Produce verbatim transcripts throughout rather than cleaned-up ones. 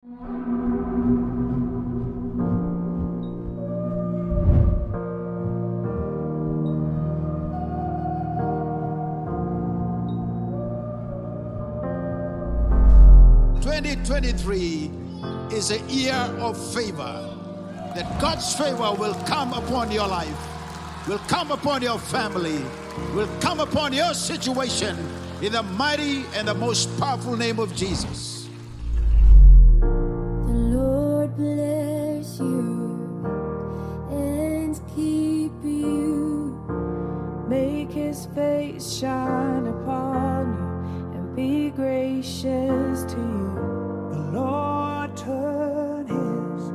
Twenty twenty-three is a year of favor. That God's favor will come upon your life, will come upon your family, will come upon your situation in the mighty and the most powerful name of Jesus. The Lord bless you and keep you. Make his face shine upon you and be gracious to you. The Lord turn his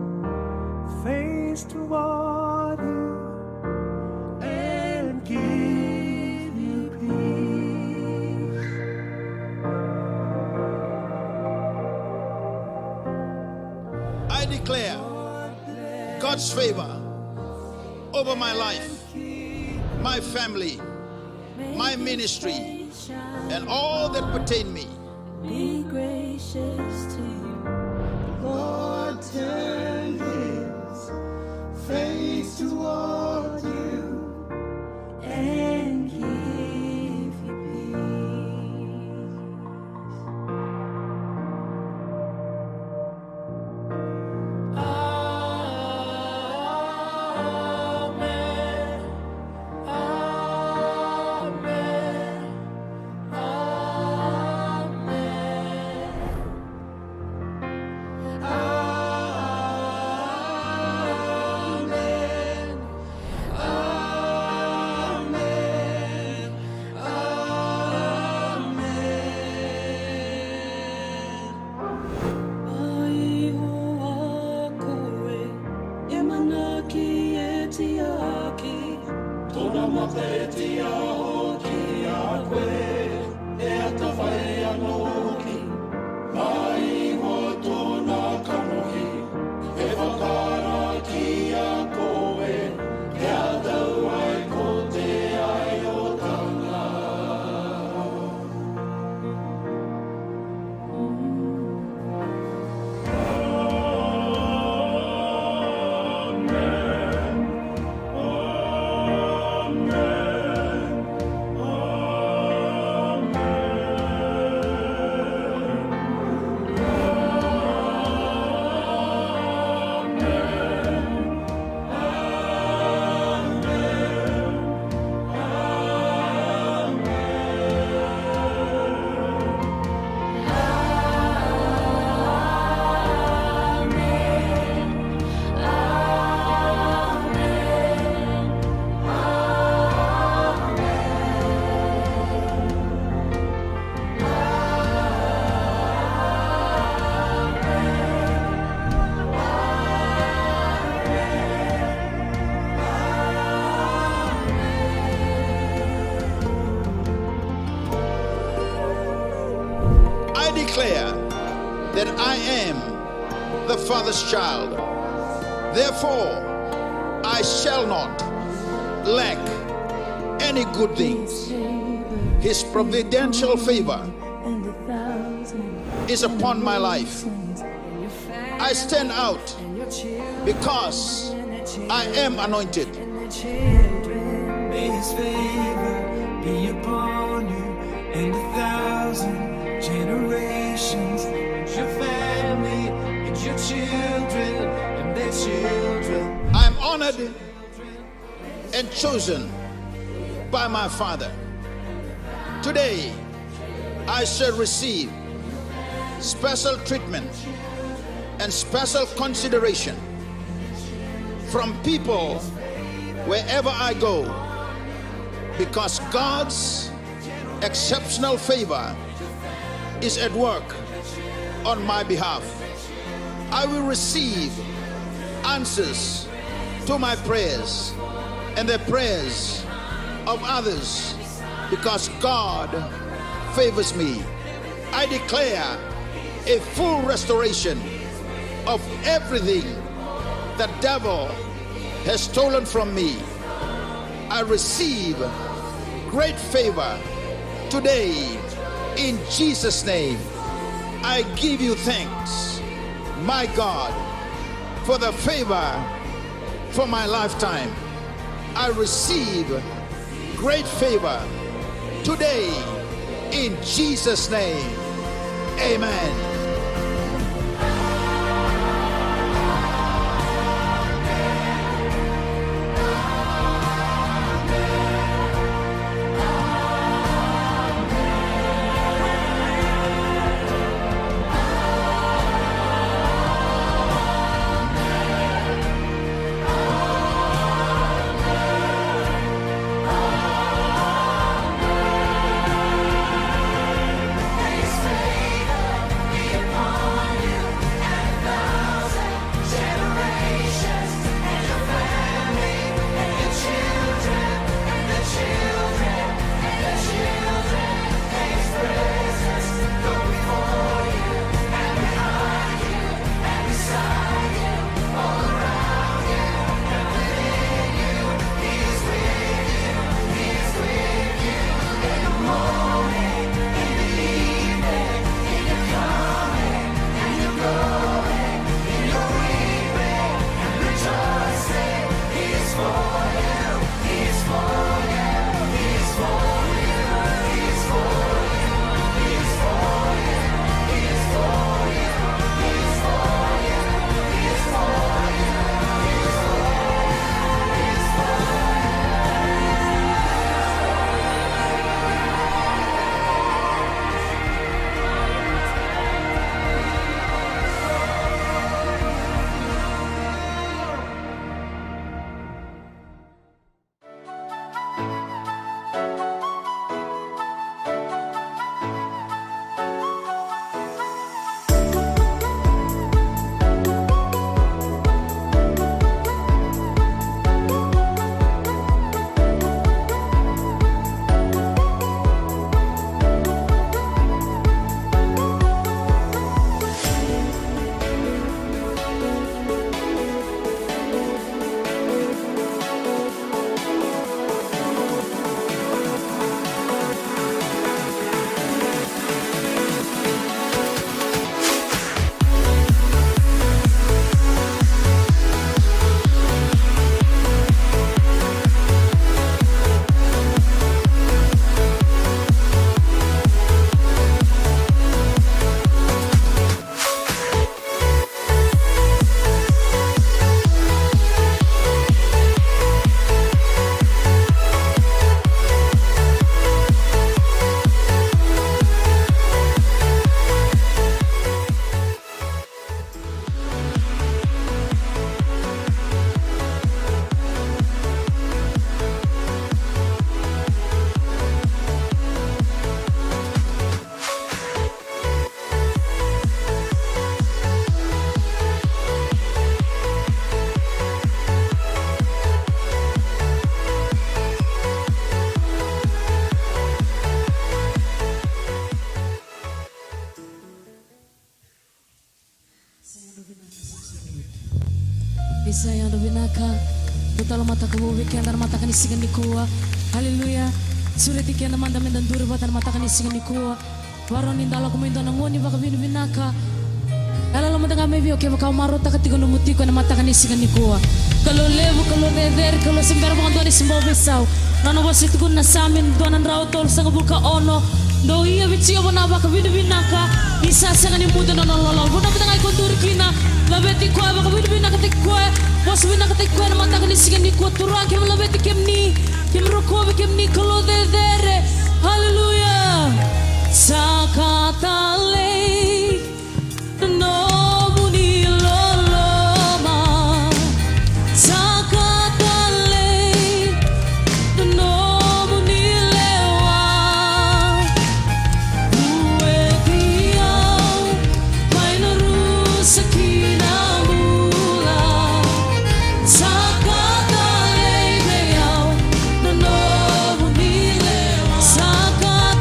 face toward you and give you peace. I declare God's favor over my life, my family, my ministry, and all that pertain me. Be gracious to you. Lord, turn his face toward you and give you peace. Amen. Amen. Amen. Amen. Amen. Ai o a koe, e manaki e tiaki. Tona mata e tiaki a koe, e a tavai a noki. Mai o tona kanohi, e vakaraki a koe, e a tau ai ko te ai o tana. I declare that I am the Father's child. Therefore, I shall not lack any good things. His providential favor is upon my life. I stand out because I am anointed. May his favor be upon you and a thousand generations, and your family, and your children, and their children. I am honored and chosen by my Father. Today, I shall receive special treatment and special consideration from people wherever I go, because God's exceptional favor is at work on my behalf. I will receive answers to my prayers and the prayers of others, because God favors me. I declare a full restoration of everything the devil has stolen from me. I receive great favor today in Jesus' name. I give you thanks. My God, for the favor for my lifetime. I receive great favor today in Jesus' name. Amen. Isa, yadra vinaka. Dua tale mataka vou vei keda na mataka ni siga nikua. Aleluya. Sureti keda mada meda duri vata na mataka ni siga nikua. Varau ni da lako mai dua na gauna ni vakavinavinaka. Yaloyalo mada ga mai vei au kevaka o marautaka tiko nomu tiko ena mataka ni siga nikua. Kalou levu, Kalou cecere, Kalou se bera vakadua ni se bau veisau. Nona vosa e tukuna na Same dua na drau tolusagavulu ka ono. Dou ia vei Jiova na vakavinavinaka, ni sa sega ni mudu na nona lololo. Vanua mada ga iko duri kina, laveti koya, vakavinavinakataki koya, vosa vinakataki koya ena mataka ni siga nikua. Turaga, keimami laveti kemuni, keimami rokovi kemuni, Kalou cecere. Haleluya. Sa ka talei na nomuni loloma. Sa ka talei na nomuni lewa. Vueti au mai na rusa ki na bula. Sa ka talei vei au na nomuni lewa. Sa ka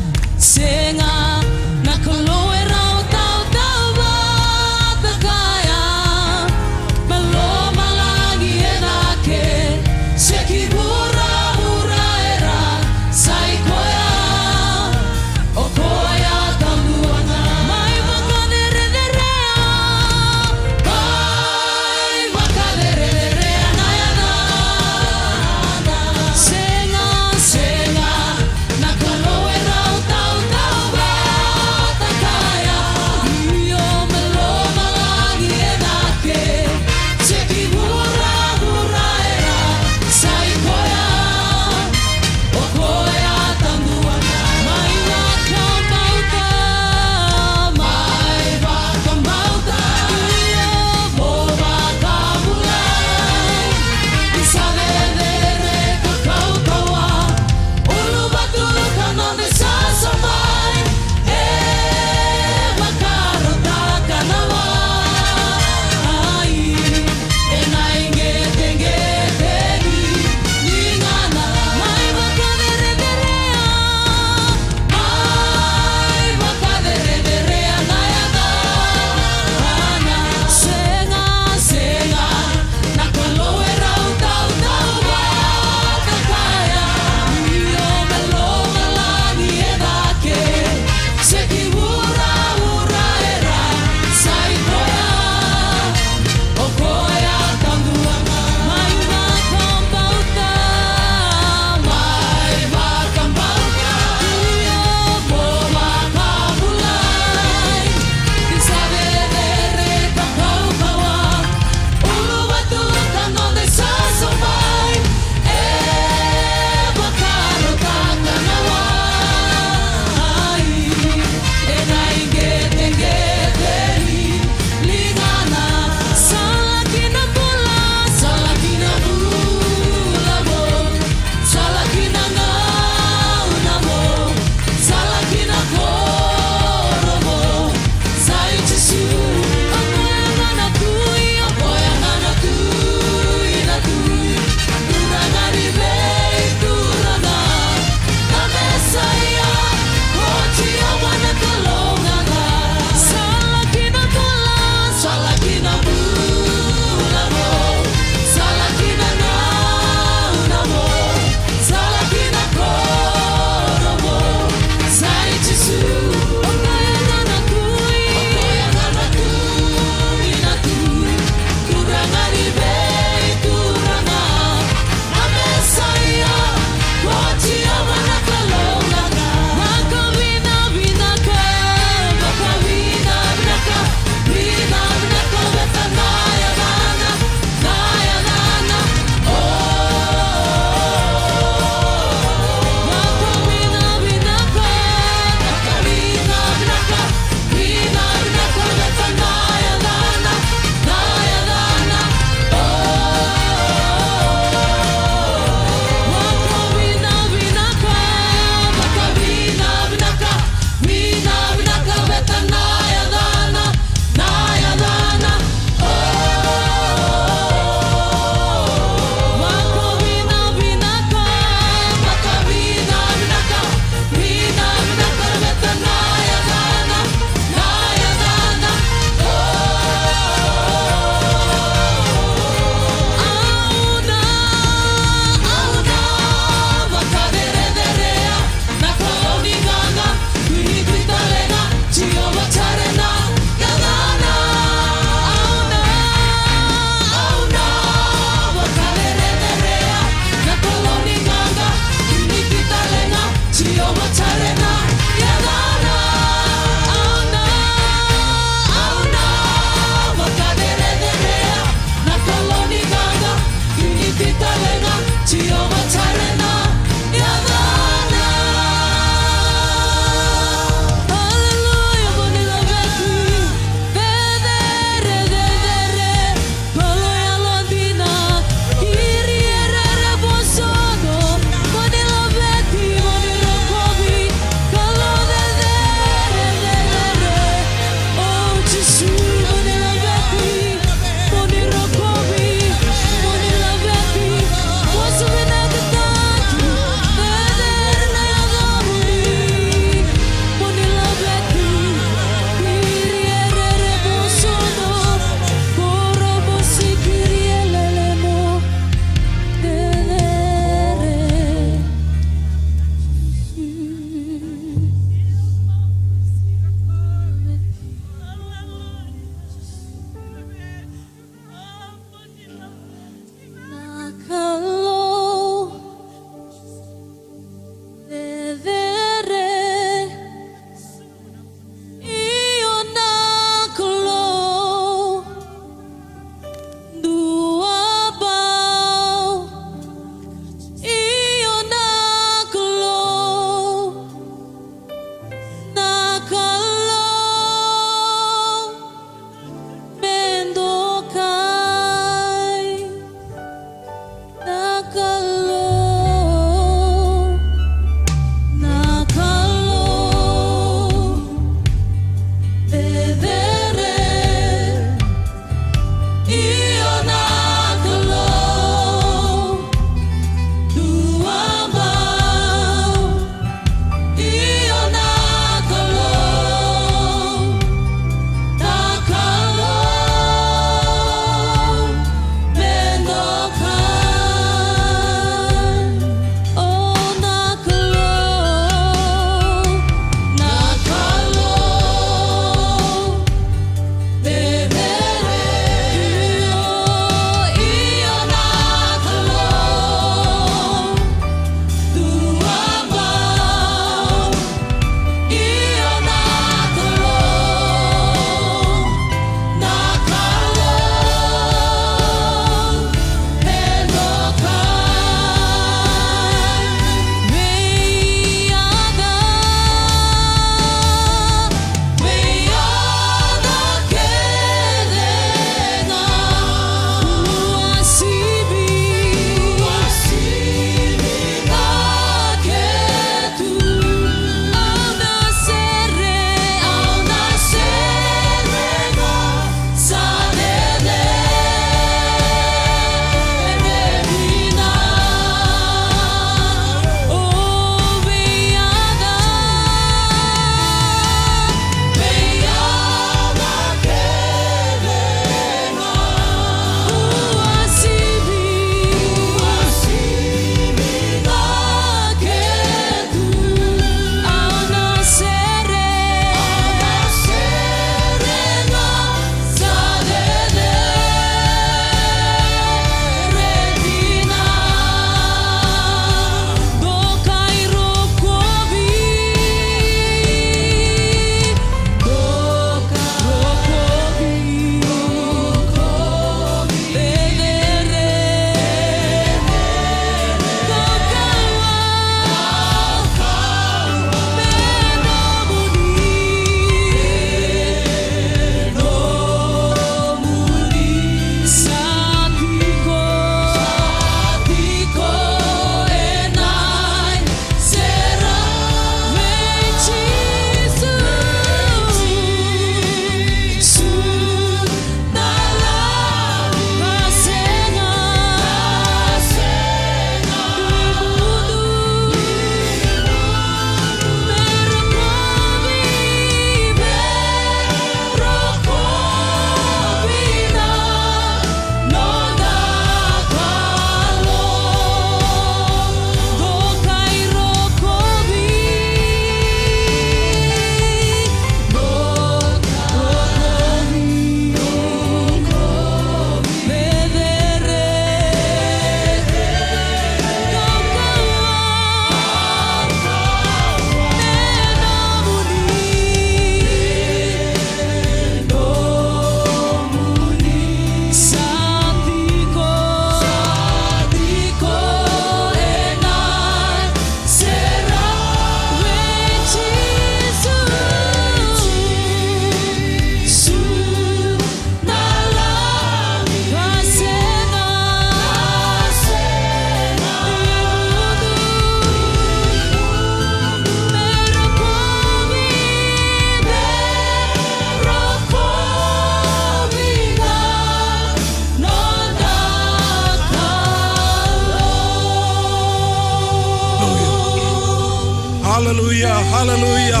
Haleluya.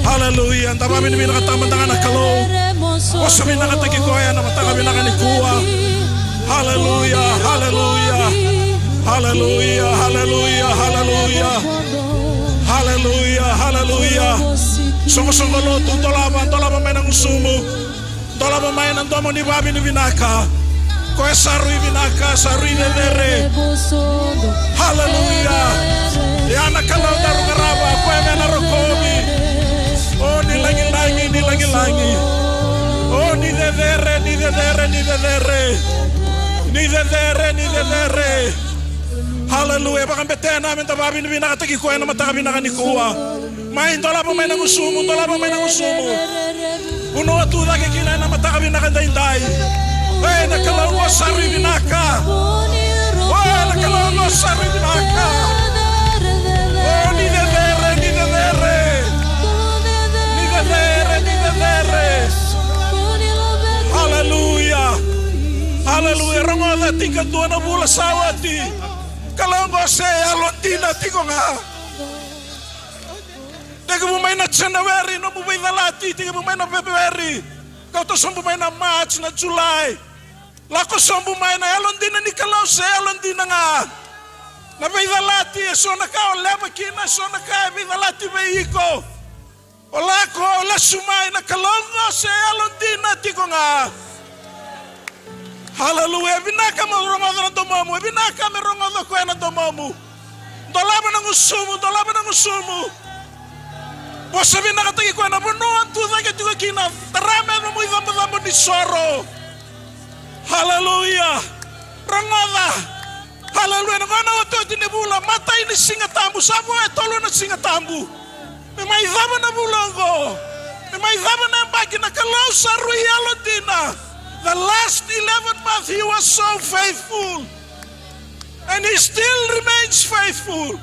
Haleluya. Da vavinavinakataka mada ga na Kalou. Vosa vinakataki koya na mataka vinaka nikua. Haleluya. Haleluya. Haleluya. Haleluya. Haleluya. Haleluya. Haleluya. Soqosoqo lotu, dolava, dolava mai na gusumu. Dolava mai na domo ni vavinavinaka. Koya sa rui vinaka, sa rui cecere. Haleluya. Ya na Kalou daru qarava, koya me na rokovi. O ni lagilagi, ni lagilagi. O ni cecere, ni cecere, ni cecere. Ni cecere, ni cecere. Haleluya. Vakabetena me da vavinavinakataki koya na mataka vinaka nikua. Mai, dolava mai na gusumu, dolava mai na gusumu. Vanua tu cake kina ena mataka vinaka daidai. E, na Kalou qo sa rui vinaka. O, na Kalou qo sa rui vinaka. O, ni cecere, ni cecere. Ni cecere, ni cecere. Haleluya. Haleluya. Rogoca, tinikadua na vula sa oti. Kalou qo se yalodina tiko ga. Tekivu mai na January nomu veicalati, tekivu mai na February, kauta sobu mai na March, na July. Lako sobu mai, na yalodina ni Kalou se yalodina ga. Na veicalati, eso na ka o leva kina, eso na ka e veicalati vei iko. O lako, o lesu mai, na Kalou qo se yalodina tiko ga. Haleluya. E vinaka me rogoca na domomu, e vinaka me rogoca o koya na domomu. Dolava na gusumu, dolava na gusumu. Vosa vinakataki koya na vanua tu cake tiko kina, tara me nomu icabocabo ni soro. Haleluya. Rogoca. Haleluya. Na gauna otioti ni vula, matai ni Siga Tabu, sa vo e tolu na Siga Tabu. Me mai cava na vula oqo. Me mai cava na yabaki, na Kalou sa rui yalodina. The last eleven months he was so faithful. And he still remains faithful.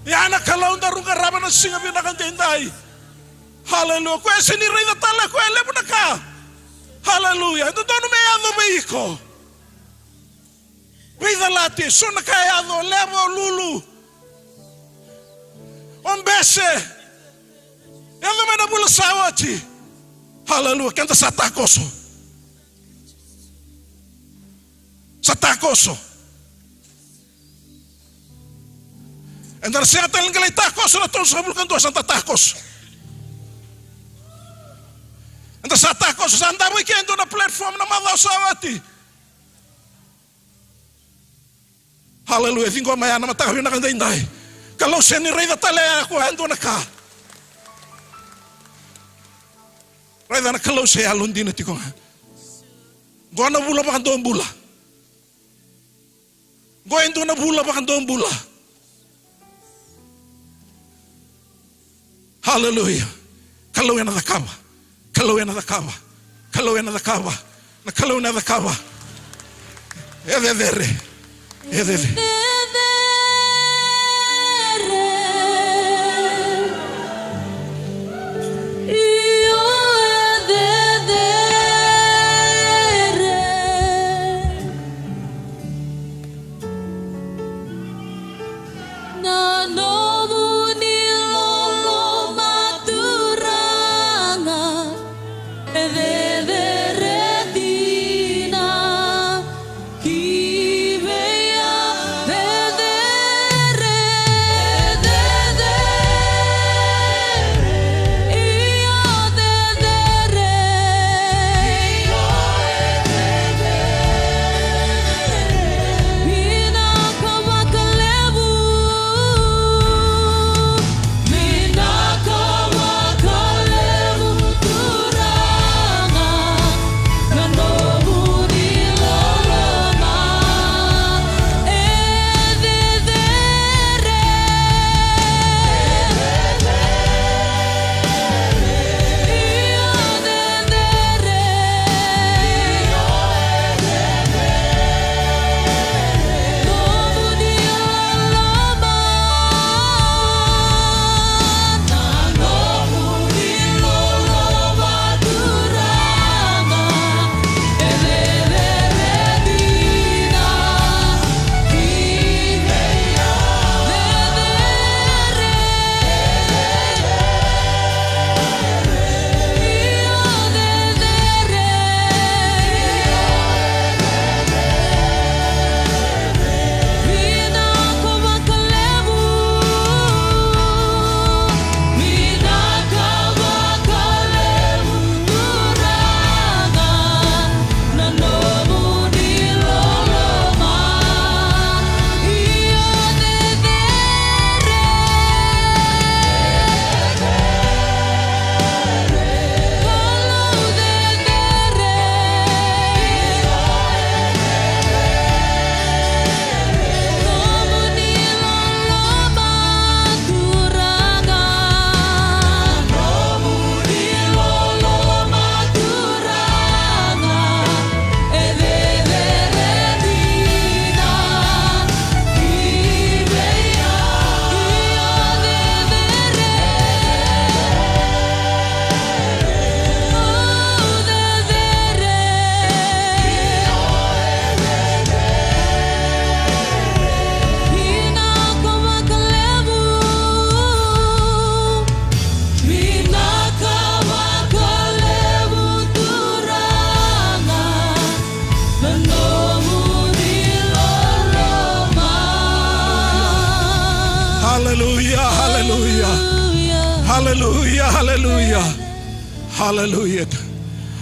Ya na Kalou daru qarava na siga vinaka daidai. Haleluya. Koya se ni raica tale, koya e levu na ka. Haleluya. E dodonu me yaco vei iko. Veicalati, so na ka e yaco, o leva, o lulu, o bese. Yaco mai na vula sa oti. Haleluya, keda sa takoso. Sa takoso. Eda na sega tale ni qai lai takoso na tolusagavulu ka dua, sa da takoso. Eda sa takoso, sa davo i ke e dua na platform na macawa sa oti. Haleluya. Ciqoma ya na mataka vinaka daidai. Kalou sega ni raica tale ya ko e dua na ka. Raica na Kalou se yalodina tiko ga. Qo na vula vakadua bula. Qo e dua na vula vakadua bula. Haleluya. Kalou ena cakava. Kalou ena cakava. Kalou ena cakava. Na Kalou ena cakava. E cecere. E cecere. Na nomuni loloma Turaga, e cecere dina ki vei au, e Haleluya, haleluya. Haleluya.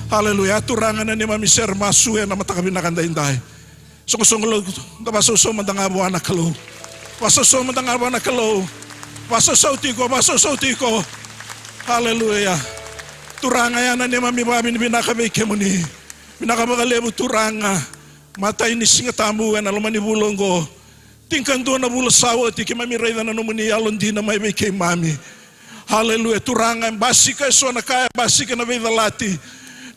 Haleluya. Turaga na neimami sere masu ena mataka vinaka daidai. Soqosoqo lotu, da vasausau mada ga vua na Kalou. Vasausau mada ga vua na Kalou. Vasausau tiko, vasausau tiko. Haleluya. Turaga, ya na neimami vakavinavinaka vei kemuni. Vinaka vakalevu Turaga. Matai ni Siga Tabu ena loma ni vula oqo. Tinikadua na vula sa oti keimami raica na nomuni yalodina mai vei keimami. Haleluya. Turaga, e basika eso na ka, e basika na veicalati.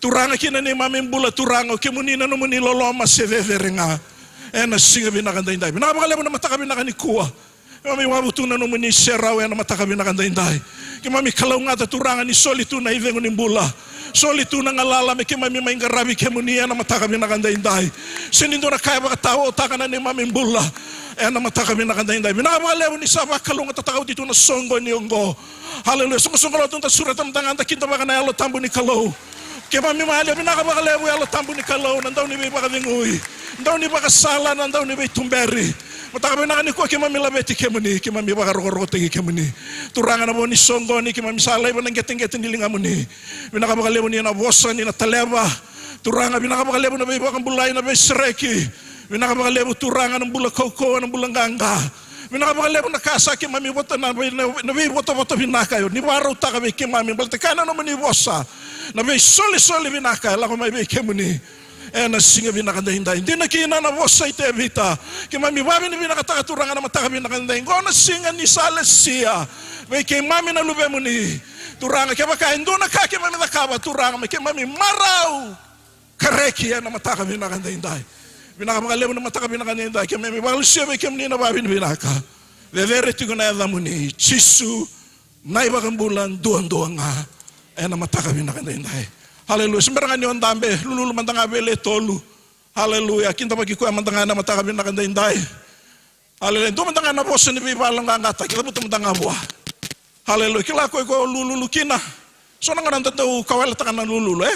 Turaga, kina neimami bula, Turaga, o kemuni na nomuni loloma se cecere ga. Ena siga vinaka daidai. Vinaka vakalevu na mataka vinaka nikua. Keimami wavu tu na nomuni serau ena mataka vinaka daidai. Keimami kalougata, Turaga, ni soli tu na icegu ni bula. Soli tu na galala me keimami mai qaravi kemuni ena mataka vinaka daidai. Sega ni dua na ka e vakataotaka na neimami bula ena mataka vinaka daidai. Vinaka vakalevu ni sa vakalougatataka oti tu na soqoni oqo. Haleluya. Soqosoqo lotu, da sureta mada ga, da kidavaka na Yalo Tabu ni Kalou. Keimami malia, vinaka vakalevu Yalo Tabu ni Kalou, na dau ni veivakacegui, dau ni vakasala, na dau ni veituberi. Mataka vinaka nikua keimami laveti kemuni, keimami vakarokorokotaki kemuni. Turaga, na vo ni soqoni keimami sa laiva na qeteqete ni ligamuni. Vinaka vakalevu ni na vosa, ni na taleva. Turaga, vinaka vakalevu na veivakabulai, na veisereki. Vinaka vakalevu Turaga na bula kaukauwa, na bula qaqa. Vinaka vakalevu na ka sa keimami vota na vei-, na, na veivotavota vinaka ni vakarautaka vei keimami. Baleta kaya na nomuni vosa, na veisolisoli vinaka e lako mai vei kemuni. Ena siga vinaka daidai. Dina kina na vosa i Tevita. Keimami vakavinavinakataka Turaga na mataka vinaka daidai. Qo na siga ni sa lesia vei keimami na luvemuni. Turaga, kevaka e dua na ka keimami cakava Turaga, me keimami marau ka reki ena mataka vinaka daidai. Vinaka vakalevu na mataka vinaka daidai, keimami vakalesuya vei kemuni na vakavinavinaka. Cecere tiko na yacamuni, Jisu na iVakabula duadua ga, ena mataka vinaka daidai. Haleluya. Se bera ga ni o dabe, lululu mada ga vei le tolu. Haleluya. Kidavaki koya mada ga ena mataka vinaka daidai. Haleluya. Dua mada ga na vosa ni veivakaloqaqataki, cavuta mada ga vua. Haleluya. Kila ko iko lululu kina. So na gauna da dau kawaletaka na lululu, e?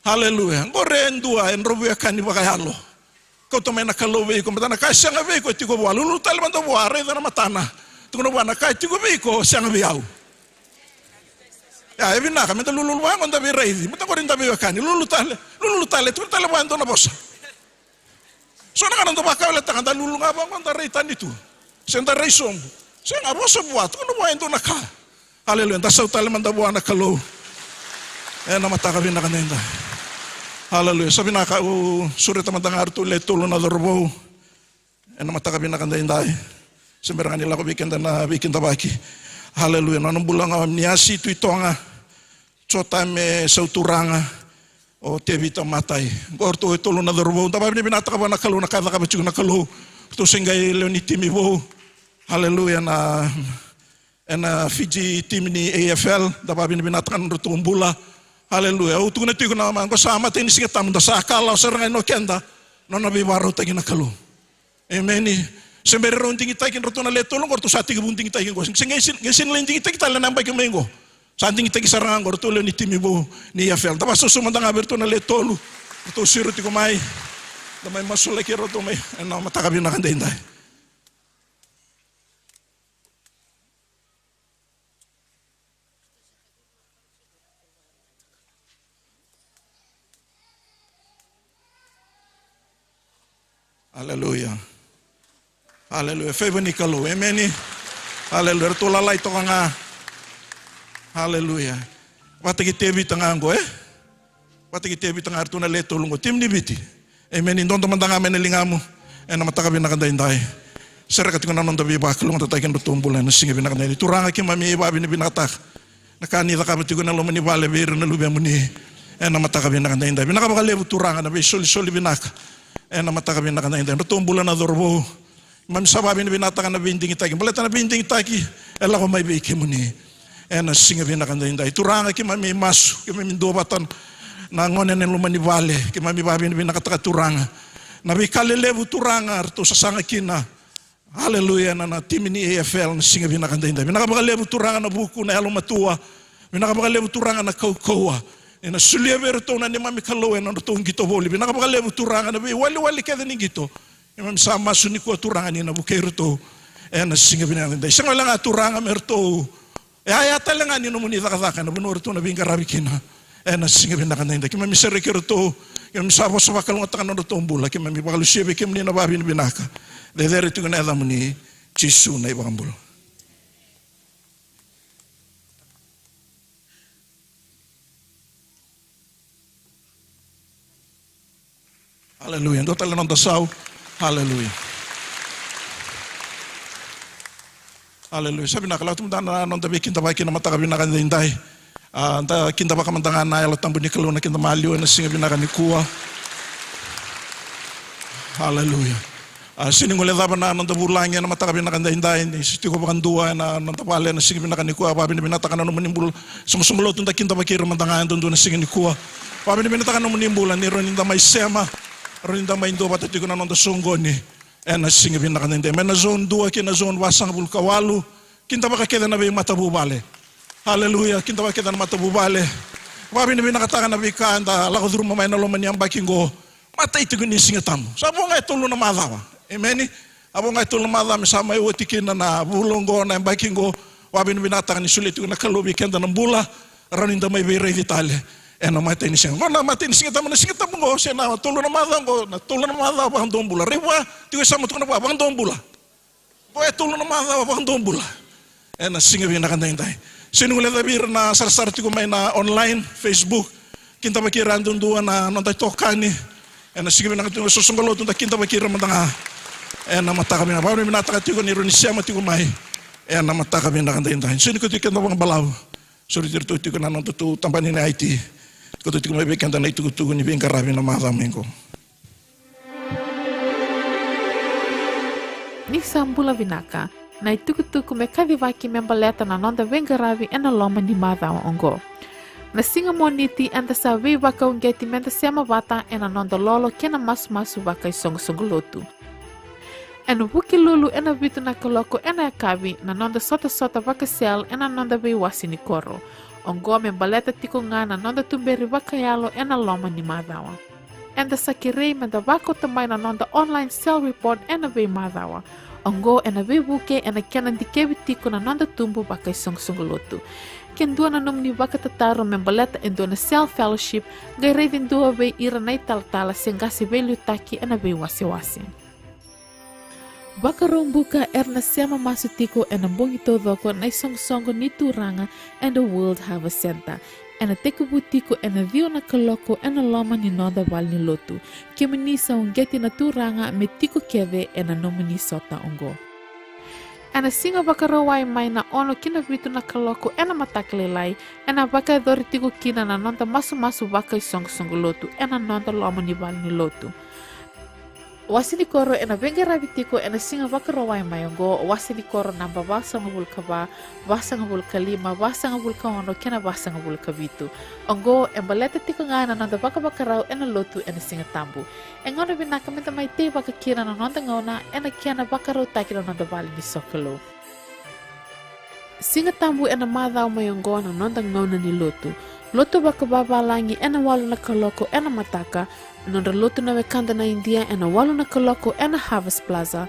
Haleluya. Qori e dua e dravua ka ni vakayalo. Kauta mai na Kalou vei iko, baleta na ka e sega vei iko e tiko vua. Lululu tale mada vua, raica na matana. Tukuna vua na ka e tiko vei iko, sega vei au. Ia, e vinaka meda lululu vua, qo da veiraici. Baleta qori da veiwekani. Lululu tale, lululu tale, tukuna tale vua e dua na vosa. So na gauna dau vakawaletaka, da lulu ga vaqo, da rai tani tu. Se da rai sobu. Sega, vosa vua, tukuna vua e dua na ka. Haleluya, da sau tale mada vua na Kalou. Ena mataka vinaka daidai. Haleluya, sa vinaka, au sureta mada ga ratou le tolu na cauravou. Ena mataka vinaka daidai. Se bera ga ni lako vei keda na veikidavaki. Haleluya, na nona bula ga o Niasi Tuitoga. Jotame Sauturaga, o Tevita Matai. Qo ratou e tolu na cauravou, da vakavinavinakataka vua na Kalou na ka e cakava tiko na Kalou. Ratou se qai lewe ni timi vou. Haleluya, na, ena Fiji timi ni A F L, da vakavinavinakataka na nodratou bula. Haleluya. Au tukuna tiko na ma, qo sa matai ni Siga Tabu, da sa kalawa sara ga ena o keda, nona veivakarautaki na Kalou. Emeni. Se bera rau digitaki ratou na le tolu, qo ratou sa tekivu digitaki qo. Se qai sin-, qai sini lai digitaki tale na yabaki mai qo. Sa digitaki sara ga qo ratou lewe ni timi vou ni A F L. Da vakasausau mada ga vei ratou na le tolu. Ratou siro tiko mai. Da mai masulaki ratou mai ena mataka vinaka daidai. Aleluya. Aleluya. Favor ni Kalou. Emeni. Aleluya. Ratou lalai toka ga. Aleluya. Vata kei Tevita ga qo, e? Vata kei Tevita ga, ratou na le tolu qo, timi ni Viti. Emeni. Dodo mada ga mai na ligamu ena mataka vinaka daidai. Sereka tiko na noda veivakalougatataki na nodratou bula ena siga vinaka daidai. Turaga, keimami vakavinavinakataka na ka ni cakava tiko ena loma ni vale vei ira na luvemuni ena mataka vinaka daidai. Vinaka vakalevu Turaga na veisolisoli vinaka ena mataka vinaka daidai. Nodratou bula na cauravou. Keimami sa vakavinavinakataka na veidigitaki. Baleta na veidigitaki e lako mai vei kemuni ena siga vinaka daidai. Turaga, keimami masu, keimami duavata na gone ena loma ni vale. Keimami vakavinavinakataka Turaga na veika lelevu Turaga ratou sasaga kina. Aleluya, na, na timi ni A F L na siga vinaka daidai. Vinaka vakalevu Turaga na vuku, na yalomatua. Vinaka vakalevu Turaga na kaukauwa. Ena solia vei iratou na neimami Kalou ena nodratou qito voli. Vinaka vakalevu Turaga na veiwaliwali kece ni qito. Keimami sa masu nikua Turaga ni na vukei iratou ena siga vinaka daidai. Sega wale ga Turaga me ratou E yaya tale ga ni nomuni cakacaka ena vanua ratou na veiqaravi kina. Ena siga vinaka edaidai, keimami sereki iratou, keimami sa vosa vakalougatataka na nodratou bula, keimami vakalusia vei kemuni na vakavinavinaka. Cecere tiko na yacamuni, Jisu na iVakabula. Aleluya. Dua tale na noda sau. Aleluya. Aleluya. Sa vinaka, lako tu mada na noda veikidavaki ena mataka vinaka edaidai. A, da kidavaka mada ga na Yalo Tabu ni Kalou na keda maliwa ena siga vinaka nikua. Aleluya. A, sega ni guilecava na noda vulagi ena mataka vinaka edaidai, ni se tiko vakadua ena noda vale ena siga vinaka nikua, vakavinavinakataka na nomuni bula. Soqosoqo lotu, da kidavaki ira mada ga yadudua na siga nikua. Vakavinavinakataka na nomuni bula ni rawa ni da mai sema, rawa ni da mai duavata tiko na noda soqoni ena siga vinaka edaidai. Mai na zone dua ki na zone vasagavulu ka walu, kidavaka kece na veimatavuvale. Aleluya, kidavaka kece na matavuvale. Vakavinavinakataka na veika eda lako curuma mai na loma ni yabaki qo. Matai tiko ni Siga Tabu. Sa vo ga e tolu na macawa. Emeni. A vo ga e tolu na macawa me sa mai oti kina na vula oqo, na yabaki qo. Vakavinavinakataka ni solia tiko na Kalou vei keda na bula, rawa ni da mai veiraici tale ena matai ni siga. Qo na matai ni Siga Tabu, na Siga Tabu qo, se na tolu na macawa qo, na tolu na macawa vakadomobula. Raica, tiko e sema tiko na vaka, vakadomobula. Qo e tolu na macawa vakadomobula ena siga vinaka edaidai. Sega ni guilecavi ira na sarasara tiko mai na online, Facebook. Kidavaki ira yadudua na noda itokani. Ena siga vinaka tiko, soqosoqo lotu, da kidavaki ira mada ga ena mataka vinaka. Vakavinavinakataka tiko ni rawa ni sema tiko mai ena mataka vinaka edaidai. Sega ni kauti keda vakabalavu. Sureti iratou tiko na nodatou tabana ni I T. Kauta tiko mai vei keda na itukutuku ni veiqaravi ena macawa mai qo. Ni sa bula vinaka, na itukutuku me kacivaki me baleta na noda veiqaravi ena loma ni macawa oqo. Na siga Moniti eda sa veivakauqeti meda sema vata ena noda lolo kei na masumasu vakaisoqosoqo lotu. Ena Vukelulu ena vitu na kaloko ena yakavi na noda sotasota vakasel ena noda veiwase ni koro. Oqo me baleta tiko ga na noda tuberi vakayalo ena loma ni macawa. Eda sa kerei meda vakauta mai na noda online cell report ena veimacawa. Oqo ena veivuke ena kena dikevi tiko na noda tubu vakaisoqosoqo lotu. Ke dua na nomuni vakatataro me baleta e dua na cell fellowship, qai raici dua vei ira na italatala se qase veiliutaki ena veiwasewase. Vakaraubuka era na sema masu tiko ena bogi taucoko na isoqosoqo ni Turaga ena World Harvest Centre. Ena tekivu tiko ena ciwa na kaloko ena loma ni noda valenilotu. Kemuni sa uqeti na Turaga me tiko kece ena nomuni sota oqo. Ena Siga Vakarauwai mai na ono ki na vitu na kaloko ena mataka lailai, ena vakayacori tiko kina na noda masumasu vakaisoqosoqo lotu ena noda loma ni valenilotu. Wase ni koro ena veiqaravi tiko ena Siga Vakarauwai mai oqo, wase ni koro naba vasagavulu ka va, vasagavulu ka lima, vasagavulu ka ono kei na vasagavulu ka vitu. Oqo e baleta tiko ga na noda vakavakarau ena lotu ena Siga Tabu. E gauna vinaka meda mai teivaka kina na noda gauna ena kena vakarautaki na noda vale ni sokalou. Siga Tabu ena macawa mai oqo na noda gauna ni lotu. Lotu vakavavalagi ena walu na kaloko ena mataka, nodra lotu na wekada na Idia ena walu na kaloko ena Harvest Plaza,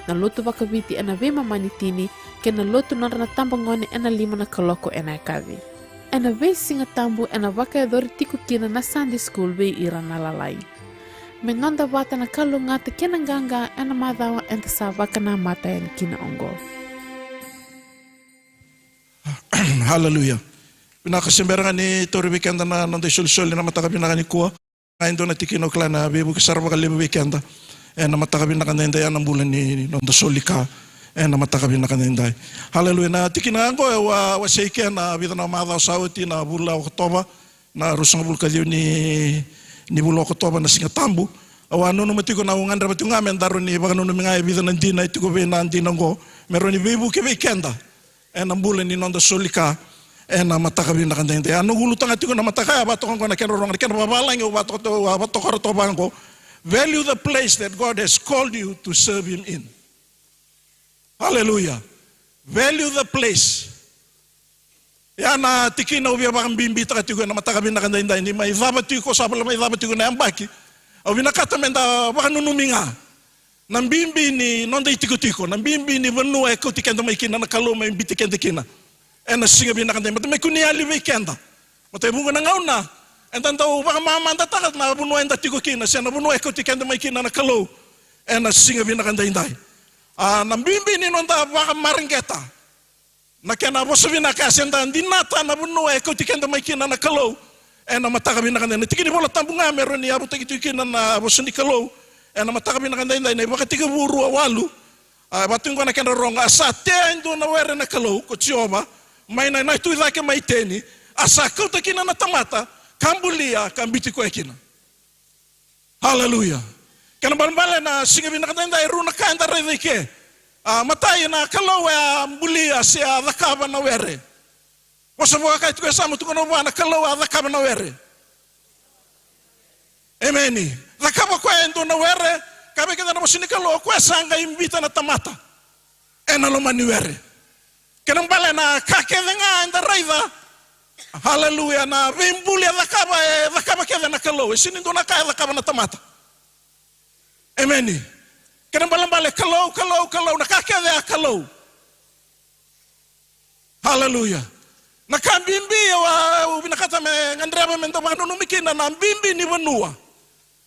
na lotu vakaviti ena veimama ni tini, kei na lotu nodra na tabagone ena lima na kaloko ena yakavi. Ena veisiga tabu ena vakayacori tiko kina na Sunday School vei ira na lalai. Me noda vata na kalougata kei na qaqa ena macawa eda sa vakanamata yani kina oqo. Haleluya. Vinaka, se bera ga ni tauri vei keda na noda isolisoli ena mataka vinaka nikua. Ga e dua na tikina au kila ena veivuke sara vakalevu vei keda ena mataka vinaka edaidai, ya na bula ni noda soli ka ena mataka vinaka edaidai. Haleluya. Na tikina ga oqo au a wasea ena vica na macawa sa oti, na vula o Okotova, na ruasagavulu ka ciwa ni, ni vula o Okotova, na Siga Tabu. Au a nanuma tiko, au gadreva tiko ga me daru na vakananumi ga e vica na dina e tiko vei na dina oqo, me rawa ni veivuke vei keda ena bula ni noda soli ka ena mataka vinaka edaidai. A noqu ulutaga tiko na mataka ya, a vakatoka oqo na kena rorogo, na kena vavalagi au vakatoka, au vakatoka ratou vaqo. Value the place that God has called you to serve Him in. Hallelujah. Value the place. Ya na tikina au via vakabibitaka tiko ena mataka vinaka edaidai, ni mai cava tiko, sa vala mai cava tiko na yabaki. Au vinakata meda vakananumi ga na bibi ni noda itikotiko, na bibi ni vanua e kauti keda mai kina na Kalou, mai biuti keda kina. Ena siga vinaka daidai, me kua ni yali vei keda. Matai, vuqa na gauna eda dau vakamamadataka na vanua eda tiko kina se na vanua e kauti keda mai kina na Kalou. Ena siga vinaka daidai, a, na bibi ni noda vakamareqeta na kena vosa vinaka, se da dinata na vanua e kauti keda mai kina na Kalou. Ena mataka vinaka daidai, na tiki ni Vola Tabu ga me rawa ni yavutaki tu kina na vosa ni Kalou. Ena mataka vinaka daidai, na iVakatekivu rua walu. A, vaka tu qo na kedra rogo: A sa tea e dua na were na Kalou, ko Jiova, mai na natu cake mai Iteni, a sa kauta kina na tamata, ka bulia, ka biuti koya kina. Haleluya. Kena ibalebale na siga vinaka daidai, e rua na ka eda raica i ke. A, matai, na Kalou e a bulia se a cakava na were. Vosa Vou e kaya tiko e Same, tukuna vua na Kalou a cakava na were. Emeni. Cakava o koya e dua na were, ka vei keda na vosa ni Kalou, o koya sa qai biuta na tamata ena loma ni were. Kena ibalebale na ka kece ga eda raica, haleluya, na veibuli e cakava, e cakava kece na Kalou. E sega ni dua na ka e cakava na tamata. Emeni. Kena ibalebale Kalou, Kalou, Kalou, na ka kece a Kalou. Haleluya. Na ka bibi au, au vinakata me gadreva me da vakananumi kina na bibi ni vanua,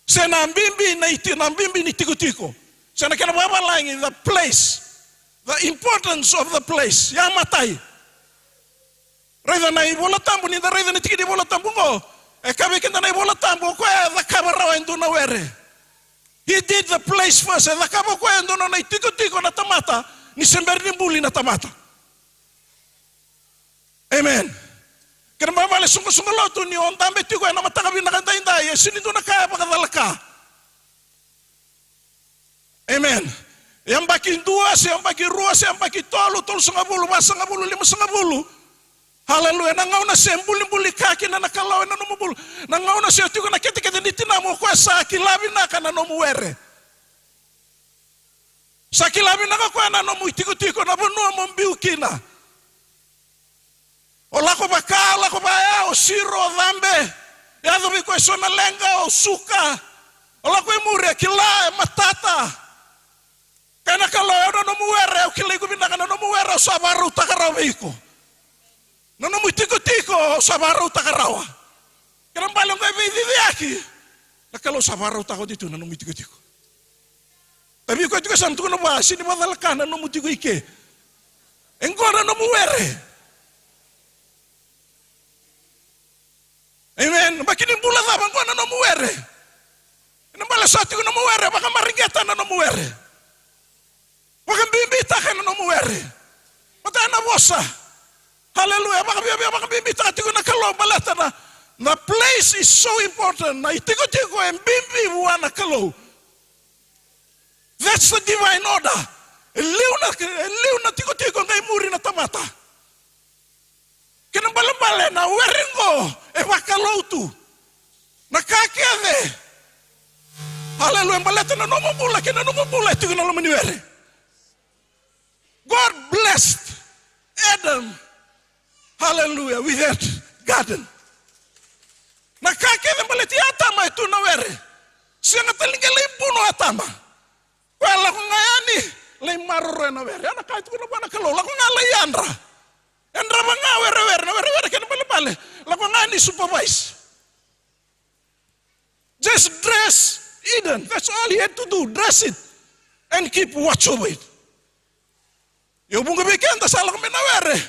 se na bibi na iti, na bibi ni tikotiko, se na kena vakavalagi, the place, the importance of the place. Ia matai, raica na iVola Tabu, ni da raica na tiki ni Vola Tabu qo, e kaya vei keda na iVola Tabu, o koya e cakava rawa e dua na were. He did the place first. E cakava o koya e dua na nona itikotiko na tamata ni se bera ni buli na tamata. Amen. Kena ibalebale, soqosoqo lotu, ni o dabe tiko ena mataka vinaka daidai, e sega ni dua na ka e vakacalaka. Amen. Yabaki dua, se yabaki rua, se yabaki tolu, tolusagavulu, vasagavulu, limasagavulu. Haleluya. Na gauna se bulibuli ka kina na Kalou ena nomu bula, na gauna se tiko na ketekete ni tinamu, o koya sa kila vinaka na nomu were. Sa kila vinaka o koya na nomu itikotiko, na vanua mo biu kina. O lako vaka, o lako vaya, o siro, o cabe, yaco vei koya eso na leqa, o suka, o lako i muri, e kila, e matata. Kaya na Kalou, au na nomu were, au kilai iko vinaka, na nomu were au sa vakarautaka rawa vei iko. Na nomu itikotiko au sa vakarautaka rawa. Kena ibalebale o qai veiciciyaki, na Kalou sa vakarautaka oti tu na nomu itikotiko. Ka vei koya tiko e Same, tukuna vua, sega ni vakacalaka na nomu tiko i ke. E qo na nomu were. Amen. Yabaki ni bula cava, qo na nomu were. Kena ibalebale sa tiko nomu were, vakamareqeta na nomu were. Vakabibitaka na nomu were. Matai na vosa. Haleluya. Vakaviavia, vakabibitaka tiko na Kalou baleta na, the place is so important. Na itikotiko e bibi vua na Kalou. That's the divine order. E liu na, e liu na tikotiko qai muri na tamata. Kena ibalebale na were qo e vakalou tu. Na ka kece. Haleluya. Baleta na nomu bula kei na noqu bula e tiko ena loma ni were. God blessed Adam, haleluya, with that garden. Na ka kece baleti Atama e tu na were. Sega tale ni qai lai buno o Atama. Koya lako ga yani, lai maroroya na were. A, na ka e tukuna vua na Kalou, lako ga lai yadra. Yadrava ga werewere, na werewere kena ibalebale, lako ga ni supervise. Just dress Eden. That's all he had to do. Dress it and keep watch over it. Ia vuqa vei keda sa lako mai na were,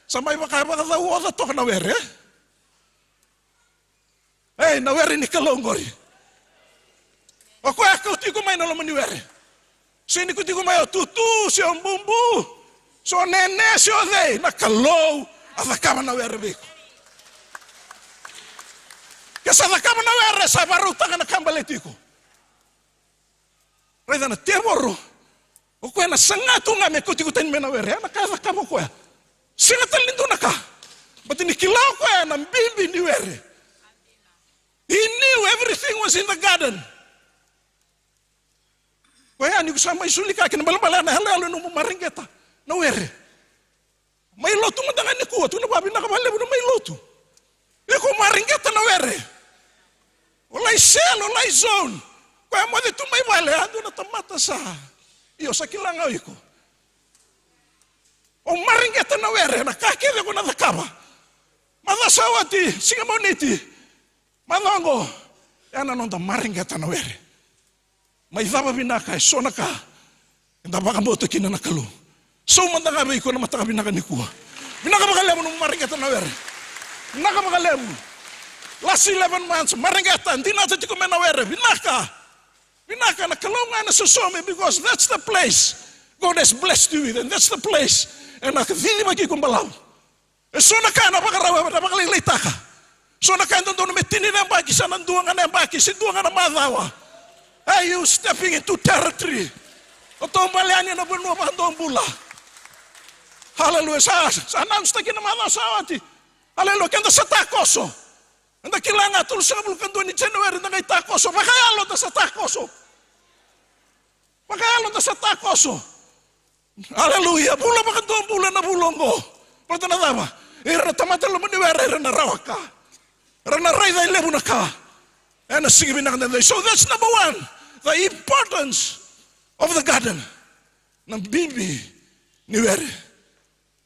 sa mai vaka, vakacau oca toka na were, e? Ei, na were ni Kalou qori. O koya kauti iko mai na loma ni were. Sega ni kauti iko mai o tutu, se o bubu, se o nene, se o cei, na Kalou a cakava na were vei iko. Ke sa cakava na were, sa vakarautaka na ka baleti iko. Raica na tevoro, o koya na saga tu ga me kauti iko tani mai na were, a, na ka e cakava o koya. Sega tale ni dua na ka. But ni kila o koya na bibi ni were. He knew everything was in the garden. Koya ni ko sa mai soli ka, kena ibalebale na iyaloyalo e nomu mareqeta na were. Mai lotu mada ga nikua, tukuna vua, vinaka vakalevu na mai lotu. Iko mareqeta na were. O lai cell, o lai zone. Koya moce tu mai vale, a, dua na tamata sa. Io, sa kila ga o iko. O mareqeta na were, na ka kece ko na cakava. Macawa sa oti, siga Moniti. Macawa oqo, ya na noda mareqeta na were. Mai cava vinaka, e so na ka eda vakabauta kina na Kalou. Sau mada ga vei iko na mataka vinaka nikua. Vinaka vakalevu nomu mareqeta na were. Vinaka vakalevu. Last eleven months, mareqeta, dinata tiko mai na were. Vinaka. Vinaka, na Kalou ga ena sosomi, because that's the place God has blessed you with, and that's the place ena cicivaki iko balavu. E so na ka ena vakarau, ena vakalailaitaka. So na ka e dodonu me tini na yabaki, sa na dua ga na yabaki, se dua ga na macawa. Hey, you stepping into territory. O taubale yani ena vanua vakadobula. Hallelujah. Sa, sa announce-taki na macawa sa oti. Hallelujah. Keda sa takoso. Eda kila ga, tolusagavulu ka dua ni January, da qai takoso. Vakayalo da sa takoso. Vakayalo da sa takoso. Hallelujah. Vula vakadobula na vula oqo. Baleta na cava? Ira na tamata loma ni were, ira na rawa ka. Ira na raica e levu na ka. Ena siga vinaka edaidai. So that's number one. The importance of the garden. Na bibi ni were.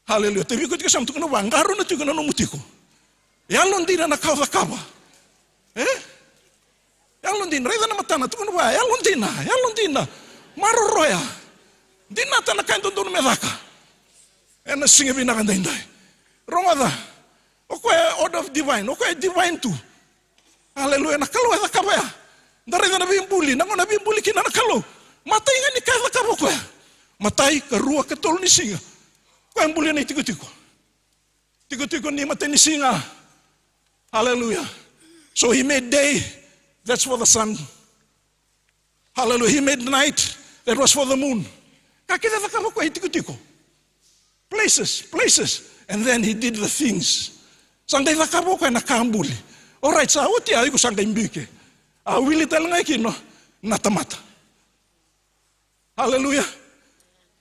Hallelujah. Teviko tiko sa tukuna vua, qarauna tiko na nomu tiko. Yalodina na ka o cakava. E? Yalodina, raica na matana, tukuna vua, yalodina, yalodina. Maroroya. Dinata na ka e dodonu me caka. Ena siga vinaka edaidai. Rogoca. O koya e order of divine, o koya e divine tu. Hallelujah, na Kalou e cakava ya. Da raica na veibuli, na gauna e veibuli kina na Kalou. Matai ga ni ka e cakava o koya. Matai, karua, katolu ni siga. Koya e bulia na itikotiko. Tikotiko ni matai ni siga. Hallelujah. So he made day, that's for the sun. Hallelujah. He made night, that was for the moon. Ka kece e cakava o koya e tikotiko. Places, places. And then he did the things. Sa qai cakava o koya na ka buli. Alright, sa oti ya, iko sa qai biu ke. A wili tale ga kina na tamata. Hallelujah.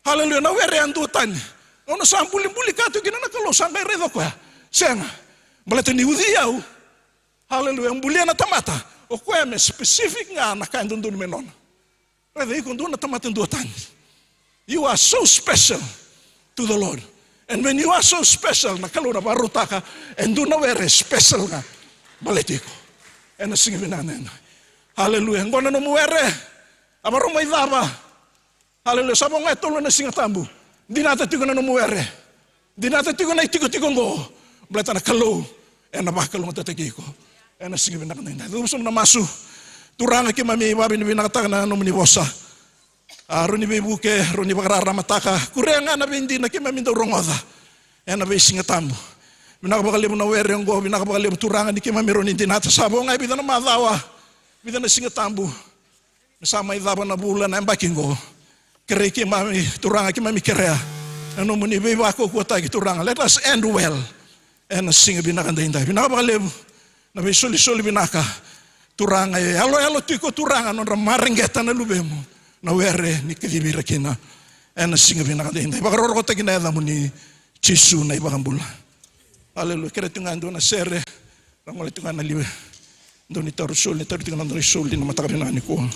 Hallelujah. Na were a duatani. Nona sa bulibuli ka tu kina na Kalou, sa qai raica o koya. Sega. Baleta ni uci au. Hallelujah. Bulia na tamata. O koya me specific ga na ka e dodonu me nona. Raica, iko dua na tamata duatani. You are so special to the Lord. And when you are so special, na Kalou na vakarautaka e dua na were special ga baleti iko. Ena siga vinaka edaidai. Hallelujah. Qo na nomu were. A varau mai cava. Hallelujah. Sa vo ga e tolu na Siga Tabu. Dinata tiko na nomu were. Dinata tiko na itikotiko oqo. Baleta na Kalou ena vakalougatataki iko. Ena siga vinaka edaidai. Cuva sobu na masu. Turaga, keimami vakavinavinakataka na nomuni vosa. A, rawa ni veivuke, rawa ni vakararamataka. Kuria ga na veidina keimami dau rogoca ena veisiga tabu. Vinaka vakalevu na were oqo, vinaka vakalevu Turaga ni keimami rawa ni dinata. Sa vo ga e vica na macawa, vica na Siga Tabu. Me sa mai cava na vula, na yabaki qo. Kerei keimami, Turaga, keimami kerea na nomuni veivakaukauwataki, Turaga. Let us end well. Ena siga vinaka edaidai. Vinaka vakalevu na veisolisoli vinaka. Turaga, e yaloyalo tiko, Turaga, nodra mareqeta na luvemu na were ni kacivi ira kina. Ena siga vinaka edaidai. Vakarokorokotaki na yacamuni, Jisu na iVakabula. Aleluya. Kerea tiko ga e dua na sere. Ra gole tiko ga na live. Dua ni taura soli, ni taura tiko na dua na isoli na mataka vinaka nikua.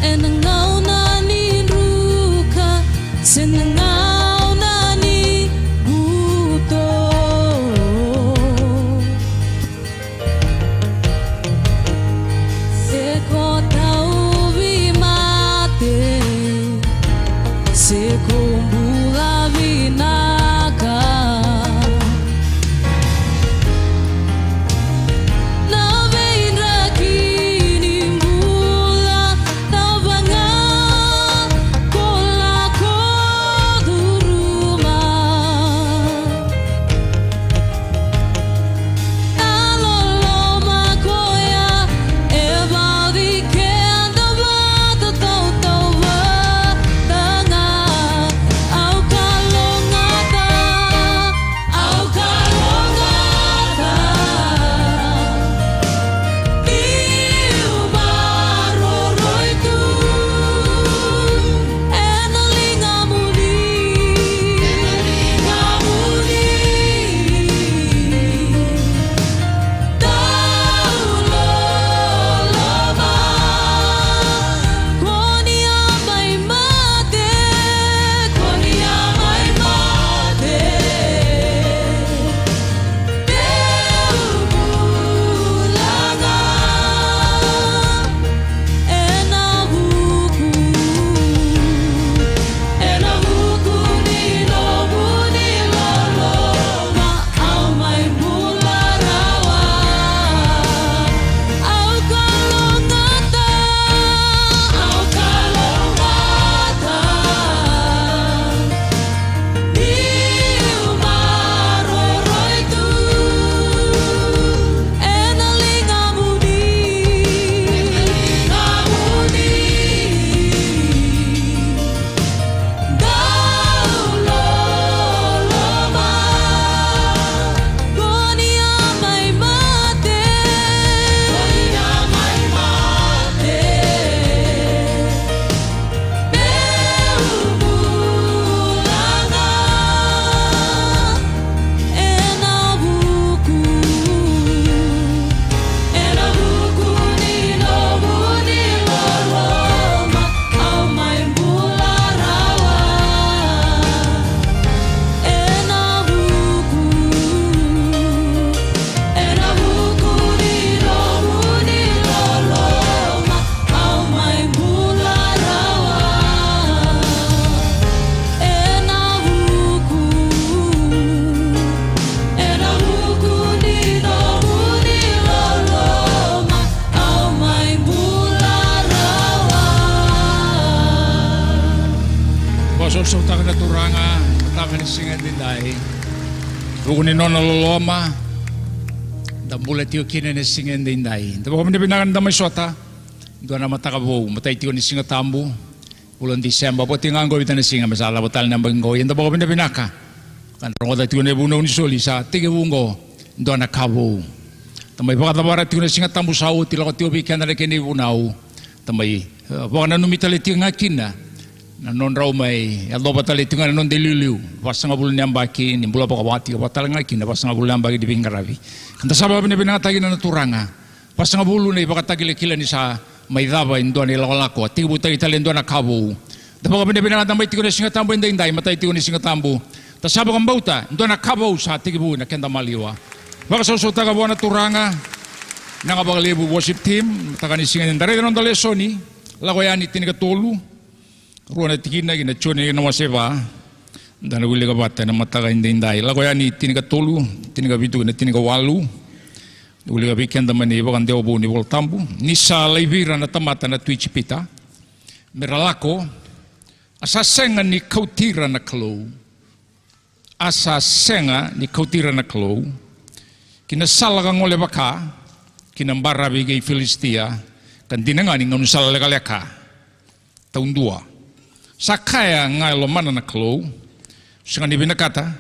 Ena gauna ni druka se na gauna ni buto, se ko tauvimate se ko bula vinaka. Na veidraki ni bula tauvaga ko lako curuma. Na loloma koya e vauci keda vata tautauvata ga. Au kalougata, au kalougata. Niu maroroi tu ena ligamuni, ena ligamuni. Dau loloma. Ko ni a mai mate, ko ni a mai mate. Deu bula ga ena vuku, ena vuku ni nomuni loloma. Au mai bula rawa. Au kalougata, au kalougata. Niu maroroi tu ena ligamuni, ena ligamuni. Dau loloma. Ko ni a mai mate, ko ni a mai mate. Deu bula ga ena vuku, ena vuku ni nomuni loloma. Au mai bula rawa ena vuku, ena vuku ni nomuni loloma. Au mai bula rawa ena vuku, ena vuku ni nomuni loloma. Au mai bula rawa. Vakasausautaka na Turaga, mataka ni siga edaidai. Vuku ni nona loloma da bula tiko kina ena siga edaidai. Da vakavinavinaka ni da mai sota dua na mataka vou, matai tiko ni Siga Tabu, vula o Tiseba, vo tiko ga oqo e vica na siga me sa cava tale na yabaki oqo. Ia da vakavinavinaka ka da rogoca tiko na ivunau ni soli sa tekivu oqo, dua na ka vou. Da mai vakacavara tiko na Siga Tabu sa oti, lako tiko vei keda na kena ivunau. Da mai, e, vakananumi tale tiko ga kina na nodrau mai yacova tale tiko ga na noda iliuliu, vasagavulu na yabaki ni bula vakawati, ka vaka tale ga kina vasagavulu na yabaki ni veiqaravi. Ka da sa vakavinavinakataka kina na Turaga. Vasagavulu na ivakatakilakila ni sa mai cava e dua na ilakolako, a tekivutaki tale e dua na ka vou. Da vakavinavinaka da mai tiko ena Siga Tabu edaidai, matai tiko ni Siga Tabu. Da sa vakabauta e dua na ka vou sa tekivu ena keda maliwa. Vakasausautaka vua na Turaga. Vinaka vakalevu worship team, mataka ni siga edaidai. Da raica na noda lesoni, Lako Yani tinikatolu, rua na tikina kei na Joni na wase va. Da na wilika vata ena mataka edaidai. Lako Yani tinikatolu, tinikavitu kei na tinikawalu. Wilika vei keda mai na iVakadewa Vou ni iVola Tabu. Ni sa laivi ira na tamata na tui Ijipita me ra lako, a sa sega ni kauti ira na Kalou. A sa sega ni kauti ira na Kalou ki na sala ka gole vaka ki na baravi kei Filisitia, ka dina ga ni gaunisala lekaleka taudua. Sa kaya ga e lomana na Kalou, sega ni vinakata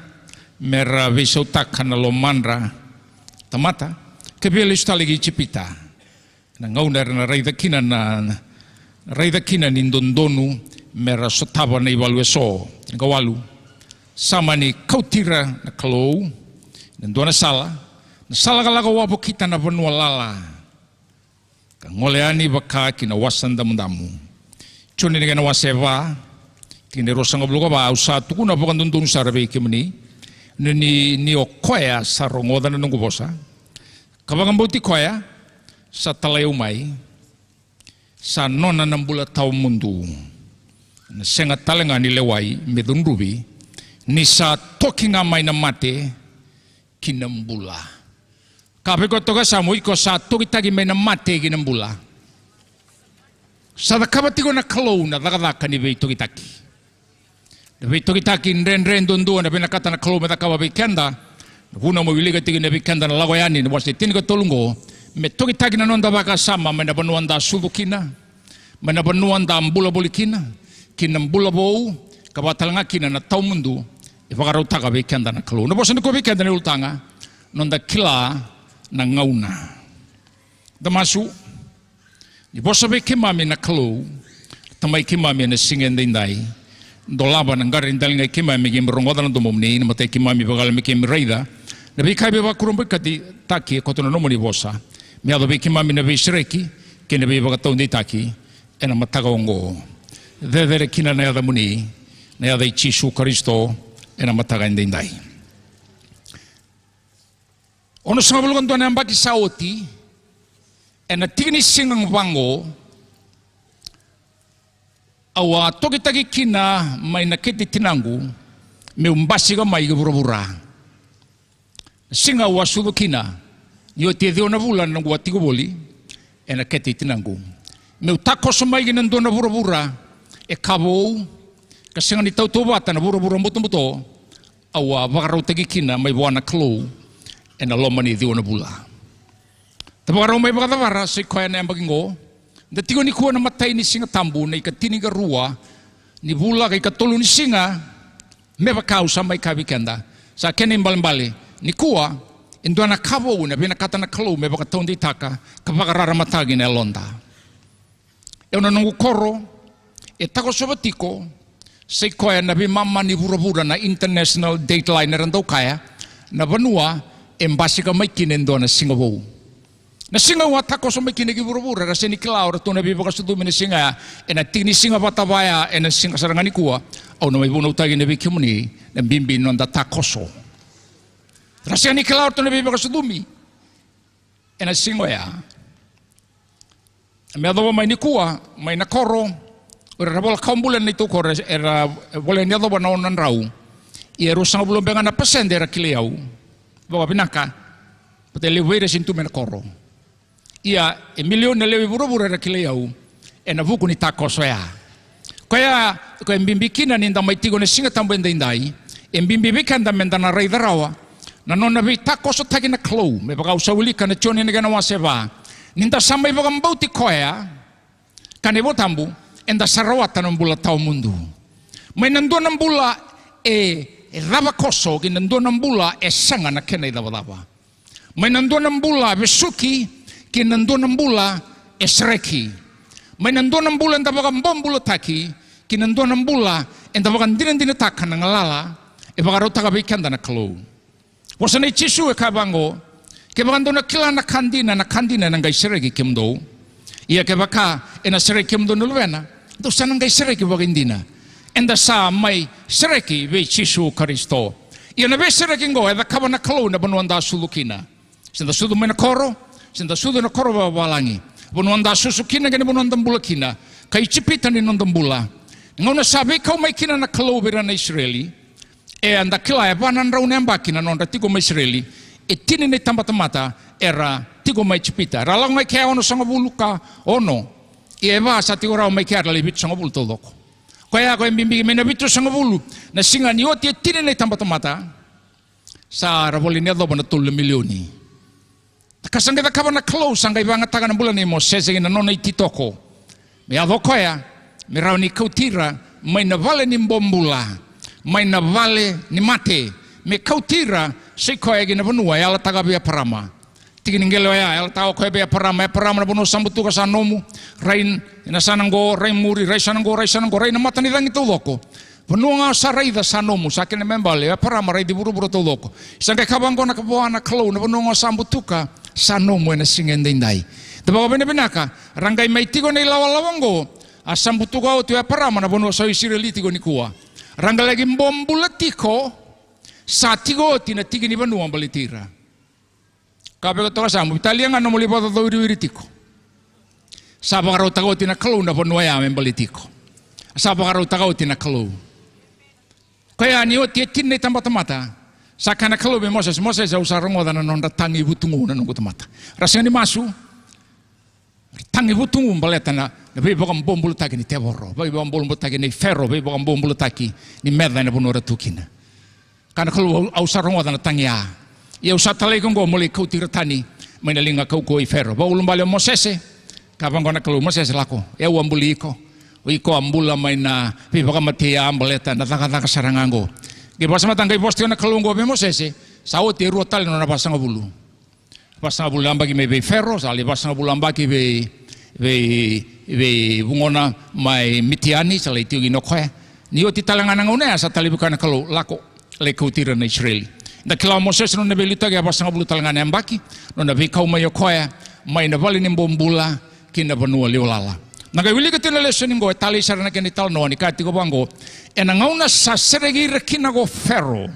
me ra veisautaka na lomadra tamata, ka via lesu tale ki Ijipita. Na gauna era na raica kina na, na raica kina ni dodonu me ra sotava na ivalu eso. Tinikawalu. Sa mani kauti ira na Kalou ena dua na sala, na sala ka lako wavokita na vanua lala, ka gole yani vaka ki na Wasa Damudamu. Joni na kena wase va, tikina e ruasagavulu ka va. Au sa tukuna vakadodonu sara vei kemuni ni, ni, ni o koya sa rogoca na noqu vosa ka vakabauti koya sa talai au mai, sa nona na bula tawamudu. Na sega tale ga ni lewai me cudruvi, ni sa toki ga mai na mate ki na bula. Ka vei koya toka sa mo iko sa tokitaki mai na mate ki na bula. Sa cakava tiko na Kalou na cakacaka ni veitokitaki. Na veitokitaki dredre duadua na vinakata na Kalou me cakava vei keda. Na vuna mo wilika tiko na vei keda na Lako Yani na wase tinikatolu oqo, me tokitaki na noda vakasama mai na vanua da sucu kina, mai na vanua da bula voli kina, ki na bula vou, ka vaka tale ga kina na tawamudu e vakarautaka vei keda na Kalou. Na vosa nikua vei keda na ulutaga, noda kila na gauna. Da masu. Ni vosa vei keimami na Kalou, Tamai keimami, ena siga edaidai. Dolava na qara ni daliga i keimami, keimami rogoca na domomuni, na matai keimami vakayalo me keimami raica na veika e veivakurabuitaki, e koto na nomuni vosa, me yaco vei keimami na veisereki kei na veivakataudeitaki ena mataka oqo. Cecere kina na yacamuni, na yaca i Jisu Karisito, ena mataka edaidai. Onosagavulu ka dua na yabaki sa oti, ena tiki ni siga vaqo, au a tokitaki kina mai na kete i tinaqu meu basika mai ki vuravura. Na siga au a sucu kina, ni oti e ciwa na vula na noqu a tiko voli ena kete i tinaqu, meu takoso mai ki na dua na vuravura e ka vou, ka sega ni tautauvata na vuravura butobuto au a vakarautaki kina mai vua na Kalou ena loma ni ciwa na vula. Da vakarau mai vakacavara, sa i koya na yabaki oqo. Da tiko nikua na matai ni Siga Tabu, na ikatinikarua ni vula, ka ikatolu ni siga, me vaka au sa mai kaya vei keda. Sa kena ibalebale, nikua e dua na ka vou ena vinakata na Kalou me vakataudeitaka ka vakararamataki na yaloda. E au na noqu koro e takosova tiko, sa i koya na veimama ni vuravura, na International Dateline era dau kaya, na vanua e basika mai kina e dua na siga vou. Na siga au a takoso mai kina ki vuravura, era sega ni kila o ratou na veivakasucumi na siga ya, ena tiki ni siga vata vaya, ena siga sara ga nikua au na mai vunautaka kina vei kemuni na bibi ni noda takoso. Era sega ni kila o ratou na veivakasucumi ena siga oya. Me yacova mai nikua, mai na koro, o ira era vola kawa bula ena neitou koro, era voleka ni yacova na ono na drau. Ia e ruasagavulu beka ga na pasede era kilai au vakavinaka. Baleta e levu vei ira e sega ni tu mai na koro. Ia e milioni na lewe i vuravura era kilai au ena vuku ni takoso oya. Koya, koya e bibi kina ni da mai tiko ena Siga Tabu edaidai, e bibi vei keda me da na raica rawa na nona veitakosotaki na Kalou, me vaka au sa wilika na Joni na kena wase va. Ni da sa mai vakabauti koya, kaya na iVola Tabu, eda sa rawata na bula tawamudu. Mai na dua na bula e, e cava koso ki na dua na bula e sega na kena icavacava. Mai na dua na bula vesuki ki na dua na bula e sereki. Mai na dua na bula eda vakabobulataki ki na dua na bula eda vakadinadinataka na galala e vakarautaka vei keda na Kalou. Vosa nei Jisu e kaya vaqo, kevaka dou na kila na ka dina, na ka dina ena qai sereki kemudou. Ia kevaka ena sereki kemudou na Luvena, dou sa na qai sereki vakaidina. Eda sa mai sereki vei Jisu Karisito. Ia na veisereki oqo e cakava na Kalou ena vanua da sucu kina. Se da sucu mai na koro, se da sucu ena koro vakavalagi, vanua da susu kina kei na vanua da bula kina, ka Ijipita ni noda bula. Na gauna sa veikau mai kina na Kalou vei ira na Isireli, e, eda kila e va na drau na yabaki na nodra tiko mai Isireli, e tini na itabatamata era tiko mai Ijipita. Era lako ga i kea onosagavulu ka ono. Ia e va sa tiko rawa mai kea, era lai vitusagavulu taucoko. Koya, koya e bibi mai na vitusagavulu na siga ni oti e tini na itabatamata. Sa ra volai ni yacova na tolu na milioni. Na ka sa qai cakava na Kalou, sa qai vakayagataka na bula nei Mosese kei na nona ititoko. Me yaco o koya, me rawa ni kauti ira mai na vale ni bobula, mai na vale ni mate, me kauti ira, sa i koya ki na vanua e yalataka vei Eparama. Tiki ni qele oya, e yalataka o koya vei Eparama, Eparama, na vanua sa butuka sa nomu, rai na yasana oqo, rai muri, rai yasana oqo, rai yasana oqo, rai na matanicagi taucoko. Vanua ga o sa raica sa nomu, sa kena ibalebale o Eparama raici vuravura taucoko. Sa qai kaya vaqo na ka vua na Kalou, na vanua ga o sa butuka sa nomu ena siga edaidai. Da vakavinavinaka, ra qai mai tiko na ilawalawa oqo, A sa butuka oti o Eparama na vanua sa o Isireli tiko nikua. Ra qai laki bobula tiko, sa tiko oti na tiki ni vanua baleti ira. Ka vei iko toka sa mo vitalia ga na mo lai vakacaucau wiriwiri tiko. Sa vakarautaka oti na Kalou na vanua ya me baleti iko. Sa vakarautaka oti na Kalou. Koya ni oti e tini na itabatamata, sa kaya na Kalou vei Mosese, Mosese, au sa rogoca na nodra tagi vutugu na noqu tamata. Ra sega ni masu. Ra tagi vutugu baleta na, na veivakabobulataki ni tevoro, veivakabobulataki ni Fero, veivakabobulataki ni meca ena vanua ra tu kina. Kaya na Kalou, au, au sa rogoca na tagi ya. Ia au sa talai iko oqo mo lai kauti ira tani mai na liga kaukauwa i Fero. Vakaulubale o Mosese, ka vaqo na Kalou, Mosese lako, e au a buli iko. O iko a bula mai na veivakamatei ya baleta na cakacaka sara ga oqo. Qai vasamata qai vosa tiko na Kalou oqo vei Mosese, sa oti e rua tale na nona vasagavulu. Vasagavulu yabaki mai vei Fero, sa lai vasagavulu yabaki vei, vei, vei vugona mai Mitiani, sa lai tiko kina o koya. Ni oti tale ga na gauna ya, sa talai vei koya na Kalou, lako, lai kauti ira na Isireli. Da kila o Mosese nona veiliutaki e vasagavulu tale ga na yabaki, nona veikau mai o koya, mai na vale ni bobula, ki na vanua liwalala. Na qai wilika tiko na lesoni qo, e talei sara na kena italanoa, ni kaya tiko vaqo, ena gauna sa sereki ira kina ko Fero,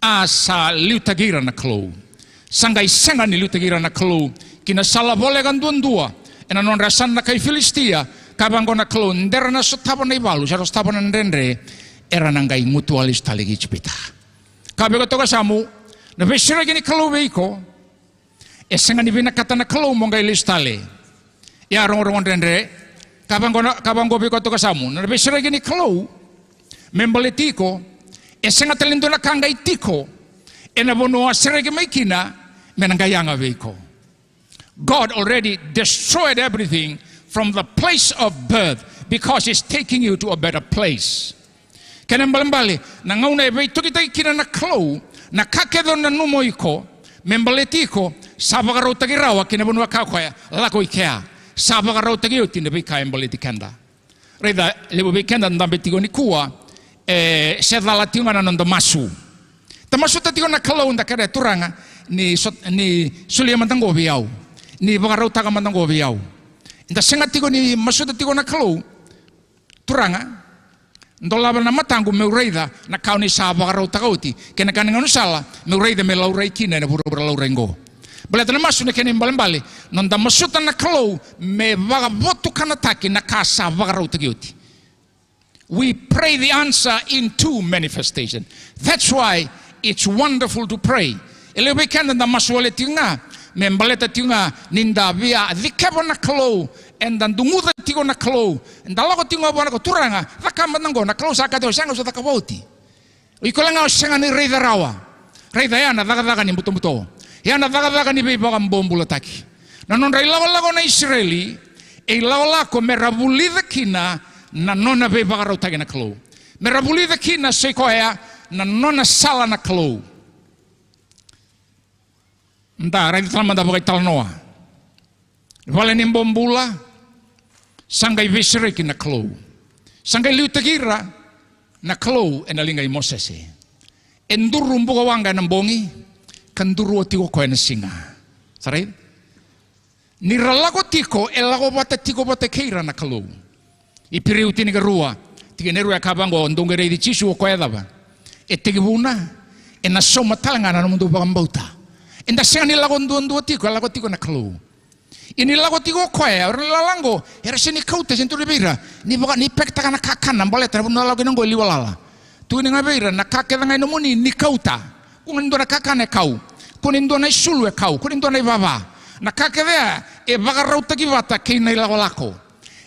a sa liutaki ira na Kalou. Sa qai sega ni liutaki ira na Kalou ki na sala voleka duadua, ena nodra yasana na kai Filisitia, ka vaqo na Kalou, de ra na sotava na ivalu, se ra sotava na dredre, era na qai gutuwa lesu tale ki Ijipita. Ka vei iko toka yasamu, na veisereki ni Kalou vei iko, e sega ni vinakata na Kalou mo qai lesu tale. Ia rogorogo dredre, ka vaqo na, ka vaqo vei iko toka yasamu, na veisereki ni Kalou me baleti iko, e sega tale ni dua na ka qai tiko ena vanua o a sereki mai kina me na qai yaga vei iko. God already destroyed everything from the place of birth because he's taking you to a better place. Kena ibalebale, na gauna e veitokitaki kina na Kalou, na ka kece o nanuma o iko me baleti iko, sa vakarautaki rawa ki na vanua ka koya, lako i kea. Sa vakarautaki oti na veika e baleti keda. Raica, levu vei keda dabe tiko nikua, e, se cala tiko ga na noda masu. Da masuta tiko na Kalou, da kere, Turaga, ni so-, ni solia mada qo vei au. Ni vakarautaka mada qo vei au. Da sega tiko ni masuta tiko na Kalou, Turaga, dolava na mataqu meu raica na ka o ni sa vakarautaka oti, kei na ka ni gaunisala meu raica me laurai kina ena vuravura laurai qo. Baleta na masu na kena ibalebale, noda masuta na Kalou me vakavotukanataki na ka sa vakarautaki oti. We pray the answer into manifestation. That's why it's wonderful to pray. E levu vei keda da masu wale tiko ga, me baleta tiko ga ni da via cikeva na Kalou, eda duguca tiko na Kalou, eda lako tiko ga vua na Kalou, Turaga, cakava mada qo, na Kalou sa kaya tiko, sega, au sa cakava oti. O iko la ga o sega ni raica rawa. Raica ya na cakacaka ni butobuto. Ya na cakacaka ni veivakabobulataki. Na nodra ilakolako na Isireli, e ilakolako me ra vulica kina na nona veivakarautaki na Kalou. Me ra vulica kina, sa i koya, na nona sala na Kalou. Da raica tale mada vakaitalanoa. Vale ni bobula, sa qai veisereki na Kalou. Sa qai liutaki ira na Kalou ena liga i Mosese. E duru bukawaqa ena bogi, ka duru oti ko koya ena siga. Sa raica? Ni ra lako tiko, e lako vata tiko vata kei ira na Kalou. Iperiu tinikarua, tikina e rua e kaya vaqo, dou qai raici Jisu o koya e cava? E tekivuna, ena sauma tale ga na nomudou vakabauta. Eda sega ni lako duadua tiko, e lako tiko na Kalou. Ia ni lako tiko o koya, o ira na lala qo, era sega ni kauta, sega ni tukuna vei ira, ni vaka, ni peketaka na kakana, baleta na vanua lako kina qo e liwa lala. Tukuni ga vei ira, na ka kece ga e nomuni, ni kauta. Kua ni dua na kakana e kau. Kua ni dua na isulu e kau. Kua ni dua na ivava. Na ka kece ya e vakarautaki vata kei na ilakolako.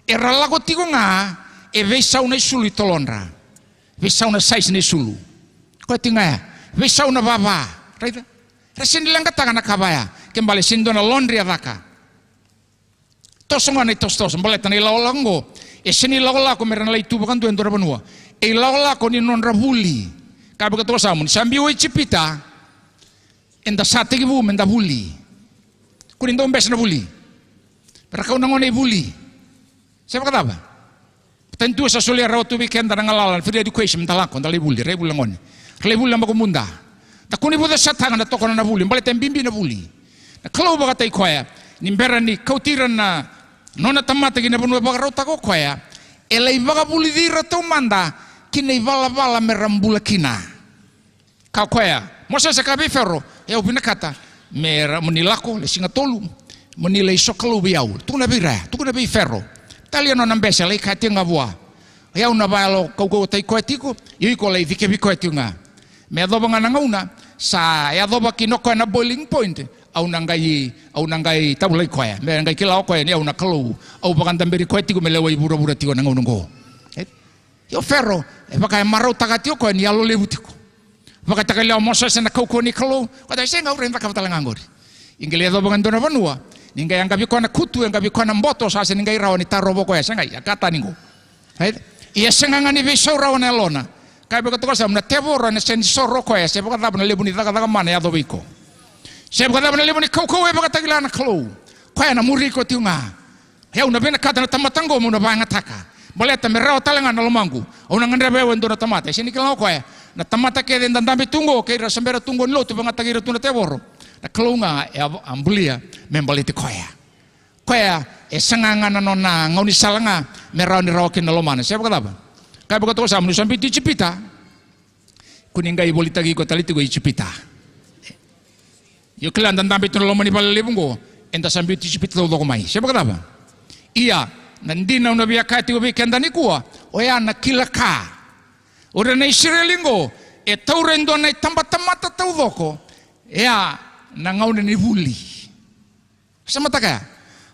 Era lako tiko ga e veisau na isulu i tolodra. Veisau na size na isulu. Koya tiko ga ya. Veisau na vava. Raica? Era sega ni leqataka na ka vaya. Ke bale sega ni dua na laundry a caka. Toso ga na itosotoso, baleta na ilakolako qo, e sega ni lakolako me ra na lai tu vakadua e dua na vanua. E ilakolako ni nodra vuli. Ka vaka toka sa mo ni sa biu o Ijipita, eda sa tekivu me da vuli. Kua ni dau bese na vuli. Me ra kau na gone i vuli. Se vakacava? Tani tu sa solia rawa tu vei keda na galala, na free education, me da lako, da lai vuli, rai vuli na gone. Ra lai vuli na makubuda. Da kua ni vucesa taga na tokona na vuli, baleta e bibi na vuli. Na Kalou vakataki koya, ni bera ni kauti ira na Nona tamata ki na vanua e vakarautaka o koya, e lai vakavulici ira taumada ki na ivalavala me ra bula kina. Kaya o koya, Mosese kaya vei Fero, e, au vinakata me ra, mo ni lako, le siga tolu, mo ni lai sokalou vei au. Tukuna vei ira, tukuna vei Fero. Talia nona bese, lai kaya tiko ga vua, o yau na vakailakaukauwataki koya tiko, io iko lai cikevi koya tiko ga. Me yacova ga na gauna sa yacova kina o koya na boiling point, au na qai, au na qai tavulaki koya. Me qai kila o koya ni au na Kalou, au vakadaberi koya tiko me lewai vuravura tiko na gauna oqo. E? Io Fero, e vaka e marautaka tiko o koya ni yalo levu tiko. Vakatakila o Mosese na kaukauwa ni Kalou. Koya e sega, au rai cakava tale ga oqori. Ia qai lai yacova ga e dua na vanua, ni qai yaqavi koya na kutu, yaqavi koya na boto, sa sega ni qai rawa ni tarova o koya, sega, ia ka tani oqo. Right? Ia sega ga ni veisau rawa na yalona. Kaya vei koya toka sa, na tevoro ena sega ni soro o koya se vakacava na levu ni cakacaka mana e yaco vei iko, se vakacava na levu ni kaukauwa e vakatakila na Kalou. Koya ena muri iko tiko ga. Ia au na vinakata na tamata oqo meu na vakayagataka, baleta me rawa tale ga na lomaqu. Au na gadreva au e dua na tamata. E sega ni kila o koya na tamata kece e dadabe tu oqo kei ira sa bera tu oqo ni lotu vakayagataki ira tu na tevoro. Na Kalou ga e a, a bulia me baleti koya. Koya e saga ga na nona gaunisala ga me rawa ni rawa kina na lomana. Se vakacava? Kaya vei koya toka sa, mo ni sa biuti Ijipita, ko ni qai volitaki iko tale tiko i Ijipita. Io kila da dabe tu na loma ni vale levu oqo, eda sa biuti Ijipita taucoko mai. Se vakacava? Ia, na dina au na via kaya tiko vei keda nikua, oya na kila ka. O ira na Isireli oqo e taura e dua na itabatamata taucoko, oya na gauna ni vuli. Sa mataka ya,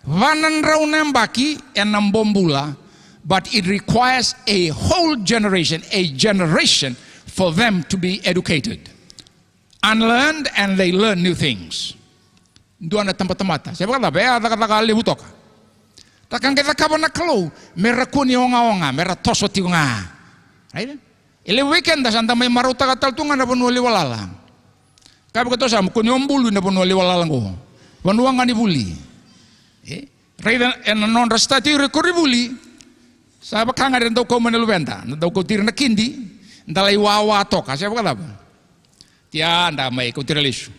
va na drau na yabaki ena bobula, but it requires a whole generation, a generation for them to be educated. Unlearned and they learn new things. Dua na tabatamata. Se vakacava, e a cakacaka levu toka. Ra ka qai cakava na Kalou, me ra kua ni ogaoga, me ra toso tiko ga. Right? E levu vei keda sa da mai marautaka tale tu ga na vanua lewe lala. Kaya vei koya toka sa, mo kua ni o bulu ena vanua lewe lala oqo. Vanua ga ni vuli. E? Raica ena nodra start ira e koronivuli. Sa vaka ga era dau kau mai na luveda. Na dau kauti ira na kidi. Da lai wawa toka. Se vakacava? Tia da mai kauti ira lesu.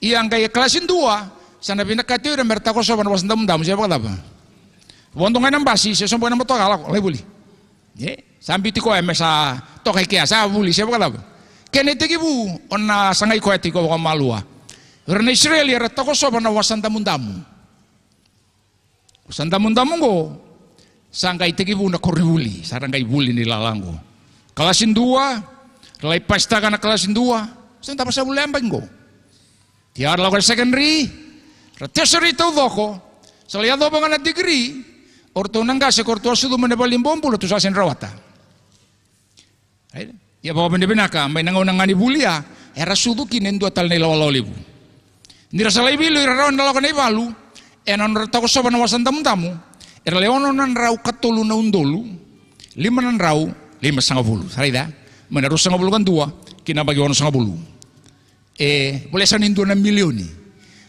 Ia qai e kalasi dua. Sa na vinakati o ira me ra takosova na wasa damudamu. Se vakacava? Vodo ga ena basi, se sobu ena motoka, lako, lai vuli. E, sa biuti koya me sa toka i kea, sa vuli, se vakacava? Kena itekivu, o na sagai koya tiko vakamalua. Ira na Isireli era takosova na wasa damudamu. Wasa damudamu oqo, sa qai tekivu na koronivuli, sa ra qai vuli ni lala oqo. Kalasi dua, ra lai pasitaka na kalasi dua, sa dava sa vuli na yabaki oqo. Ia ra lako e secondary, ra tertiary taucoko, sa lai yacova ga na degree, o ratou na qase ko ratou a sucu mai na vale ni bobula, ratou sa sega ni rawata. Ia vakavinavinaka, mai na gauna ga ni vuli ya, era sucu kina e dua tale na ilawalawa levu. Ni ra sa lai vuli, ra rawa ni ra lako na ivalu, ena nodra takosova na wasa damudamu, era lai ono na drau ka tolu na udolu, lima na drau, limasagavulu. Sa raica, mai na ruasagavulu ka dua, ki na yabaki onosagavulu. E, voleka sara ni dua na milioni.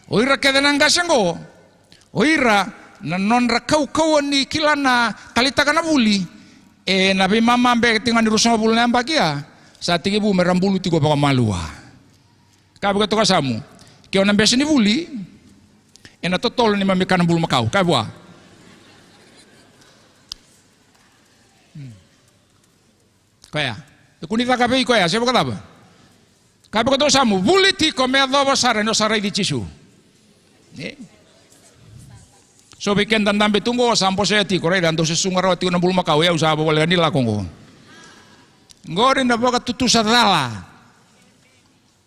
O ira kece na qase oqo, o ira na nodra kaukauwa ni kila na talitaka na vuli, ena veimama beka tiko ga ni ruasagavulu na yabaki ya, sa tekivu me ra bulu tiko vakamalua. Kaya vei koya toka sa, mo kua ni o na bese ni vuli ena totolo ni neimami kana bulumakau. Kaya vua. Koya. E kua ni caka vei koya, se vakacava? Kaya vei koya toka sa, mo vuli tiko me yacova sara ni o sa raici Jisu. E? So vei keda dabe tu oqo sa bosea tiko, raica, dou se susuga rawa tiko na bulumakau, e, au sa voleka ni lako oqo. Oqori na vakatutusa cala.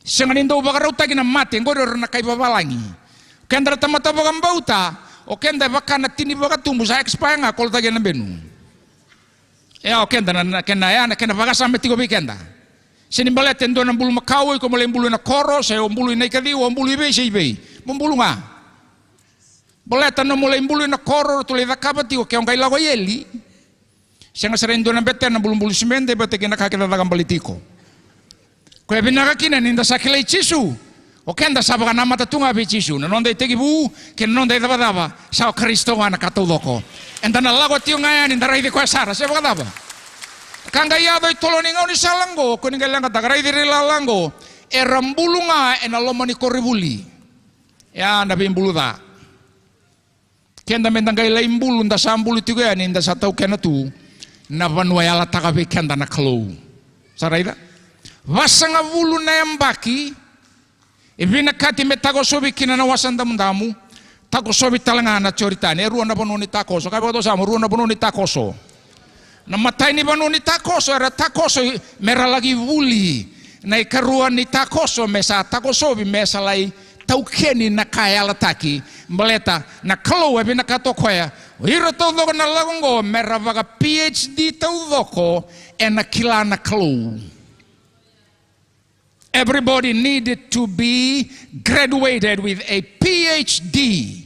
Sega ni dau vakarautaki na mate, oqori o ira na kai vavalagi. Keda na tamata vakabauta, o keda e vaka na tini vakatubu, sa expire ga, kolotaki ena benu. E, o keda na, na kena, e, na kena vakasama tiko vei keda. Se ni baleta e dua na bulumakau, iko mo lai bulu ena koro, se o bulu i Naikaciwa, o bulu i vei, se i vei. Mo bulu ga. Baleta nomu lai bulu ena koro, ratou lai cakava tiko, ke o qai lako i eli. Sega sara e dua na betena bulubulu simede vata kei na ka kece caka baleti iko. Koya vinaka kina ni da sa kilai Jisu. O keda sa vakanamata tu ga vei Jisu. Na noda itekivu kei na noda icavacava, sa o Karisito ga na ka taucoko. Eda na lako tiko ga yani da raici koya sara, se vakacava? Ka qai yaco e tolo ni gaunisala oqo, ko ni qai leqataka, raici ira i lala oqo. Era bulu ga ena loma ni koronivuli. Ya na veibulu ca. Keda meda qai lai bulu, da sa bulu tiko yani, da sa taukena tu na vanua e yalataka vei keda na Kalou. Sa raica? Vasagavulu na yabaki e vinakati me takosovi kina na Wasa Damudamu, takosovi tale ga na Joritani. E rua na vanua ni takoso. Ka vakatosamu, rua na vanua ni takoso. Na matai ni vanua ni takoso era takoso me ra laki vuli. Na ikarua ni takoso me sa takosovi me sa lai taukeni na ka e yalataki. Baleta na Kalou e vinakata o koya o ira taucoko na lako oqo me ra vaka P H D taucoko ena kila na Kalou. Everybody needed to be graduated with a P H D.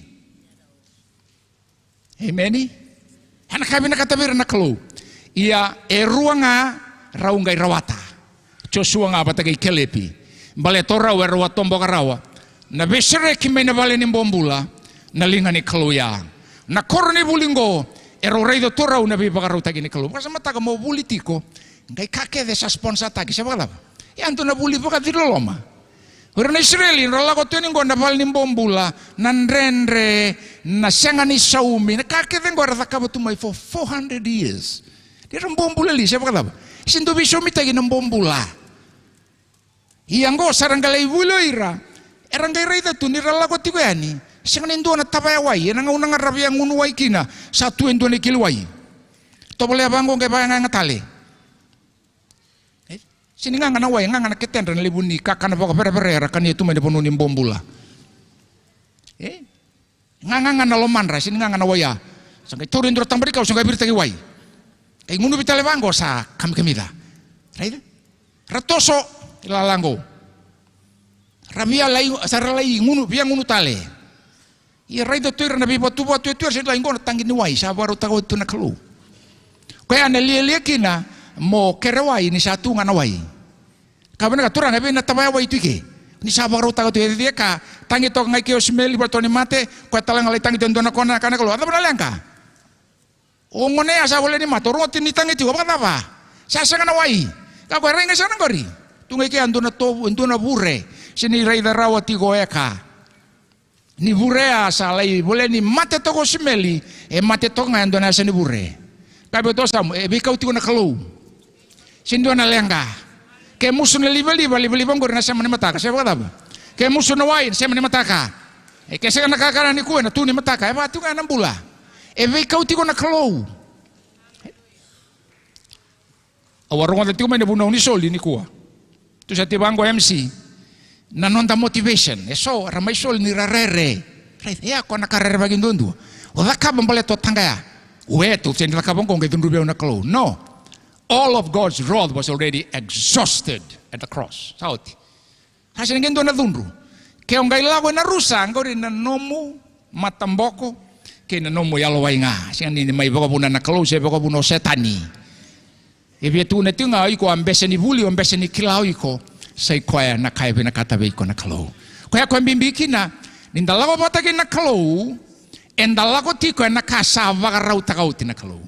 Emeni? Ena ka vinakata vei ira na Kalou. Ia e rua ga rau qai rawata. Josua ga vata kei Kelepi. Baleta o rau e rau a toboka rawa na veisereki mai na vale ni bobula, na liga ni Kalou ya. Na koronivuli oqo e rau raica tu o rau na veivakarautaki ni Kalou. Vakasamataka mo vuli tiko, qai ka kece sa sponsataki, se vakacava? E a dua na vuli vakaciloloma. O ira na Isireli ra lako tu yani oqo na vale ni bobula, na dredre, na sega ni saumi, na ka kece oqo era cakava tu mai for four hundred years. Ni ra bobula li, se vakacava? Se dua veisaumitaki na bobula. Ia oqo sa ra qai lai vuli o ira, era qai raica tu ni ra lako tiko yani, sega ni dua na tavaya wai, ena gauna ga ra via gunu wai kina sa tu e dua na ikeli wai. Tovolea vaqo qai vakayaga tale. E? Se ni gaga na wai, gaga na ketedra na levu ni kakana vakaverevere era kania tu mai na vanua ni bobula. E? Gaga ga na lomadra, se ni gaga na wai ya. Sa qai tauri e dua na taba ni kau, sa qai viritaki wai. Qai gunuvi tale vaqo sa kamikamica. Raica? Ra toso i lala qo. Ra via lai, sa ra lai gunu, via gunu tale. Ia raica tu ira na veivatuvatu e tu era, se lai qo na taqi ni wai sa vakarautaka oti tu na Kalou. Koya na lialia kina mo kere wai ni sa tu ga na wai. Ka vinaka, Turaga, e vei na tavaya wai tu i ke? Ni sa vakarautaka tu e cici e ka, tagi toka ga i ke o Simeli, vale toka ni mate, koya tale ga lai tagi tu e dua na kona, kaya na Kalou, a cava na leqa? O gone ya sa vale ni mate, o rogo tiko ni tagi tiko, vakacava? Sa sega na wai. Ka koya, rai ga sara na qori. Tu ga i ke a dua na tovu, e dua na vure. Se ni raica rawa tiko e ka. Ni vure ya sa lai vale ni mate toka o Simeli, e mate toka ga e dua na yasa ni vure. Ka vei tosamu, e veikau tiko na Kalou. Se dua na leqa. Ke musu na livaliva, livaliva qori na sema ni mataka, se vakacava? Ke musu na wai, na sema ni mataka. E ke sega na kakana nikua, na tu ni mataka, e vaka tiko ga na bula. E veikau tiko na Kalou. Au a rogoca tiko mai na vunau ni soli nikua. Tu sa tiko vaqo M C. Na noda motivation. E so, ra mai soli ni ra rere. Raica, e a koya na ka rerevaki duadua. O cakava baleta o taqaya. Ue, tou sega ni cakava qo qai cudruvi au na Kalou. No. All of God's wrath was already exhausted at the cross. Sa oti. Sa sega ni dua na cudru. Ke o qai lako ena rusa, qori na nomu mataboko kei na nomu yalowai ga. Sega ni mai vakavuna na Kalou se vakavuna o Setani. E via tukuna tiko ga o iko a bese ni vuli, o bese ni kila o iko. Sa i koya na ka e vinakata vei iko na Kalou. Koya koya bibi kina, ni da lako vata kei na Kalou, eda lako tiko ena ka sa vakarautaka oti na Kalou.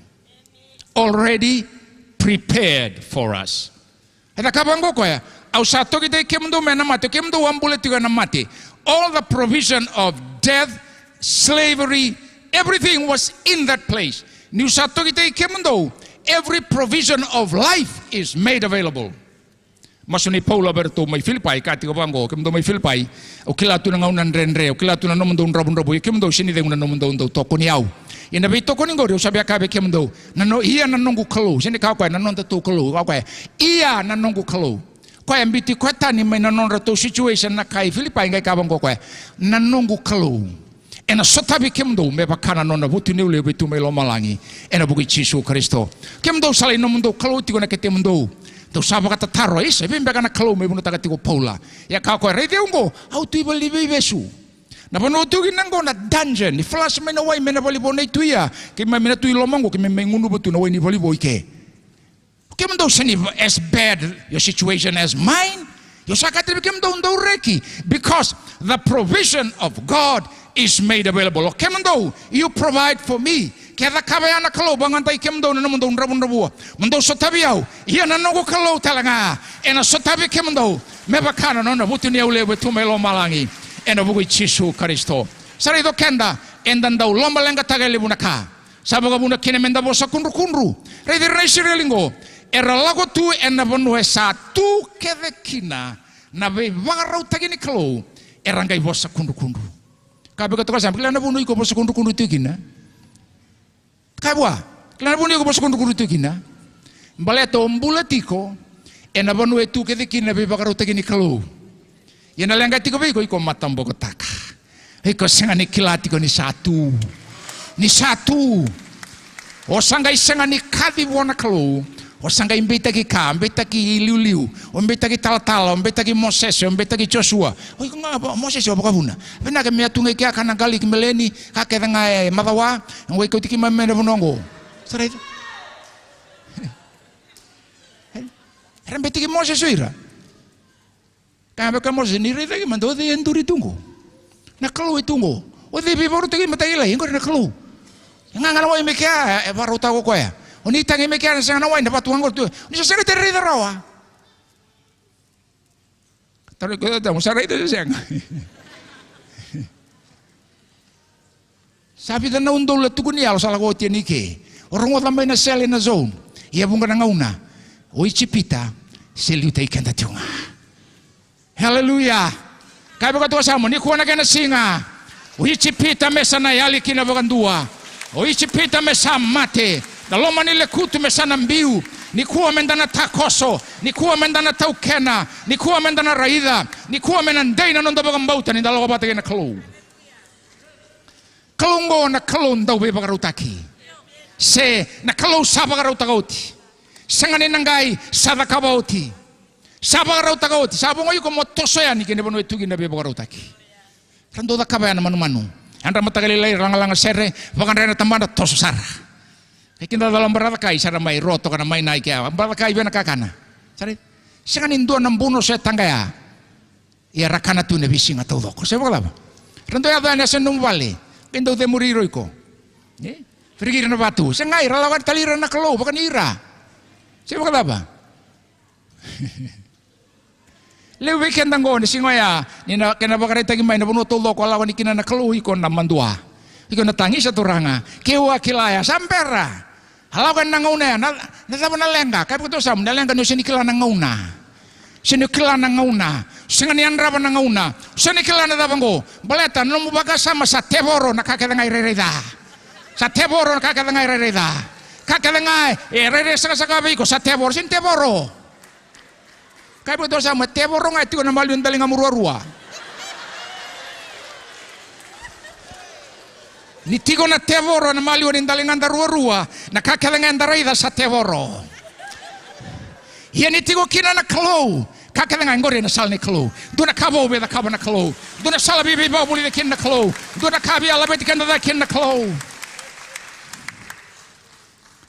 Already prepared for us. E cakava oqo o koya, au sa tokitaki kemudou mai na mate, kemudou a bula tiko ena mate. All the provision of death, slavery, everything was in that place. Niu sa tokitaki kemudou, every provision of life is made available. Masu nei Paula vei iratou mai Filipai, ka tiko vaqo, kemudou mai Filipai, au kila tu na gauna dredre, au kila tu na nomudou dravudravua, ia kemudou sega ni cegu na nomudou dau tokoni au. Ia na veitokoni qori au sa via kaya vei kemudou, na no, ia na noqu Kalou, sega ni kaya o koya na nodatou Kalou, kaya o koya, ia na noqu Kalou. Koya e biuti koya tani mai na nodratou situation na kai Filipai, qai kaya vaqo o koya, na noqu Kalou. Ena sotavi kemudou me vaka na nona vutuniyau levu e tu mai lomalagi, ena vuku i Jisu Karisito. Kemudou sa lai nomudou Kalou tiko na ketemudou. Dou sa vakatataro, isa, e vei beka na Kalou mai vunataka tiko o Paula? Ia kaya o koya, raici au oqo, au tu i valeniveivesu. Na vanua au tu kina oqo na dungeon, ni flush mai na wai mai na valenivo na itui ya, keimami na tu i loma oqo, keimami mai gunuva tu na wai ni valenivo i ke. Kemudou sega ni as bad your situation as mine. Ia au sa kaya tale vei kemudou, dou reki, because the provision of God is made available. O kemudou, you provide for me. Ke cakava ya na Kalou, vakayagataki kemudou na nomudou dravudravua, mo dou sotavi au. Ia na noqu Kalou tale ga ena sotavi kemudou me vaka na nona vutuniyau levu e tu mai lomalagi, ena vuku i Jisu Karisito. Sa raici o keda, Eda dau lomaleqataka e levu na ka. Sa vakavuna kina meda vosa kudrukudru. Raici ira na Isireli qo. Era lako tu ena vanua e sa tu kece kina na veivakarautaki ni Kalou. Era qai vosa kudrukudru. Ka vei ka toka sa, kila na vanua iko vosa kudrukudru tu kina. Ka vua, kila na vanua iko vosa kudrukudru tu kina. Baleta o bula tiko ena vanua e tu kece kina na veivakarautaki ni Kalou. Ia na leqa tiko vei iko, iko matabokotaka. Iko sega ni kila tiko ni sa tu. Ni sa tu. O sa qai sega ni kaci vua na Kalou. O sa qai beitaki ka, beitaki iliuliu, o beitaki talatala, o beitaki Mosese, o beitaki Josua. O iko ga, Mosese, o vakavuna. Vinaka me a tu ga i kea, kana galiki, meleni, ka kece ga e macawa, qo i kauti keimami mai na vanua qo. Sa raica. Era beitaki Mosese o ira. Ka vaka Mosese, ni raicaki mada, o cei e duri tu qo? Na Kalou e tu qo. O cei veivakarautaki, mataqali, e qori na Kalou. E gaga na wai mai kea, e vakarautaka o koya. O ni tagi mai kea na sega na wai, na vatu ga qori tu. Ni sa sega ni raica rawa. Tarogi koya, mo sa raica se sega. Sa vica na udolu na tuku ni yalo sa lako oti yani i ke. O rogoca mai na sele na zone. Ia vuqa na gauna o Ijipita se liutaki keda tiko ga. Haleluya. Ka vei ka toka sa mo, nikua na kena siga. O Ijipita me sa na yali kina vakadua. O Ijipita me sa mate. Na loma ni lekutu me sa na biu. Nikua meda na takoso. Nikua meda na taukena. Nikua meda na raica. Nikua me na dei na noda vakabauta ni da lako vata kei na Kalou. Kalou oqo na Kalou dau veivakarautaki. Se na Kalou sa vakarautaka oti. Sega ni na qai sa cakava oti. Sa vakarautaka oti. Sa vo ga iko mo toso yani ki na vanua e tu kina na veivakarautaki. Ra dau cakava ya na manumanu. Yadra mataka lailai, lagalaga sere, vakadre na tabadra, toso sara. Kei kida cala baracakai sara mai ro toka na mai na i kea. Baracakai vei na kakana. Sara. Sega ni dua na buno se taqaya. Ia ra kana tu na veisiga taucoko. Se vakacava? Ra dau yaco yani e yasa ni nomu vale. Qai dau cemuri ira o iko. E? Fereki ira na vatu. Sega, ira lako yani tali ira na Kalou, vakani ira. Se vakacava? Levu vei keda qo ni siga oya, ni na kena vakaraitaki mai na vanua taucoko a lako yani kina na Kalou, iko na madua. Iko na tagisa, Turaga. Keu a kila ya, sa bera. A lako yani na gauna ya, na, na cava na leqa? Ka vei ka toka sa mo, na leqa ni o sega ni kila na gauna. Sega ni kila na gauna. Sega ni yadrava na gauna. Sega ni kila na cava qo. Baleta na nomu vakasama sa tevoro na ka kece ga e rairai ca. Sa tevoro na ka kece ga e rairai ca. Ka kece ga e rairai sakasaka vei iko sa tevoro. Sega ni tevoro. Ka vei ka toka sa mo, tevoro ga e tiko na maliwa ni daligamu ruarua. Ni tiko na tevoro na maliwa ni daligada ruarua, na ka kece ga eda raica sa tevoro. Ia ni tiko kina na Kalou, ka kece ga e qori ena sala ni Kalou. Dua na ka vou via cakava na Kalou. Dua na sala via veivakavulici kina na Kalou. Dua na ka via laveti keda cake kina na Kalou.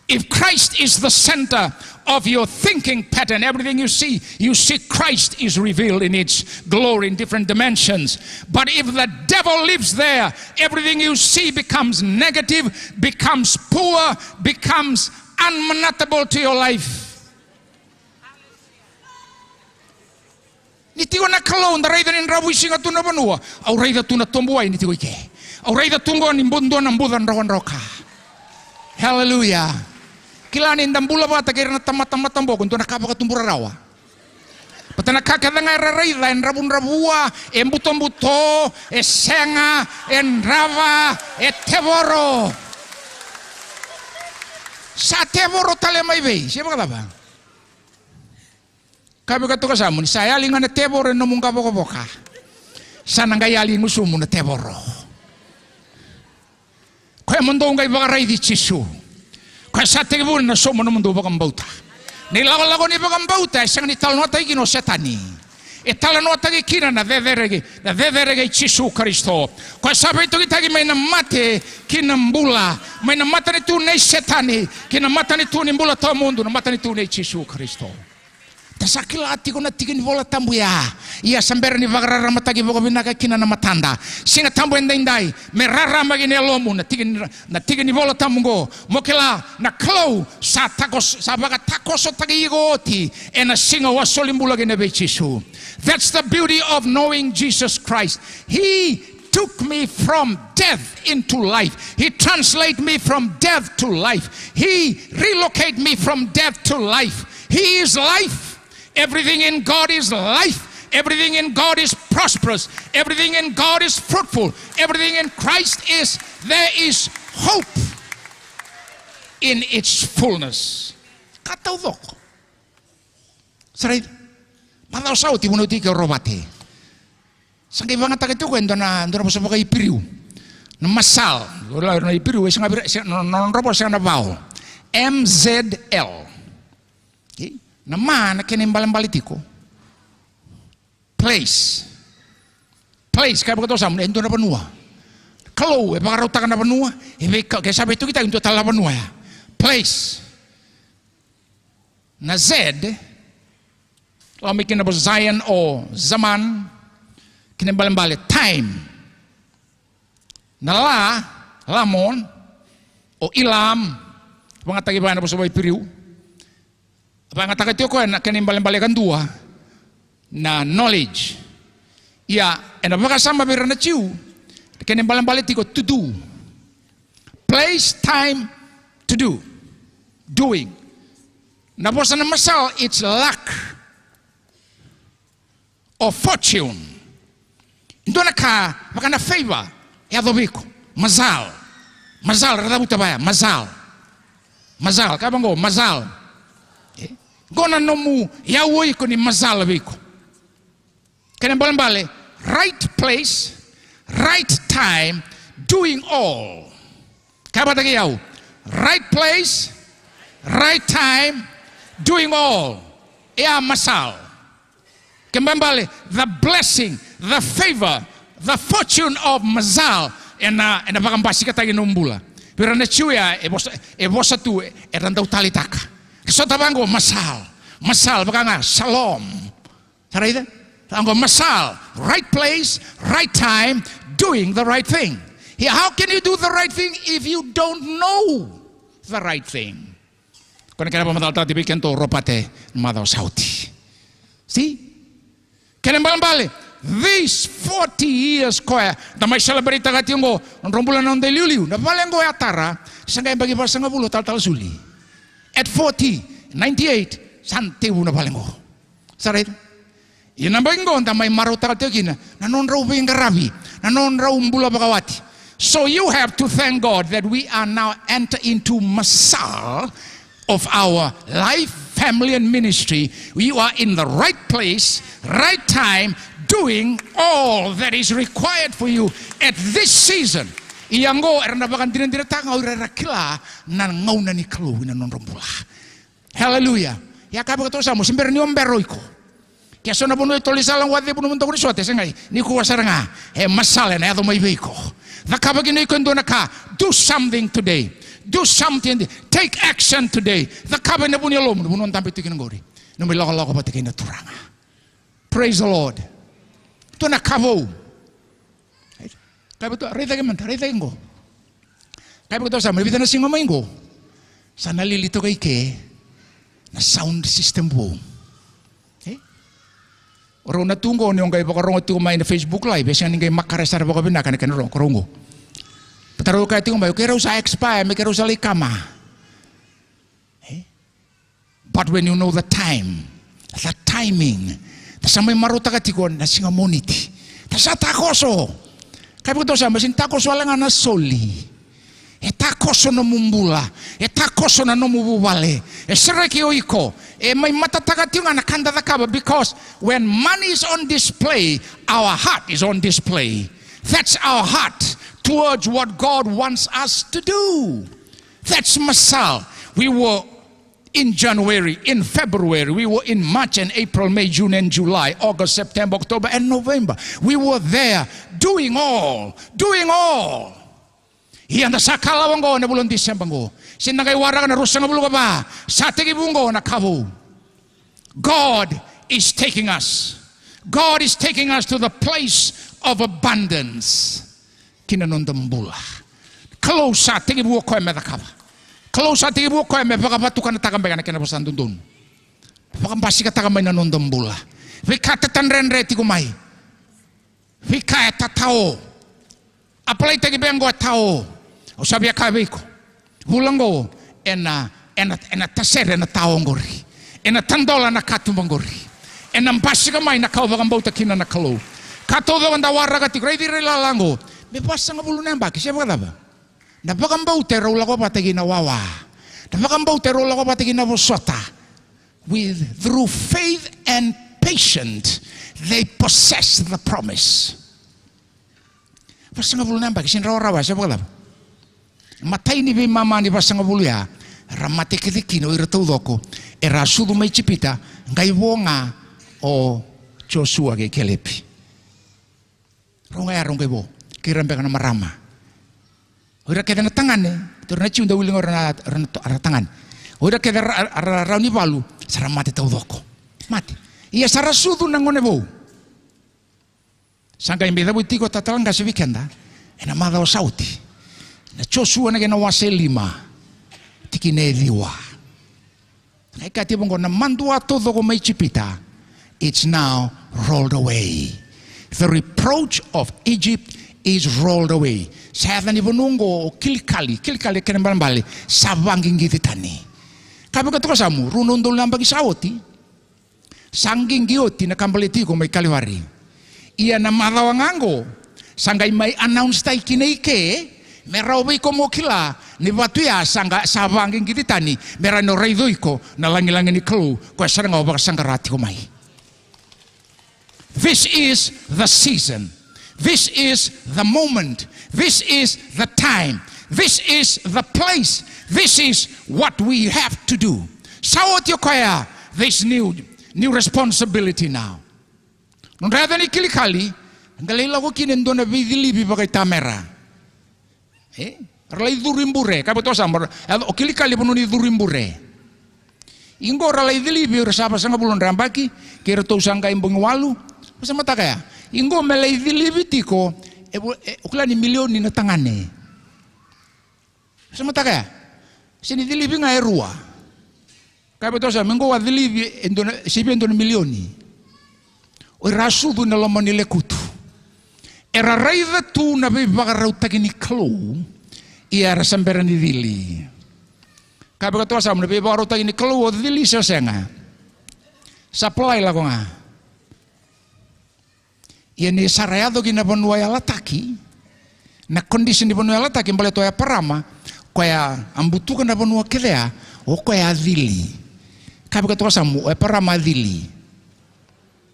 If Christ is the center of your thinking pattern, everything you see, you see Christ is revealed in its glory in different dimensions. But if the devil lives there, everything you see becomes negative, becomes poor, becomes unmanatable to your life. Ni tiko na Kalou, da raica ni dravuisiga tu na vanua. Au raica tu na tobu wai ni tiko i ke. Au raica tu qo ni bu-, dua na buca drokadroka. Haleluya. Kila ni da bula vata kei ira na tamata mataboko, dua na ka vakatubura rawa. Baleta na ka kece ga era raica e dravudravua, e butobuto, e sega, e drava, e tevoro. Sa tevoro tale mai vei? Se vakacava? Ka vei ka toka sa mo, ni sa yali ga na tevoro e nomu qavokavoka, sa na qai yali i gusumu na tevoro. Koya mo dou qai vakaraici Jisu. Koya sa tekivuna na sauma nomudou vakabauta. Na ilakolako ni vakabauta e sega ni talanoataki kina o Setani. E talanoataki kina na cecere kei, na cecere kei Jisu Karisito. Koya sa veitokitaki mai na mate ki na bula. Mai na matanitu nei Setani ki na matanitu ni bula tawamudu, na matanitu nei Jisu Karisito. Da sa kila tiko na tiki ni Vola Tabu ya. Ia sa bera ni vakararamataki vakavinaka kina na matada. Siga Tabu edaidai, me rarama kina yalomu na tiki ni, na tiki ni Vola Tabu oqo. Mo kila na Kalou sa takos-, sa vakatakosotaki iko oti ena siga o a soli bula kina vei Jisu. That's the beauty of knowing Jesus Christ. He took me from death into life. He translate me from death to life. He relocate me from death to life. He is life. Everything in God is life. Everything in God is prosperous. Everything in God is fruitful. Everything in Christ is, there is hope in its fullness. Ka taucoko. Sa raica. Macawa sa oti, vanua tiko o Rovate. Sa qai vagataka tiko e dua na, dua na vosa vakaIperiu. Na mazal. Ula na Iperiu, e sega vira, se, na, na nodra vosa sega na vowel. M Z L. Okay? Na ma na kena ibalebale tiko. Place. Place, ka vakatau sa, e dua na vanua. Kalou e vakarautaka na vanua, e vei, ke sa veitokitaki e dua tale na vanua ya. Place. Na Z, lako mai kina na vosa Zion o Zaman, kena ibalebale, time. Na la, Lamon, o Ilam, vagataki vaya na vosa vakaIperiu. Vagataka tiko o koya na kena ibalebale kadua, na knowledge. Ia, ena vakasama vei ira na Jiu, na kena ibalebale tiko to do. Place, time, to do. Doing. Na vosa na mazal, it's luck or fortune. Dua na ka vaka na favor e yaco vei iko. Mazal. Mazal, ra cavuta vaya, mazal. Mazal, ka vaqo, mazal. E? Qo na nomu iyau o iko ni mazal vei iko. Kena ibalebale, right place, right time, doing all. Ka vata kei au, right place, right time, doing all. E a mazal. Kena ibalebale, the blessing, the favor, the fortune of mazal, ena, ena vakabasikataki na nomu bula. Vei ira na Jiu ya, e vosa, e vosa tu, era dau taleitaka. Sota vaqo, mazal. Mazal, vaka ga, shalom. Sa raica? Sa qo mazal, right place, right time, doing the right thing. Ia, how can you do the right thing if you don't know the right thing? Ko na kena vakamacalataka vei kedatou o Rovate na macawa sa oti. See? Kena ibalebale, these forty years koya da mai celebrate-taka tiko qo, nodra bula na noda iliuliu, na vale qo e a tara, sa qai yabaki vasagavulu talatala Suli. At forty, ninety-eight, sa tekivu na vale qo. Sa raica? Ia na yabaki qo da mai marautaka tiko kina na nodrau veiqaravi, na nodrau bula vakawati. So you have to thank God that we are now enter into mazal of our life, family and ministry. You are in the right place, right time, doing all that is required for you at this season. Ia qo era na vakadinadinataka ga o ira era kila na gauna ni Kalou ena nodra bula. Hallelujah. Ia ka vakatau sa mo se bera ni o bera o iko. Ke so na vanua e toli sala qo a cevu na mudaku ni sote, segai. Nikua sara ga e mazal ena yaco mai vei iko. Cakava kina o iko e dua na ka. Do something today. Do something. Take action today. Cakava ena vu ni yalomu, na vanua dabe tu kina qori. Nomu ilakolako vata kei na Turaga. Praise the Lord. Dua na ka vou. Ka vei tou, raica ke mada, raica ke qo. Ka vei tou sa mai vica na siga mai qo. Sa na lili toka i ke na sound system vou. E? O rau na tu qo ni o qai vakarogo tiko mai na Facebook Live, e sega ni qai makare sara vakavinaka na kena rogo, ko rau qo. Baleta rau kaya tiko mai, o keirau sa expire, me keirau sa lai kama. E? But when you know the time, the timing, da sa mai marautaka tiko na siga Moniti. Da sa takoso. Ka vei tou sa mai sega ni takoso wale ga na soli. E takoso nomu bula. E takoso na nomu vuvale. E sereki o iko. E mai matataka tiko ga na ka da cakava, because when money is on display, our heart is on display. That's our heart towards what God wants us to do. That's mazal. We were in January, in February, we were in March and April, May, June and July, August, September, October and November. We were there doing all, doing all. Ia da sa kalawa qo na vula o December qo. Sega ni qai waraka na ruasagavulu ka va, sa tekivu qo na ka vou. God is taking us. God is taking us to the place of abundance. Ki na noda bula. Kalou sa tekivu o koya me cakava. Kalou sa tekivu o koya me vakavatukanataka beka na kena vosa dodonu. Vakabasikataka mai na noda bula. Veika tatadredre tiko mai. Veika e tatao. Apply-taki vei oqo a tao. Au sa via kaya vei iko. Vula oqo, ena, ena, ena tasere na tao oqori. Ena tadola na katuba oqori. Ena basika mai na ka o vakabauta kina na Kalou. Ka taucoko da waraka tiko, raici ira e lala oqo. Me vasagavulu na yabaki, se vakacava? Na vakabauta e rau lako vata kei na wawa. Na vakabauta e rau lako vata kei na vosota. With, through faith and patience, they possess the promise. Vasagavulu na yabaki, sega ni rawarawa, se vakacava? Matai ni veimama ni vasagavulu ya, ra mate kece kina o ira taucoko era a sucu mai Ijipita, qai vo ga o Josua kei Kelepi. Rau ga ya rau qai vo, kei ira beka na marama. O ira kece na tagane, o ira na Jiu da wili ga o ira na, ira na, ira tagane. O ira kece ra, ra, ra, rawa ni valu, sa ra mate taucoko. Mate. Ia sa ra sucu na gone vou. Sa qai mai cavuti tiko talatala qase vei keda ena macawa sa oti. Na Josua na kena wase e lima, tikina e ciwa. Qai kaya tiko oqo, na madua taucoko mai Ijipita, it's now rolled away. The reproach of Egypt is rolled away. Sa yaca ni vanua oqo o Kilikali, Kilikali e kena ibalebale, sa vaqiqici tani. Ka vaka toka sa mu, rua na udolu na yabaki sa oti. Sa qiqi oti na ka baleti iko mai Kalivari. Ia na macawa ga oqo, sa qai mai announce-taki kina i ke, me rawa vei iko mo kila ni vatu ya sa qa, sa vaqiqici tani, me rawa ni o raici iko na lagilagi ni Kalou, koya sara ga o vakasaqara tiko mai. This is the season. This is the moment. This is the time. This is the place. This is what we have to do. Sa oti o koya, this new, new responsibility now. Nodra yaca ni Kilikali, da lai lako kina e dua na veicilivi vakaitamera. E? Ra lai curu i bure, ka vaka toka sa mu, o Kilikali vanua ni curu i bure. Iqo ra lai cilivi, ira sa vasagavulu na yabaki, kei iratou sa qai bogi walu. Vakasamataka ya. Iqo me lai cilivi tiko, e vo, e, o kila ni milioni na tagane. Vakasamataka ya. Se ni cilivi ga e rua. Ka vaka toka sa mu, iqo a cilivi e dua na, sivia e dua na milioni. O ira a sucu ena loma ni lekutu. Era raica tu na veivakarautaki ni Kalou, ia era sa bera ni cili. Ka vaka toka sa mu, na veivakarautaki ni Kalou o cili se o sega? Sa apply lako ga. Ia ni sa ra yaco ki na vanua yalataki, na condition ni vanua yalataki, baleta o Eparama, koya a butuka na vanua kece ya, o koya a cili. Ka vaka toka sa mu, o Eparama a cili.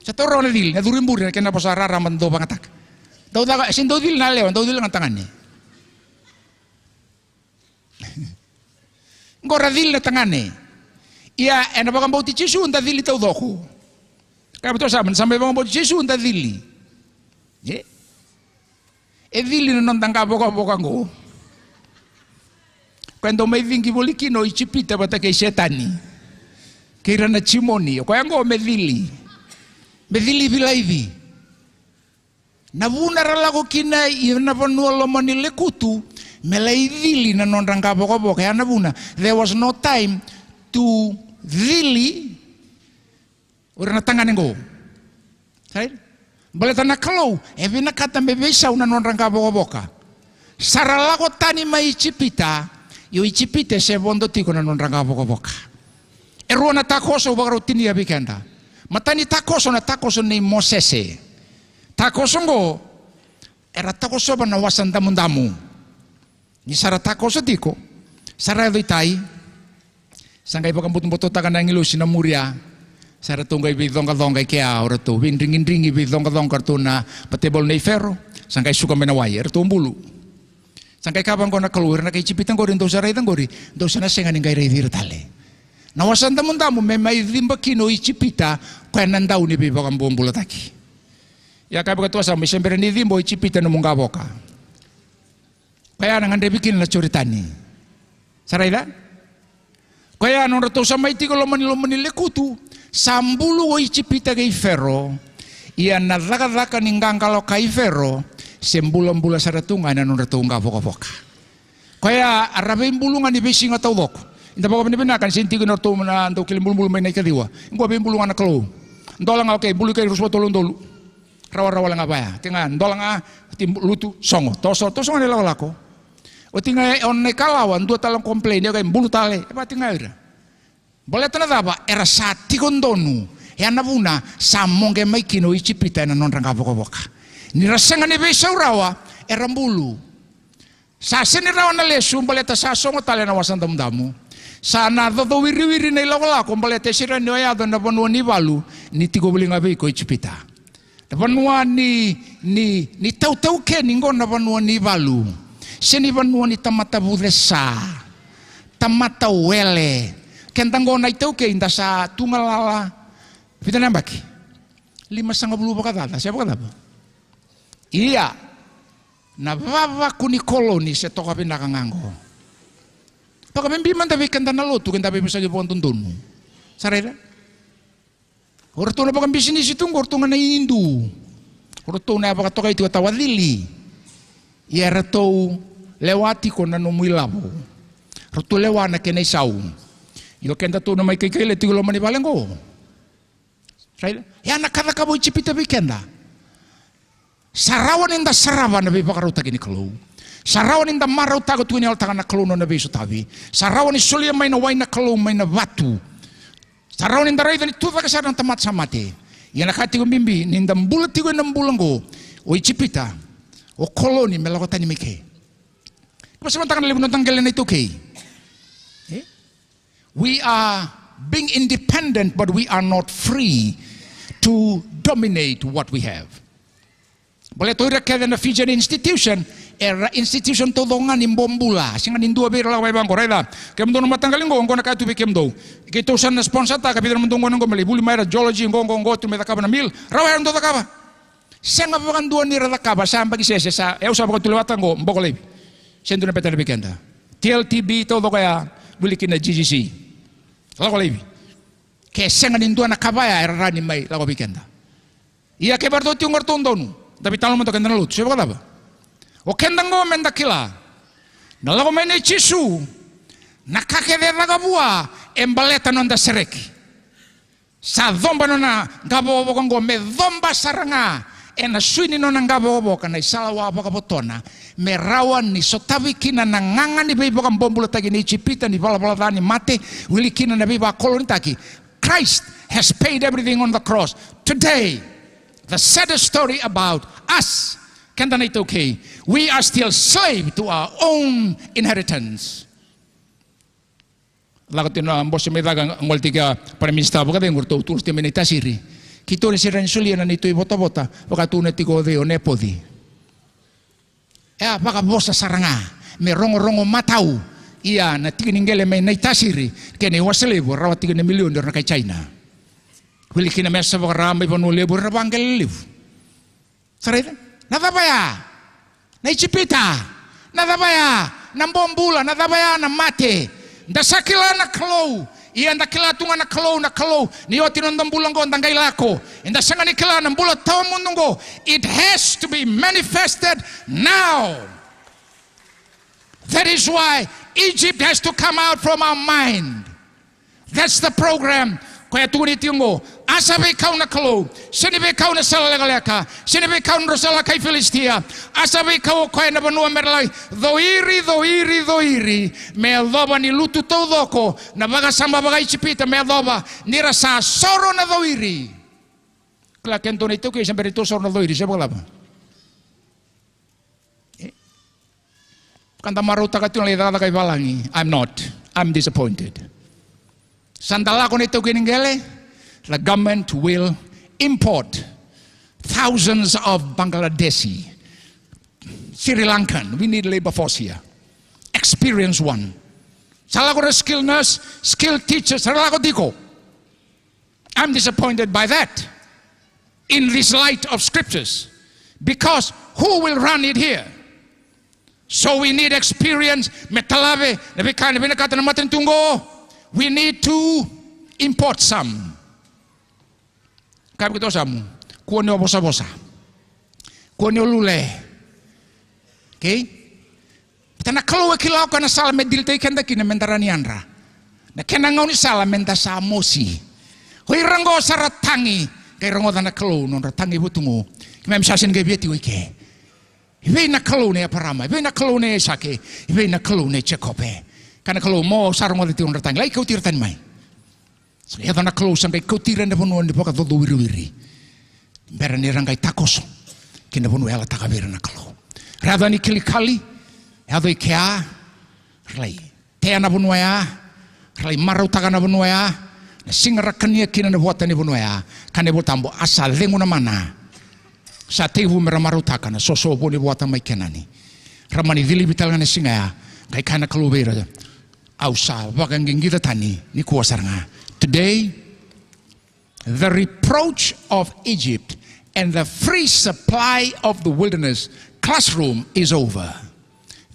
Sa taura na cili, na curu i bure, na kena vosa raraba dau vagataka. Dau caka, e sega ni dau cili na yalewa, dau cili ga na tagane. Qo ra cili na tagane. Ia, ena vakabauti Jisu, da cili taucoko. Ka vaka toka sa mu, sa mai vakabauti Jisu, da cili. E? E cili na noda qavokavoka qo. Koya dau mai ciqi voli kina o Ijipita vata kei Setani. Kei ira na jimoni. O koya qo me cili. Me cili vilaici. Na vuna ra lako kina i na vanua loma ni lekutu, me lai cili na nodra qavokavoka, ya na vuna. There was no time to cili o ira na tagane qo. Right? Baleta na Kalou e vinakata me veisau na nodra qavokavoka. Sa ra lako tani mai Ijipita, io Ijipita e se vodo tiko na nodra qavokavoka. E rua na takoso au vakarau tinia vei keda. Matai ni takoso na takoso nei Mosese. Takoso qo, era takosova na Wasa Damudamu. Ni sa ra takoso tiko, sa ra yaco i tai, sa qai vakabutobutotaka na agilosi na muri ya. Sa ratou qai veicoqacoqa i kea, o ratou veidrigidrigi, veicoqacoqa ratou na tevoro nei Fero. Sa qai suka mai na wai, eratou bulu. Sa qai kaya vaqo na Kalou, ira na kai Ijipita qori, dou sa raica qori, dou sa na sega ni qai raici ira tale. Na Wasa Damudamu me mai ciba kina o Ijipita, koya na dau ni veivakabobulataki. Ia ka vaka toka sa mu, e se bera ni ciba o Ijipita nomu qavoka. Koya na gadrevi kina na Joritani. Sa raica? Koya nodratou sa mai tiko loma ni, loma ni lekutu, sa bulu o Ijipita kei Fero. Ia na cakacaka ni qaqalo kai Fero, se bulabula sara tu ga ena nodratou qavokavoka. Koya a ra veibulu ga ni veisiga taucoko. Eda vakavinavinaka ni se ni tiko na ratou na dau kele bulubulu mai na ikaciwa. Qo veibulu ga na Kalou. Dola ga, okay, bulu i kai ruasagavulu ka tolu na udolu. Rawarawa wale ga vaya. Oti ga dola ga, oti bu-, lutu, sogo. Toso, toso ga na ilakolako. Oti ga e ono na ikalawa, dua tale na complain, e qai bulu tale. E vati ga o ira. Baleta na cava? Era sa tiko donu. E a na vuna sa moqe mai kina o Ijipita ena nodra qavokavoka. Ni ra sega ni veisau rawa, era bulu. Sa sega ni rawa na lesu baleta sa sogo tale na Wasa Damudamu. Sa na cocowiriwiri na ilakolako baleta e sega ni o yaco na vanua ni valu ni tiko voli ga vei iko o Ijipita. Na vanua ni, ni, ni tautaukeni qo na vanua ni valu. Se ni vanua ni tamata vucesa. Tamata wele. Keda qo na iTaukei da sa tu galala. Vica na yabaki? Limasagavulu vakacaca, se vakacava? Ia. Na vavaku ni koloni se toka vinaka ga qo. Toka vei bi mada vei keda na lotu, keda veivosaki vakadodonu. Sa raica? O ratou na vakabisinisi tu qo, o ratou ga na Idu. O ratou na vakatokai tiko tawacili. Ia e ratou lewa tiko na nomu ilavo. Ratou lewa na kena isau. Io keda tou na mai kaikaila tiko loma ni vale qo. Raica? Ia na ka cakava o Ijipita vei keda. Sa rawa ni da sarava na veivakarautaki ni Kalou. Sa rawa ni da marautaka tu ni yalataka na Kalou na nona veisotavi. Sa rawa ni solia mai na wai na Kalou mai na vatu. Sa rawa ni da raica ni tu cake sara na tamata sa mate. Ia na ka tiko bibi, ni da bula tiko ena bula qo, o Ijipita, o koloni me lako tani mai ke. Kevaka sa mataka na levu na noda qele na iTaukei. E? We are being independent, but we are not free to dominate what we have. Baleta o ira kece na Fijian institution, era institution taucoko ga ni bobula. Sega ni dua vei ira lako mai vaqo, raica. Kemudou na mataqali qo, qo na ka tu vei kemudou. Keitou sa na sponsor taka, vica na mudou gone qo me lai vuli mai ira geology, qo, qo, qo, tu me cakava na mill. Rawa era dau cakava. Sega vakadua ni ra cakava, sa yabaki sese, sa, e au sa vakatulewataka qo, boko laivi. Se dua na betena vei keda. T L T B, taucoko ya, vuli kina G G C. Lako laivi. Ke sega ni dua na ka vaya, era rawa ni mai lako vei keda. Ia kevaka ratou tiko qo ratou donu, da veitalanoa mada o keda na lotu, se vakacava? O keda qo me da kila. Na lako mai nei Jisu, na ka kece e caka vua, e baleta na noda sereki. Sa coba na nona qavokavoka qo, me coba sara ga ena sui ni nona qavokavoka na isala wa vakavotona, me rawa ni sotavi kina na gaga ni veivakabobulataki nei Ijipita, ni valavala ca, ni mate, wili kina na veivakolonitaki. Christ has paid everything on the cross. Today, the saddest story about us, keda na iTaukei, we are still slave to our own inheritance. Lako tiko na bose mai cake, gole tiko kina Prime Minister vakacegu, ratou turu tiko mai na itasiri. Keitou ni sega ni solia na neitou ivotavota, vakatukuna tiko o cei, o Nepoci. E a vakavosa sara ga me rogorogo matau. Ia na tiki ni qele mai na itasiri kei na iwase levu, rawa tiko na milioni era na kai China. Wili kina me sa vakara mai vanua levu era vaqele levu. Sa raica? Na cava ya? Na Ijipita. Na cava ya? Na bobula. Na cava ya? Na mate. Da sa kila na Kalou. Ia da kila tu ga na Kalou, na Kalou. Ni oti na noda bula qo da qai lako. Eda sega ni kila na bula tawamudu qo. It has to be manifested now. That is why Egypt has to come out from our mind. That's the program. Koya tukuni tiko qo. A sa veikau na Kalou. Se ni veikau na sala lekaleka. Se ni veikau na drau sala kai Filisitia. A sa veikau o koya na vanua me ra lai. Coiri, coiri, coiri. Me yacova ni lutu taucoko. Na vakasama vaka-Ijipita me yacova. Ni ra sa soro na coiri. Kila keda na iTaukei sa bera ni tou soro na coiri. Se vakacava? E? Ka da marautaka tiko na lai cakacaka i valagi. I'm not. I'm disappointed. Sa da lako na iTaukei ni qele, the government will import thousands of Bangladeshi, Sri Lankan. We need labor force here. Experienced one. Sa lako na skilled nurse, skilled teachers, sa lako tiko. I'm disappointed by that in this light of scriptures, because who will run it here? So we need experience, me talave na veika e vinakata na matanitu qo. We need to import some. Kaya vei keitou Samu, kua ni o vosavosa. Kua ni o lule. Okay? Baleta na Kalou e kila o koya na sala me dilitaki keda kina me da rawa ni yadra. Na kena gaunisala me da sa mosi. O ira qo sa ra tagi, qai rogoca na Kalou na nodra tagi vutugu. Keimami sa sega ni qai via tiko i ke. I vei na Kalou nei Eparama, i vei na Kalou nei Aisake, i vei na Kalou nei Jekope? Kaya na Kalou, mo sa rogoca tiko na nodra tagi, lai kauti ira tani mai. Sa yaco na Kalou, sa qai kauti ira ena vanua ni vakacocowiriwiri. Bera ni ra qai takoso ki na vanua e yalataka vei ira na Kalou. Ra yaco yani Kilikali, yaco i kea, ra lai tea na vanua ya, ra lai marautaka na vanua ya. Na siga ra kania kina na vota ni vanua ya, kaya na iVola Tabu, a sa cegu na mana. Sa tekivu me ra marautaka na soso vua ni vota mai Kenani. Ra mani cilivi tale ga na siga ya, qai kaya na Kalou vei ira, au sa vakaqiqica tani nikua sara ga. Today, the reproach of Egypt and the free supply of the wilderness classroom is over.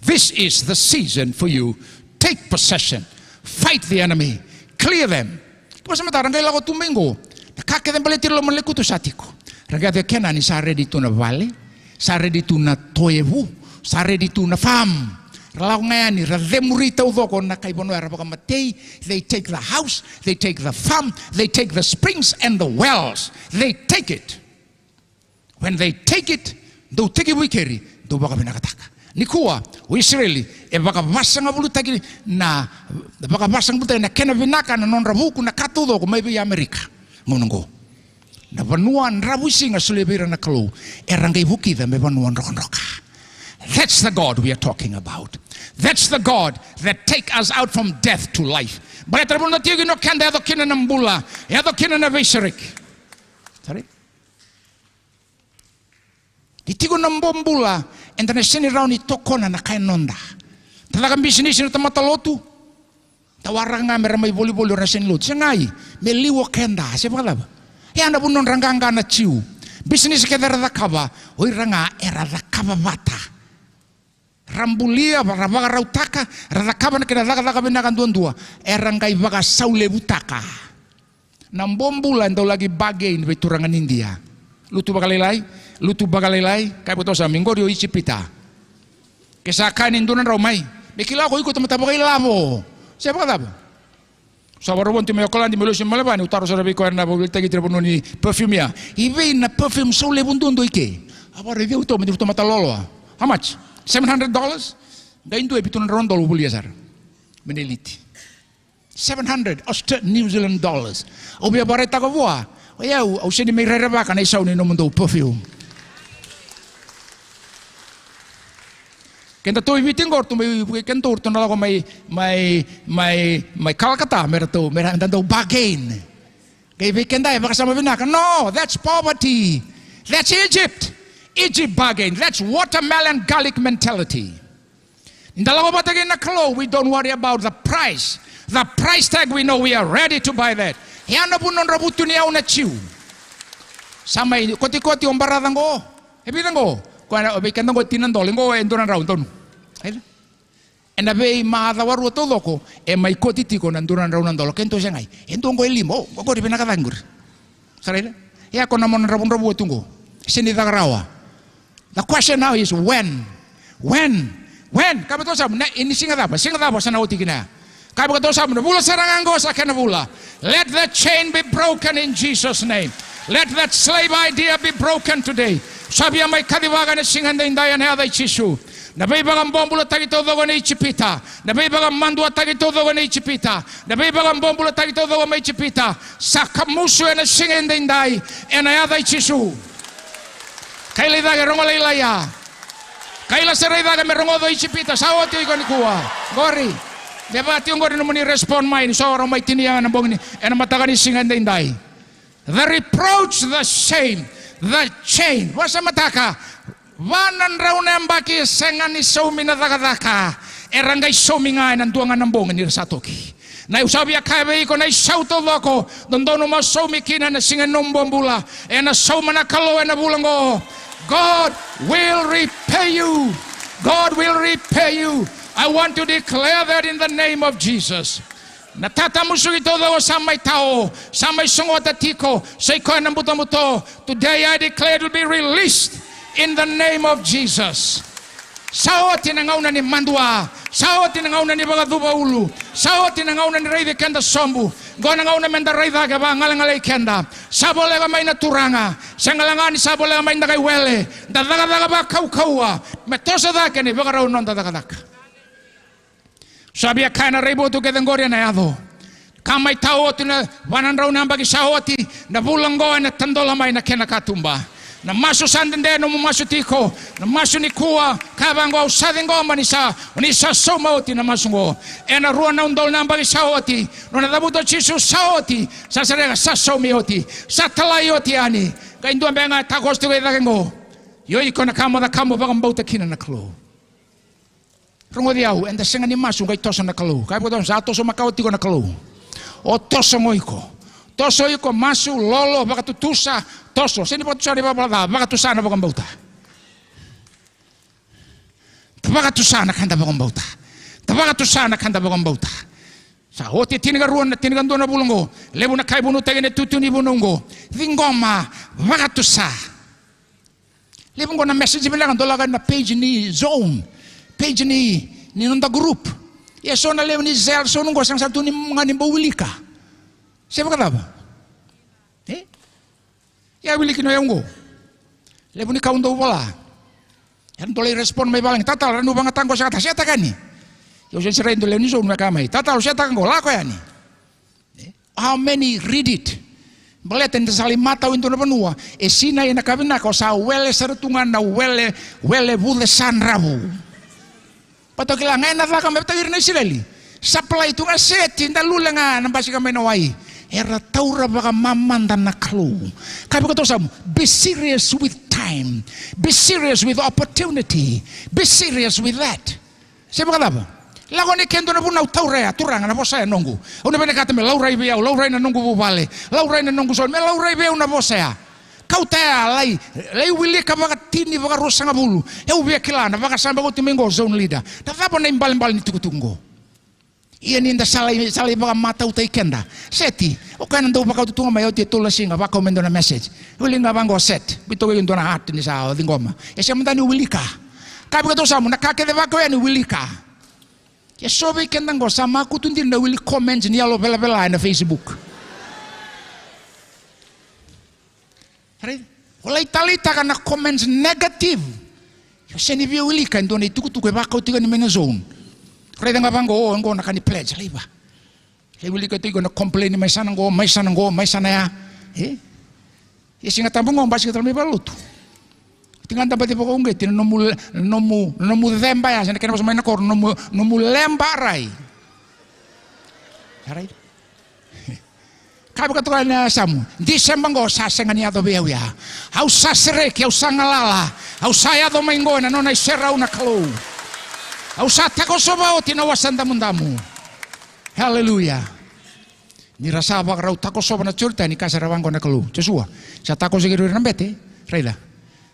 This is the season for you. Take possession. Fight the enemy. Clear them. Kua sa mataka, ra qai lako tu mai qo. Na ka kece baleti ira loma na lekutu sa tiko. Ra qai yaco e Kenani, sa redi tu na vale, sa redi tu na toevu, sa redi tu na farm. Ra lako ga yani, ra cemuri taucoko na kai vanua era vakamatei. They take the house, they take the farm, they take the springs and the wells. They take it. When they take it, dou tekivu i keri, dou vakavinakataka. Nikua, o Isireli e vakavasagavulutaki na, vakavasagavulutaki na kena vinaka na nodra vuku na ka taucoko mai vei Amerika. Gauna qo, na vanua dravuisiga solia vei ira na Kalou, era qai vukica me vanua drokadroka. That's the God we are talking about. That's the God that take us out from death to life. Baleta na vanua tiko kina o keda, yaco kina na bula, yaco kina na veisereki. Sorry? Ni tiko na bobula, eda na sega ni rawa ni tokona na ka e noda. Da caka bisinisi na tamata lotu, da waraka ga me ra mai volivoli o ira na sega ni lotu. Segai, me liu o keda, se vakacava? Ia na vu nodra qaqa na Jiu. Bisinisi kece era cakava, o ira ga era cakava vata. Ra bulia, ra vakarautaka, ra cakava na kena cakacaka vinaka duadua, era qai vakasaulevu-taka. Na bobula e dau laki bargain vei turaga ni Idia. Lutu vakalailai, lutu vakalailai, kaya vakasamu, qori o Ijipita. Ke sa kaya ni dua na drau mai, me kila ko iko tamata vakailavo. Se vakacava? Sa vakarau vou tu mai Okaladi, me lesu mai Melevani, au taro sara vei koya na vakaveiliutaki tiko na vanua ni perfume ya. I vei na perfume saulevu duadua i ke? A vakarau, i vei au tu, me dua tamata loaloa. How much? Seven hundred dollars? Qai dua e vitu na drau na dola, au volia sara. Me na Elite. Seven hundred Austra-, New Zealand dollars. Au via vakaraitaka vua, o yau, au sega ni mai rerevaka na isau ni nomudou perfume. Kedatou i Viti qo, ratou mai vukei kedatou, ratou na lako mai, mai, mai, mai Calcutta, me ratou, me ra, da dau bargain. Qai vei keda e vakasama vinaka. No, that's poverty. That's Egypt. Egypt bargain. That's watermelon garlic mentality. Ni da lako vata kei na Kalou, we don't worry about the price. The price tag, we know we are ready to buy that. Ia na vu nodra vutuniyau na Jiu. Sa mai kotikoti o baraca qo. E vica qo? Koya na, o vei keda qo tini na dola, qo e dua na drau donu. Ena veimacawa rua taucoko, e mai koti tiko na dua na drau na dola. Keitou segai. E dua qo e lima, o, qori vinaka cake qori. Sa raica? Ia ko na mona dravudravua tu qo. Sega ni caka rawa. The question now is when? When? When? Kaya vakasamu, na, ni siga cava? Siga cava sa na oti kina ya? Kaya vakasamu, na vula sara ga qo sa kena vula. Let the chain be broken in Jesus' name. Let that slave idea be broken today. Sa via mai kacivaka ena siga edaidai ena yaca i Jisu. Na veivakabobulataki taucoko ena Ijipita. Na veivakamaduataki taucoko ena Ijipita. Na veivakabobulataki taucoko mai Ijipita. Sa kamusu ena siga edaidai ena yaca i Jisu. Kaila i cake, rogo lailai ya. Kaila sara i cake me rogoca o Ijipita. Sa oti o iko nikua. Qori. Me vaka tiko qori nomuni respond mai ni so rau mai tinia ena bogi ni, ena mataka ni siga edaidai. The reproach, the shame, the chain. Vakasamataka, va na drau na yabaki e sega ni saumi na cakacaka, era qai saumi ga ena dua ga na bogi ni ra sa toki. Na, au sa via kaya vei iko, na isau taucoko dodonu mo saumi kina ena siga ni nomu bobula, ena sauma na Kalou ena vula qo. God will repay you. God will repay you. I want to declare that in the name of Jesus. Na tatamusuki taucoko sa mai tao, sa mai sogota tiko, sa i koya na butobuto. Today I declare it will be released in the name of Jesus. Sa oti na gauna ni madua, sa oti na gauna ni vakacuva ulu, sa oti na gauna ni raici keda sobu. Qo na gauna meda rai cake, vagalegalei keda. Sa voleka mai na Turaga. Sega walega ni sa voleka mai na kai wele. Da cakacaka vakaukauwa me toso cake na ivakarau ni noda cakacaka. Sa via kaya na raivotu kece qori ena yaco. Ka mai tau oti na va na drau na yabaki sa oti, na vula qo ena tadola mai na kena katuba. Na masu sa dede nomu masu tiko, na masu nikua, kaya vaqo, au sa ciqoma ni sa, ni sa sauma oti na masu qo. Ena rua na udolu na yabaki sa oti, nona cavuta o Jisu sa oti, sa sereka, sa saumi oti, sa talai oti yani. Qai dua beka ga e takoso tiko i cake qo. Io, iko na ka mo cakava mo vakabauta kina na Kalou. Rogoci au, eda sega ni masu qai toso na Kalou. Kaya vei iko, sa toso makawa tiko na Kalou. O toso ga o iko. Toso iko, masu, lolo, vakatutusa, toso. Sega ni vakatusa na ivalavala ca, vakatusa na vakabauta. Da vakatusa na ka da vakabauta. Da vakatusa na ka da vakabauta. Sa oti e tinikarua na, tinikadua na vula oqo. Levu na ka e vunautaki ena itutu ni vunau oqo. Ciqoma, vakatusa. Levu qo na message vinaka, dou lako ena page ni Zone, page ni, ni noda group. Ia so na levu ni cell zone qo sega sara tu ni ga ni bau wilika. Se vakacava? E? Ia wiliki na yau qo. Levu ni ka au dau vola. Era dau lai respond mai valagi, tatalo, ra nu vagataka qo, se gata, se taka yani. Ia au sega ni se rai, dau levu ni Zone me kaya mai, tatalo, se taka qo, lako yani. How many read it? Baleta ni da sa lai matau e dua na vanua e sinai ena ka vinaka, o sa wele sara tu ga na wele, wele vuce sa dravu. Baleta o kila ga ena caka me vaka ira na Isireli. Supply tu ga seti, da lule ga na basika mai na wai. Era taura vakamamada na Kalou. Ka vei koto sa, be serious with time. Be serious with opportunity. Be serious with that. Se vakacava? Lako ni ke dua na vunau, taura ya, Turaga, na vosa ya noqu. Au na vinakata me laurai vei au, laurai na noqu vuvale, laurai na noqu zone, me laurai vei au na vosa ya. Kauta ya, lai, lai wilika vakatini, vakaruasagavulu. Au via kila na vakasama, oti mai qo zone leader. Na cava na ibalebale ni tukutuku qo? Ia ni da sa lai, sa lai vakamatautaki keda. Seti, o koya na dau vakauta tu ga mai, oti e tolu na siga, vakau me dua na message. Wilika ga vaqo, set. Biuta e dua na heart ni sa o ciqoma. E sega mada ni wilika. Ka vei koto sa, na ka kece vakau yani wilika. E so vei keda qo sa makutu dina na wili comments ni yalo velavela ena Facebook. Raica? O lai taleitaka na comments negative. Io, sega ni via wilika e dua na itukutuku e vakau tiko yani mai na zone. Raica ga vaqo, o, qo na ka ni pledge, laiva. Lai wilika tiko na complain mai sana qo, mai sana qo, mai sana ya. E? Ia Siga Tabu qo, basika tale mai valenilotu. Oti ga da baci vakauqeti na nomu, na nomu, na nomu ceba ya, se na kena vosa mai na koro, na nomu, nomu leba rai. Alright. Ka vaka toka na yasamu, December qo sa sega ni yaco vei au ya. Au sa sereki, au sa galala, au sa yaco mai qo ena nona iserau na Kalou. Au sa takosova oti na Wasa Damudamu. Hallelujah. Ni ra sa vakarau takosova na Joritani, kaya sara vaqo na Kalou, Josua, sa takoso kei ira na bete, raica.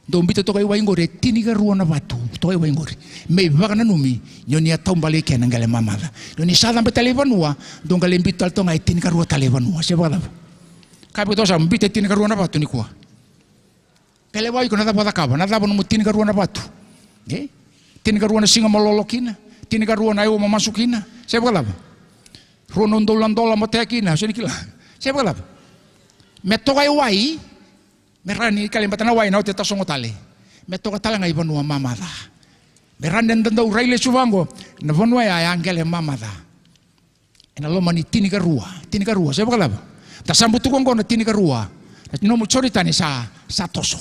Dou biuta toka i wai qori e tinikarua na vatu, toka i wai qori. Me ivakananumi ni o ni a taubale i ke na qele mamaca. Ni o ni sa cabe tale i vanua, dou qai lai biuta tale toka ga e tinikarua tale i vanua. Se vakacava? Ka vei koto sa biuta e tinikarua na vatu nikua. Qai lai vaka iko, na cava o cakava, na cava nomu tinikarua na vatu? E? Tinikarua na siga mo lolo kina, tinikarua na aua mo masu kina. Se vakacava? Rua na udolu na dola mo tea kina, se ni kila. Se vakacava? Me toka i wai, me rawa ni kele bata na wai, na oti e tasogo tale. Me toka tale ga i vanua mamaca. Me rawa ni da dau rai lesu vaqo, na vanua ya, ya qele mamaca. Ena loma ni tinikarua, tinikarua, se vakacava? Da sa butuka qo na tinikarua. Na nomu Joritani sa, sa toso.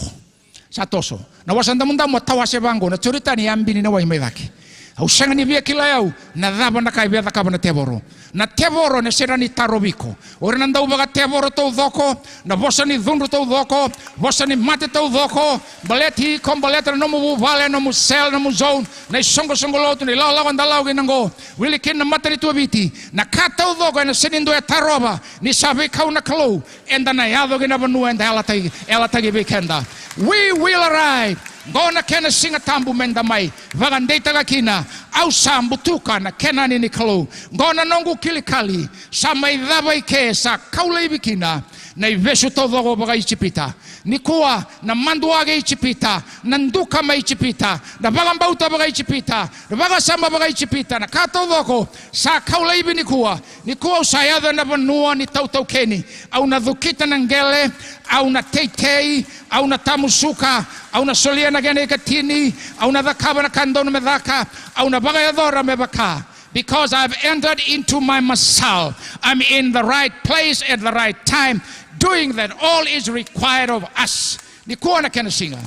Sa toso. Na Wasa Damudamu a tawase vaqo, na Joritani a bini na wai mai cake. Au sega ni via kilai au na cava na ka e via cakava na tevoro. Na tevoro ena sega ni tarovi iko. O ira na dau vakatevoro taucoko, na vosa ni cudru taucoko, vosa ni mate taucoko, baleti iko, baleta na nomu vuvale, nomu cell, nomu zone, na isoqosoqo lotu, na ilakolako da lako kina qo, wili kina na matanitu o Viti, na ka taucoko ena sega ni dua e tarova, ni sa veikau na Kalou, eda na yaco ki na vanua eda yalataki, yalataki vei keda. We will arrive. Qo na kena Siga Tabu meda mai vakadeitaka kina. Au sa butuka na kena ni ni Kalou. Qo na noqu kilikali. Sa mai cava i ke, sa kau laivi kina. Na ivesu taucoko vaka-Ijipita. Nikua, na madua kei Ijipita, na duka mai Ijipita, na vakabauta vaka-Ijipita, na vakasama vaka-Ijipita, na ka taucoko sa kau laivi nikua. Nikua au sa yaco ena vanua ni tautaukeni. Au na cukita na qele, au na teitei, au na tamusuka, au na solia na kena ikatini, au na cakava na ka dodonu me caka, au na vakayacora me vaka. Because I've entered into my masal. I'm in the right place at the right time, doing that all is required of us. Nikua na kena siga.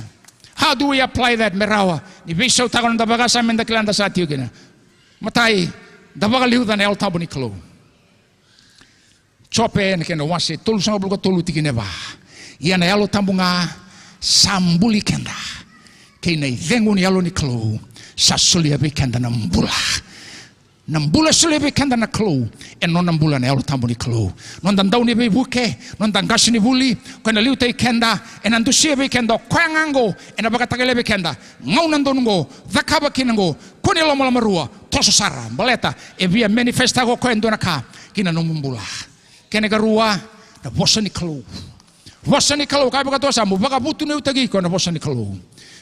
How do we apply that? Me rawa ni veisautaka na noda vakasama eda kila da sa tiko kina. Matai, da vakaliuca na Yalo Tabu ni Kalou. Jope na kena wase tolusagavulu ka tolu tikina e va. Ia na Yalo Tabu ga sa buli keda. Kei na icegu ni Yalo ni Kalou sa solia vei keda na bula. Na bula e solia vei keda na Kalou, e nona bula na Yalo Tabu ni Kalou. Noda dau ni veivuke, noda qasenivuli, koya na liutaki keda, ena dusia vei keda o koya ga oqo, ena vakatakila vei keda. Gauna donu oqo, cakava kina oqo, kua ni lomalomarua, toso sara, baleta e via manifestaka o koya e dua na ka ki na nomu bula. Kena ikarua, na vosa ni Kalou. Vosa ni Kalou, kaya vakatoso, mo vakavutuniyautaki iko ena vosa ni Kalou.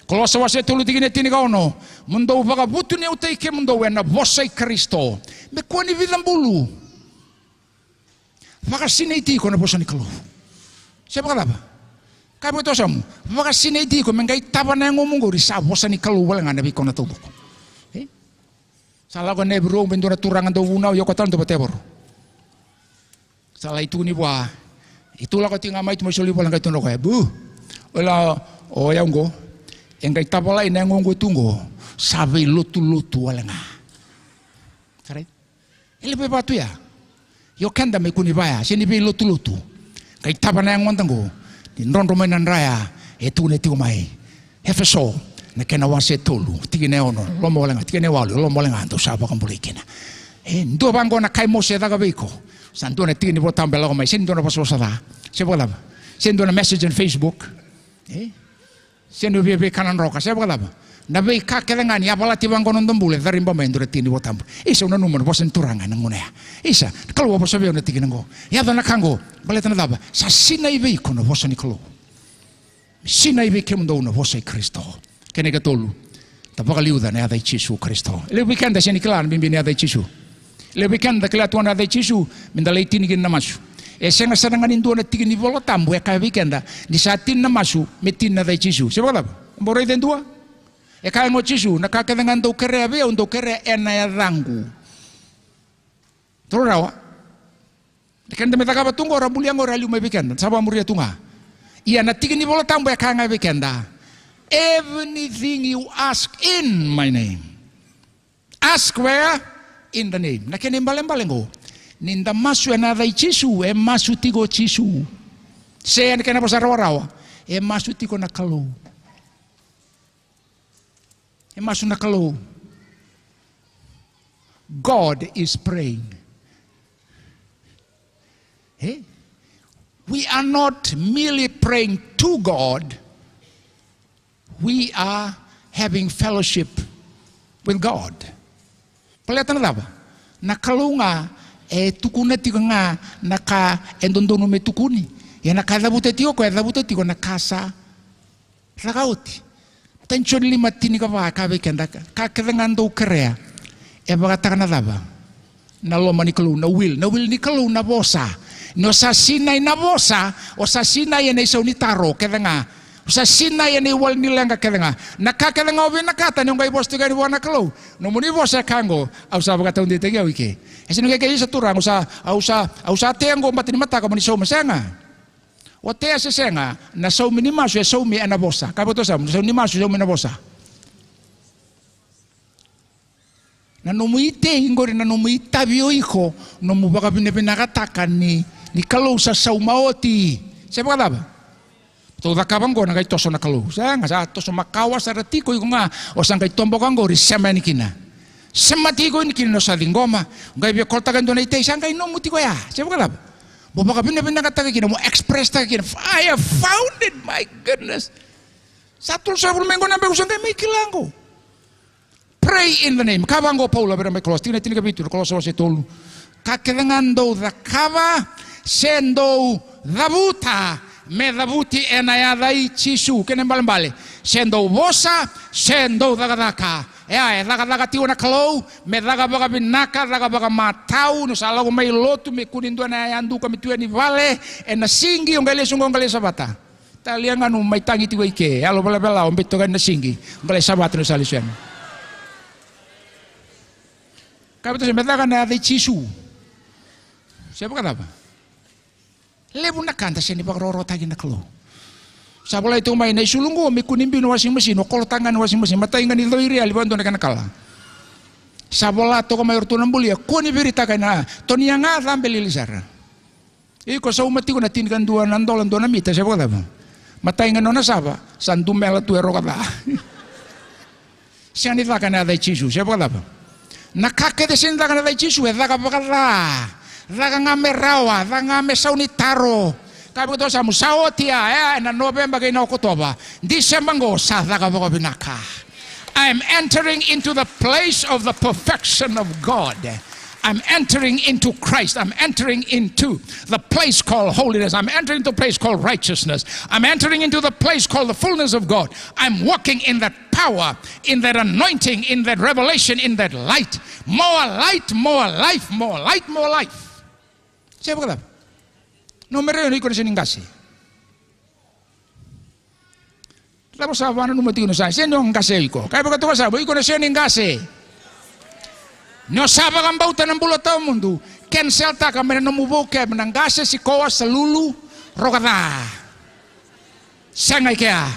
Kolosa wase tolu tikina e tinikaono, mo dou vakavutuniyautaki kemudou ena vosa i Karisito. Me kua ni vica bulu. Vakasinaiti iko ena vosa ni Kalou. Se vakacava? Kaya vakatoso, mo vakasinaiti iko me qai tava na yagomu oqori sa vosa ni Kalou wale ga na veikona taucoko. E? Sa lako ena Evergreen me dua na turaga dau vunau, ia o koya tale dau vatevoro. Sa lai tukuni vua, e tu lako tiko ga mai, tu mai soli vua, qai tukuna o koya, bu, o la, o yau oqo, e qai tavalai na yago oqo e tu oqo, sa veilotulotu wale ga. Sa rai? E levu e vatu ya. Io keda me kua ni vaya, se ni veilotulotu. Qai tava na yagoda oqo, ni drodro mai na dra ya, e tukuna tiko mai. Efeso, na kena wase tolu, tikina e ono, loma wale ga, tikina e walu, loma wale ga, dou sa vakabulai kina. E, dua vaqo na kai Mose e caka vei iko. Sa dua na tiki ni Vola Tabu e lako mai, se ni dua na vosavosa ca. Se vakacava? Se ni dua na message on Facebook. E? Se ni via veika na droka, se vakacava? Na veika kece ga ni a valati vaqo na noda bula, e cariba mai e dua na tiki ni Vola Tabu. Isa, au nanuma na vosa ni Turaga ena gauna ya. Isa, na Kalou a vosa vei au na tikina oqo. Yaco na ka oqo, baleta na cava? Sa sinai vei iko na vosa ni Kalou. Sinai vei kemudou na vosa i Karisito. Kena ikatolu, da vakaliuca na yaca i Jisu Karisito. E levu vei keda sega ni kila na bibi ni yaca i Jisu. E levu vei keda da kila tu ga na yaca i Jisu, meda lai tini kina na masu. E sega sara ga ni dua na tiki ni Vola Tabu e kaya vei keda ni sa tini na masu, me tini na yaca i Jisu. Se vakacava? Bau raica e dua. E kaya ga o Jisu, na ka kece ga dou kerea vei au, dou kerea ena yacaqu. Dou rawa. Na keda me cakava tu oqo, ra bulia oqo, ra liu mai vei keda, sa vakamuria tu ga. Ia na tiki ni Vola Tabu e kaya ga vei keda, everything you ask in my name. Ask where? In the name. Na kena ibalebale oqo, ni da masu ena yaca i Jisu, e masu tiko o Jisu. Se ena kena vosa rawarawa, e masu tiko na Kalou. E masu na Kalou. God is praying. Eh? We are not merely praying to God. We are having fellowship with God. Baleta na cava? Na Kalou ga e tukuna tiko ga na ka e dodonu me tukuni. Ia na ka e cavuta tiko, ko e cavuta tiko na ka sa caka oti. Matai ni Joni lima tinikava e kaya vei keda, ka kece ga dou kerea e vakataka na cava? Na loma ni Kalou, na will, na will ni Kalou, na vosa. Ni o sa sinai na vosa, o sa sinai ena isau ni taro kece ga. O sa sinai ena iwali ni leqa kece ga. Na ka kece ga o vinakata ni o qai vosa tiko yani vua na Kalou. Nomuni vosa e kaya oqo, au sa vakataudeitaki au i ke. E sega ni qai kaya, isa Turaga, au sa, au sa, au sa tea oqo, bata ni mataka mo ni sauma, sega. O tea se sega, na saumi ni masu e saumi ena vosa. Ka vakatosa, na saumi ni masu e saumi ena vosa. Na nomu itei oqori, na nomu itavi o iko, nomu vakavinavinakataka ni, ni Kalou sa sauma oti. Se vakacava? Tou cakava oqo na qai toso na Kalou. Sega, sa toso makawa sara tiko iko ga, o sa qai toboka oqori, sema yani kina. Semati iko yani kina ni o sa ciqoma, o qai via kolotaka e dua na itei, sa qai nomu tiko ya. Se vakacava? Mo vakavinavinakataka kina, mo express taka kina. I have found it, my goodness. Sa tolusagavulu mai qo na beku sa qai mai kila qo. Pray in the name. Ka vaqo o Paula vei ira mai Kolosa, tikina tinikavitu, Kolosa wase tolu. Ka kece ga dou cakava, se dou cavuta, me cavuti ena yaca i Jisu. Kena ibalebale, se dou vosa, se dou cakacaka. E a, e cakacaka tiko na Kalou, me caka vakavinaka, caka vakamatau. Ni sa lako mai lotu, me kua ni dua na yaya duka me tu yani vale ena sigi, o qai lesu qo, o qai lesu savata. Talia ga nu mai tagi tiko i ke, yalo velavela, o beti toka na sigi, o qai lesu savata ni sa lesu yani. Ka vata se me caka na yaca i Jisu. Se vakacava? Levu na ka da sega ni vakarokorokotaki na Kalou. Sa volai toka mai na isulu qo, me kua ni biu na washing machine, o kolotaka ga na washing machine, matai ga ni coi reali vakadua na kena kala. Sa vola toka mai o ratou na bulia, kua ni viritaka ena, tonia ga, cabe lili sara. Iko sauma tiko na tinikadua na dola dua na mita, se vakacava? Matai ga nona sava, sa dumela tu e roka ca. Sega ni caka na yaca i Jisu, se vakacava? Na ka kece sega ni caka na yaca i Jisu, e caka vakaca. Caka ga me rawa, caka ga me sau ni taro. Ka vei koto samu, sa oti ya, e, ena Noveba kei na Okotova. Diseba qo, sa caka vakavinaka. I am entering into the place of the perfection of God. I'm entering into Christ. I'm entering into the place called holiness. I'm entering into the place called righteousness. I'm entering into the place called the fullness of God. I'm walking in that power, in that anointing, in that revelation, in that light. More light, more life, more light, more life. Se vakacava? No mere ni iko na sega ni qase. Cava sa vakananuma tiko ni sa sega ni o qase o iko? Ka e vakatoka sa vo iko na sega ni qase. Ni o sa vakabauta na bula tawamudu, cancel-taka mai na nomu vocab na qase, sikoa, salulu, roka ca. Sega i kea.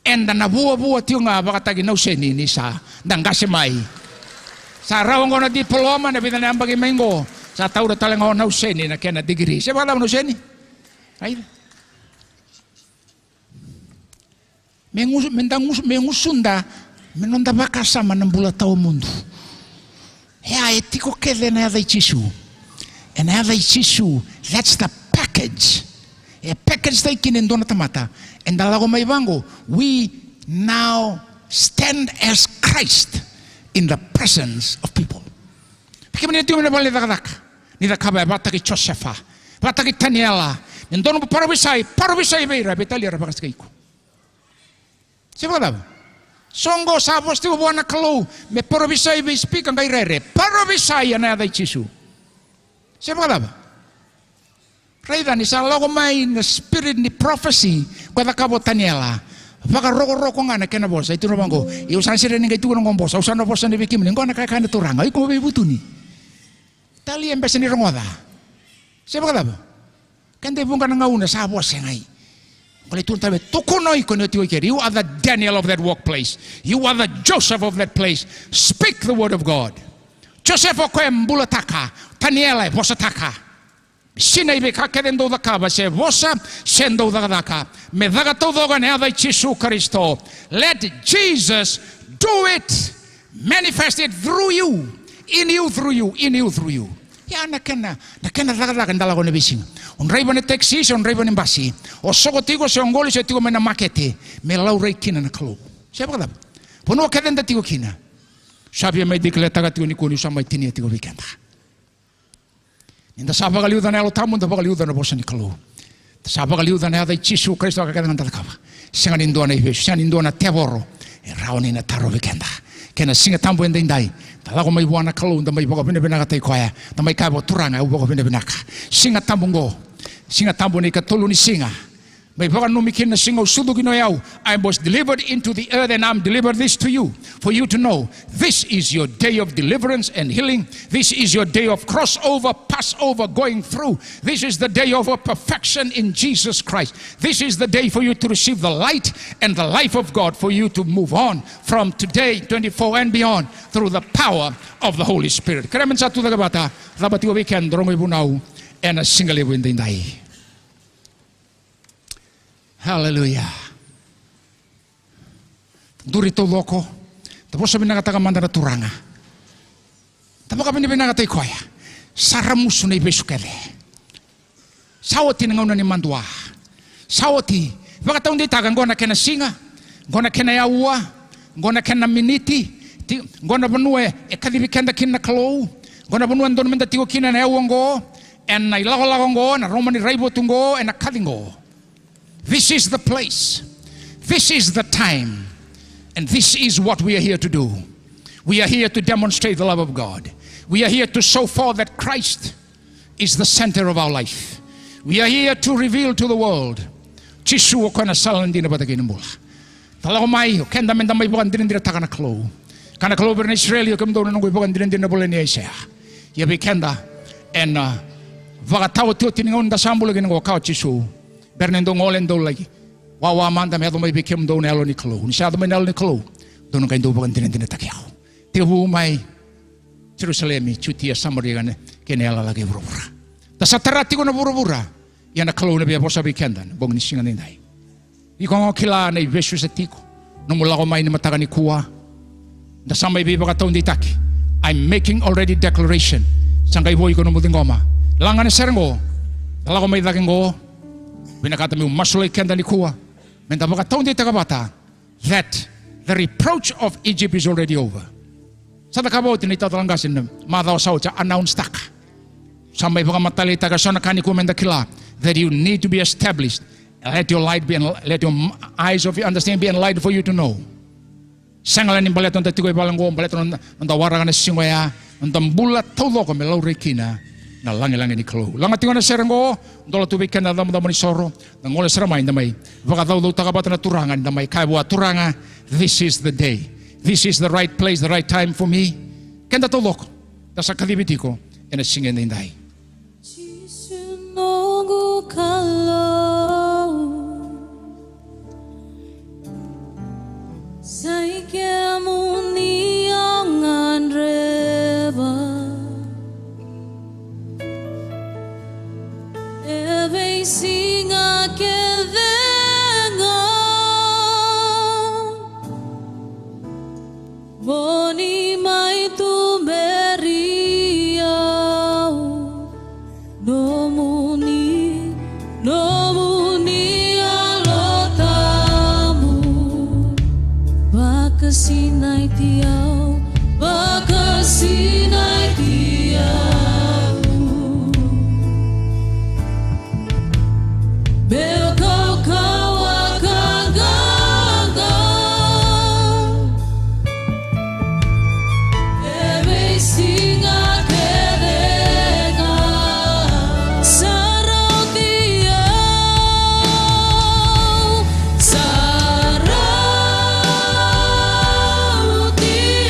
Eda na vuavua tiko ga vakataki Nauseni ni sa da qase mai. Sa rawa oqo na diploma, na vica na yabaki mai oqo sa taura tale ga o Nauseni na kena digiri. Se vakacava Nauseni? Aica. Me gusu, me da gusu, me gusuda me noda vakasama na bula tawamudu. E a, e tiko kece ena yaca i Jisu. Ena yaca i Jisu, that's the package. E package-taki kina e dua na tamata. Eda lako mai vaqo, we now stand as Christ in the presence of people. Vei kemuni na tiko mai na vale ni cakacaka, ni cakava e vakataki Josefa, vakataki Taniela, ni dua nomu parovisai, parovisai vei ira, veitalia era vakasika iko. Se vakacava? So oqo sa vosa tiko vua na Kalou me parovisai vei spika, qai rere, parovisai ena yaca i Jisu. Se vakacava? Raica ni sa lako mai na spirit ni prophecy ko e cakava o Taniela. Vakarokoroko ga na kena vosa, e tukuna vaqo, ia au sa sega ni qai tukuna qo vosa, au sa na vosa ni vei kemuni, qo na ka e kaya na Turaga, iko mo veivutuni. Talia e bese ni rogoca. Se vakacava? Keda e vuqa na gauna sa vosa e gai. Qo lai tukuna tale, tukuna o iko ni o tiko i keri. You are the Daniel of that workplace. You are the Joseph of that place. Speak the word of God. Josefa o koya e bulataka, Taniela e vosataka. Sinai vei ka kece dou cakava, se vosa se dou cakacaka, me caka taucoko ena yaca i Jisu Karisito. Let Jesus do it. Manifest it through you, in you, through you, in you, through you. Ia na kena, na kena cakacaka eda lako ena veisiga. O draiva ni taxi se o draiva ni basi, o soko tiko se o qoli se o tiko mai na makete, me laurai kina na Kalou. Se vakacava? Vanua kece eda tiko kina. Sa via mai declare-taka tiko nikua niu sa mai tinia tiko vei keda. Ni da sa vakaliuca na Yalo Tabu, da vakaliuca na vosa ni Kalou. Da sa vakaliuca na yaca i Jisu Karisito, ka kece ga da cakava. Sega ni dua na ivesu, sega ni dua na tevoro e rawa ni na tarovi keda. Kei na Siga Tabu edaidai, da lako mai vua na Kalou, da mai vakavinavinakataki koya, da mai kaya vua, Turaga, au vakavinavinaka. Siga Tabu oqo, Siga Tabu na ikatolu ni siga. Mai vakananumi kina na siga au sucu kina o yau. I was delivered into the earth and I'm delivered this to you, for you to know this is your day of deliverance and healing. This is your day of crossover, Passover, going through. This is the day of a perfection in Jesus Christ. This is the day for you to receive the light and the life of God, for you to move on from today, twenty-four and beyond, through the power of the Holy Spirit. Kerea me da sa tucake vata, cava tiko vei keda na rogo ivunau ena siga levu edaidai. Haleluya. Duri taucoko. Da vosa vinakataka mada na Turaga. Da vakavinavinakataki koya. Sa ramusu na ivesu kece. Sa oti na gauna ni madua. Sa oti. Vakataudeitaka, qo na kena siga, qo na kena aua, qo na kena miniti. Ti-, qo na vanua e, e kacivi keda kina na Kalou. Qo na vanua e dodonu meda tiko kina ena aua oqo. Ena ilakolako oqo, ena loma ni raivotu oqo, ena kaci oqo. This is the place. This is the time. And this is what we are here to do. We are here to demonstrate the love of God. We are here to show forth that Christ is the center of our life. We are here to reveal to the world Jisu o koya na sala, na dina vata kei na bula. Da lako mai, o keda meda mai vakadinadinataka na Kalou. Kaya na Kalou vei ira na Isireli, o kemudou na noqu ivakadinadina, na vola nei Aisea. Ia vei keda, ena, a, ivakataotioti ni gauna da sa bula kina oqo, kaya o Jisu, bera ni dou gole, dou lai wawa mada me yaco mai vei kemudou na Yalo ni Kalou. Ni sa yaco mai na Yalo ni Kalou, dou na qai dau vakadinadinataki au. Tekivu mai Jerusalemi, Jutia, Samaria, kei na yalayala kei vuravura. Da sa tara tiko na vuravura. Ia na Kalou na via vosa vei keda na bogi ni siga nidai. Iko ga o kila na ivesu sa tiko, nomu lako mai ni mataka nikua. Da sa mai veivakataudeitaki. I'm making already declaration. Sa qai vo iko nomu ciqoma. Laga na sere qo. Da lako mai cake qo. Vinakata meu masulaki keda nikua, meda vakataudeitaka vata that the reproach of Egypt is already over. Sa cakava oti na italatala qase na macawa sa oti, a announce taka. Sa mai vakamataleitaka eso na ka nikua meda kila, that you need to be established. Let your light be en-, let your eyes of your understanding be enlightened for you to know. Sega la ni baleta noda tiko i vale qo, baleta noda, noda waraka na siga oya, noda bula taucoko me laurai kina na lagilagi ni Kalou. Laga tiko na sere qo, dola tu vei keda na cabocabo ni soro, da gole sara mai, da mai vakacaucautaka vata na Turaga, da mai kaya vua, Turaga, this is the day. This is the right place, the right time for me. Keda taucoko, da sa kacivi tiko ena siga nidai. Jisu noqu Kalou, sa i kemuni au gadreva. E veisiga kece ga mo ni mai tuberi au. Nomuni, nomuni Yalo Tabu, vakasinaiti au, vakasinaiti au. Meu kaukauwa ka qaqa. E veisiga kece ga. Sa rauti au, sa rauti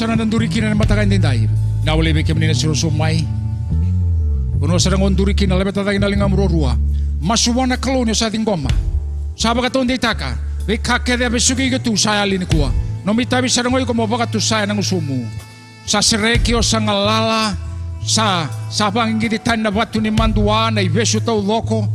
Sa na duri kina na mataka edaidai. Na wale vei kemuni na siro so mai. Vanua sara qo duri kina, laveta cake na ligamu ruarua. Masu vua na Kalou ni o sa ciqoma. Sa vakataudeitaka. Veika kece a vesuki iko tu sa yali nikua. Nomu itavi sara qo iko mo vakatusa ena gusumu. Sa sereki, o sa galala. Sa, sa vaqiqici tani na vatu ni madua, na ivesu taucoko.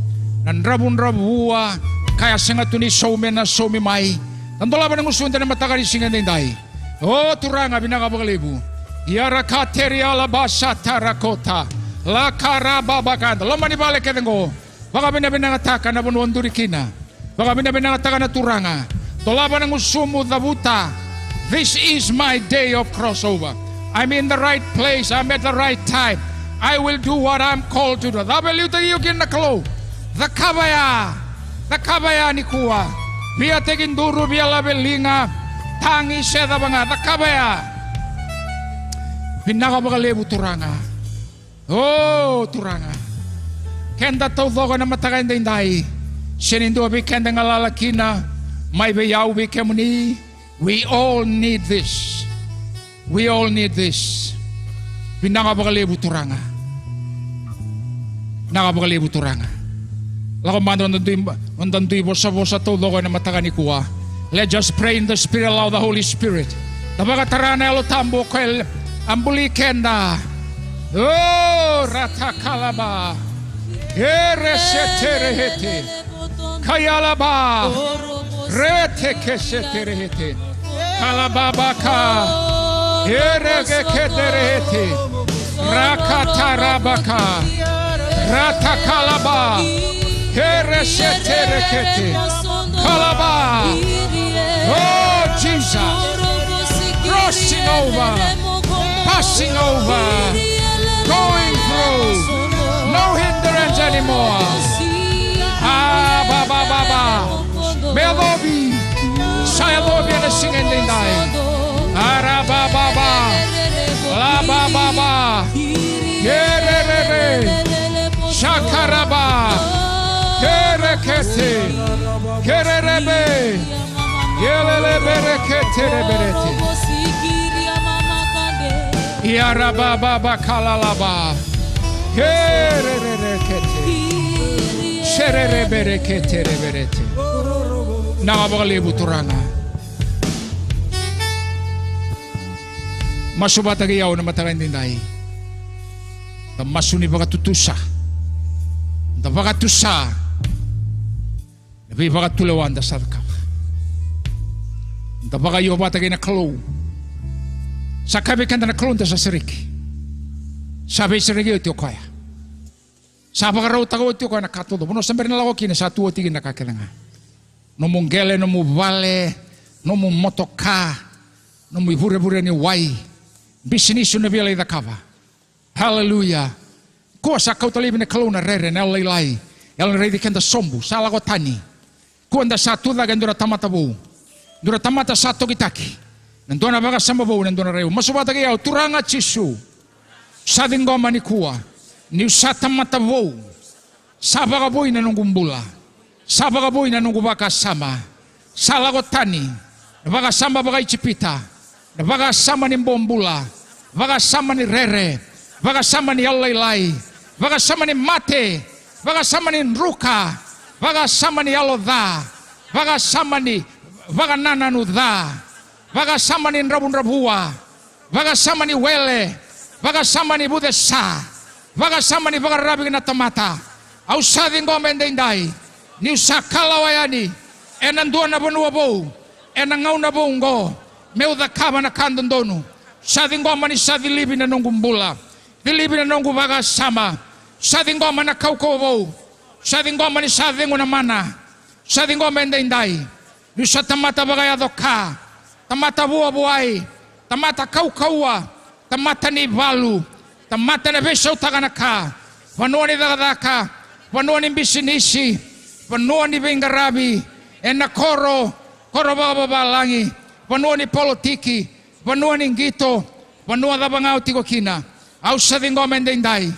Na dravudravua. Ka ya sega tu ni saumi, na saumi mai. Na dolava na gusuda na mataka ni siga edaidai. O Turaga, vinaka vakalevu. Ia rakateria labasa tarakota. La karababakada. Loma ni vale kece qo. Vakavinavinakataka na vanua duri kina. Vakavinavinakataka na Turaga. Dolava na gusumu, cavuta. This is my day of crossover. I'm in the right place. I'm at the right time. I will do what I'm called to do. Cava e liutaki iko kina na Kalou? Cakava ya. Cakava ya nikua. Via tekiduru, via laveliga, tagi se cava ga, cakava ya. Vinaka vakalevu Turaga. O Turaga. Keda taucoko ena mataka edaidai. Se ni dua vei keda galala kina, mai vei au, vei kemuni. We all need this. We all need this. Vinaka vakalevu Turaga. Vinaka vakalevu Turaga. Lako mada noda dui, noda dui vosavosa taucoko ena mataka nikua. Let's just pray in the Spirit, allow the Holy Spirit. Da vakatara na Yalo Tabu o koya a buli keda. O ratakalaba. Ereseterehete. Kayalaba. Retekeseterehete. Kalababaka. Eregeketerehete. Rakatarabaka. Ratakalaba. Ereseterekete. Kalaba. Oh, Jesus. Crossing over. Passing over. Going through. No hindrance anymore. Ah, ba, ba, ba, ba. Me yacovi. Sa yacovi ena siga edaidai. Ara ba ba ba. La ba ba ba. Kererere. Sakaraba. Kerekete. Kererebe. Yelele berekete reberete. Iara ba ba ba kalalaba. Kererere kete. Serere berekete reberete. Vinaka vakalevu Turaga. Masu vata kei au na mataka edaidai. Da masu ni vakatutusa. Da vakatusa. Na veivakatulewa da sa cakava. Da vakaio vata kei na Kalou. Sa kaya vei keda na Kalou da sa sereki. Sa veisereki oti o koya. Sa vakarautaka oti o koya na ka taucoko. Vanua sa bera ni lako kina sa tu oti kina na ka kece ga. Nomu qele, nomu vale, nomu motoka, nomu ivurevure ni wai, bisinisi o na via lai cakava. Haleluya. Kua sa kauta laivi na Kalou na rere, na yalolailai, yalo ni raici keda sobu, sa lako tani. Kua da sa tu cake e dua na tamata vou. Dua na tamata sa tokitaki. Na dua na vakasama vou, na dua na rai vou. Masu vata kei au, Turaga Jisu. Sa ciqoma nikua. Niu sa tamata vou. Sa vakavoui na noqu bula. Sa vakavoui na noqu vakasama. Sa lako tani. Na vakasama vakaIjipita. Na vakasama ni bobula. Vakasama ni rere. Vakasama ni yalolailai. Vakasama ni mate. Vakasama ni druka. Vakasama ni yalo ca. Vakasama ni vakanananu ca. Vakasama ni dravudravua. Vakasama ni wele. Vakasama ni vucesa. Vakasama ni vakararavi kina na tamata. Au sa ciqoma edaidai. Niu sa kalawa yani. Ena dua na vanua vou. Ena gauna vou oqo. Meu cakava na ka dodonu. Sa ciqoma ni sa cilivi na noqu bula. Cilivi na noqu vakasama. Sa ciqoma na kaukauwa vou. Sa ciqoma ni sa cegu na mana. Sa ciqoma edaidai. Niu sa tamata vakayaco ka. Tamata vuavuai. Tamata kaukauwa. Tamata ni valu. Tamata na veisautaka na ka. Vanua ni cakacaka. Vanua ni bisinisi. Vanua ni veiqaravi. Ena koro. Koro vakavavalagi. Vanua ni politiki. Vanua ni qito. Vanua cava ga o tiko kina. Au sa ciqoma edaidai.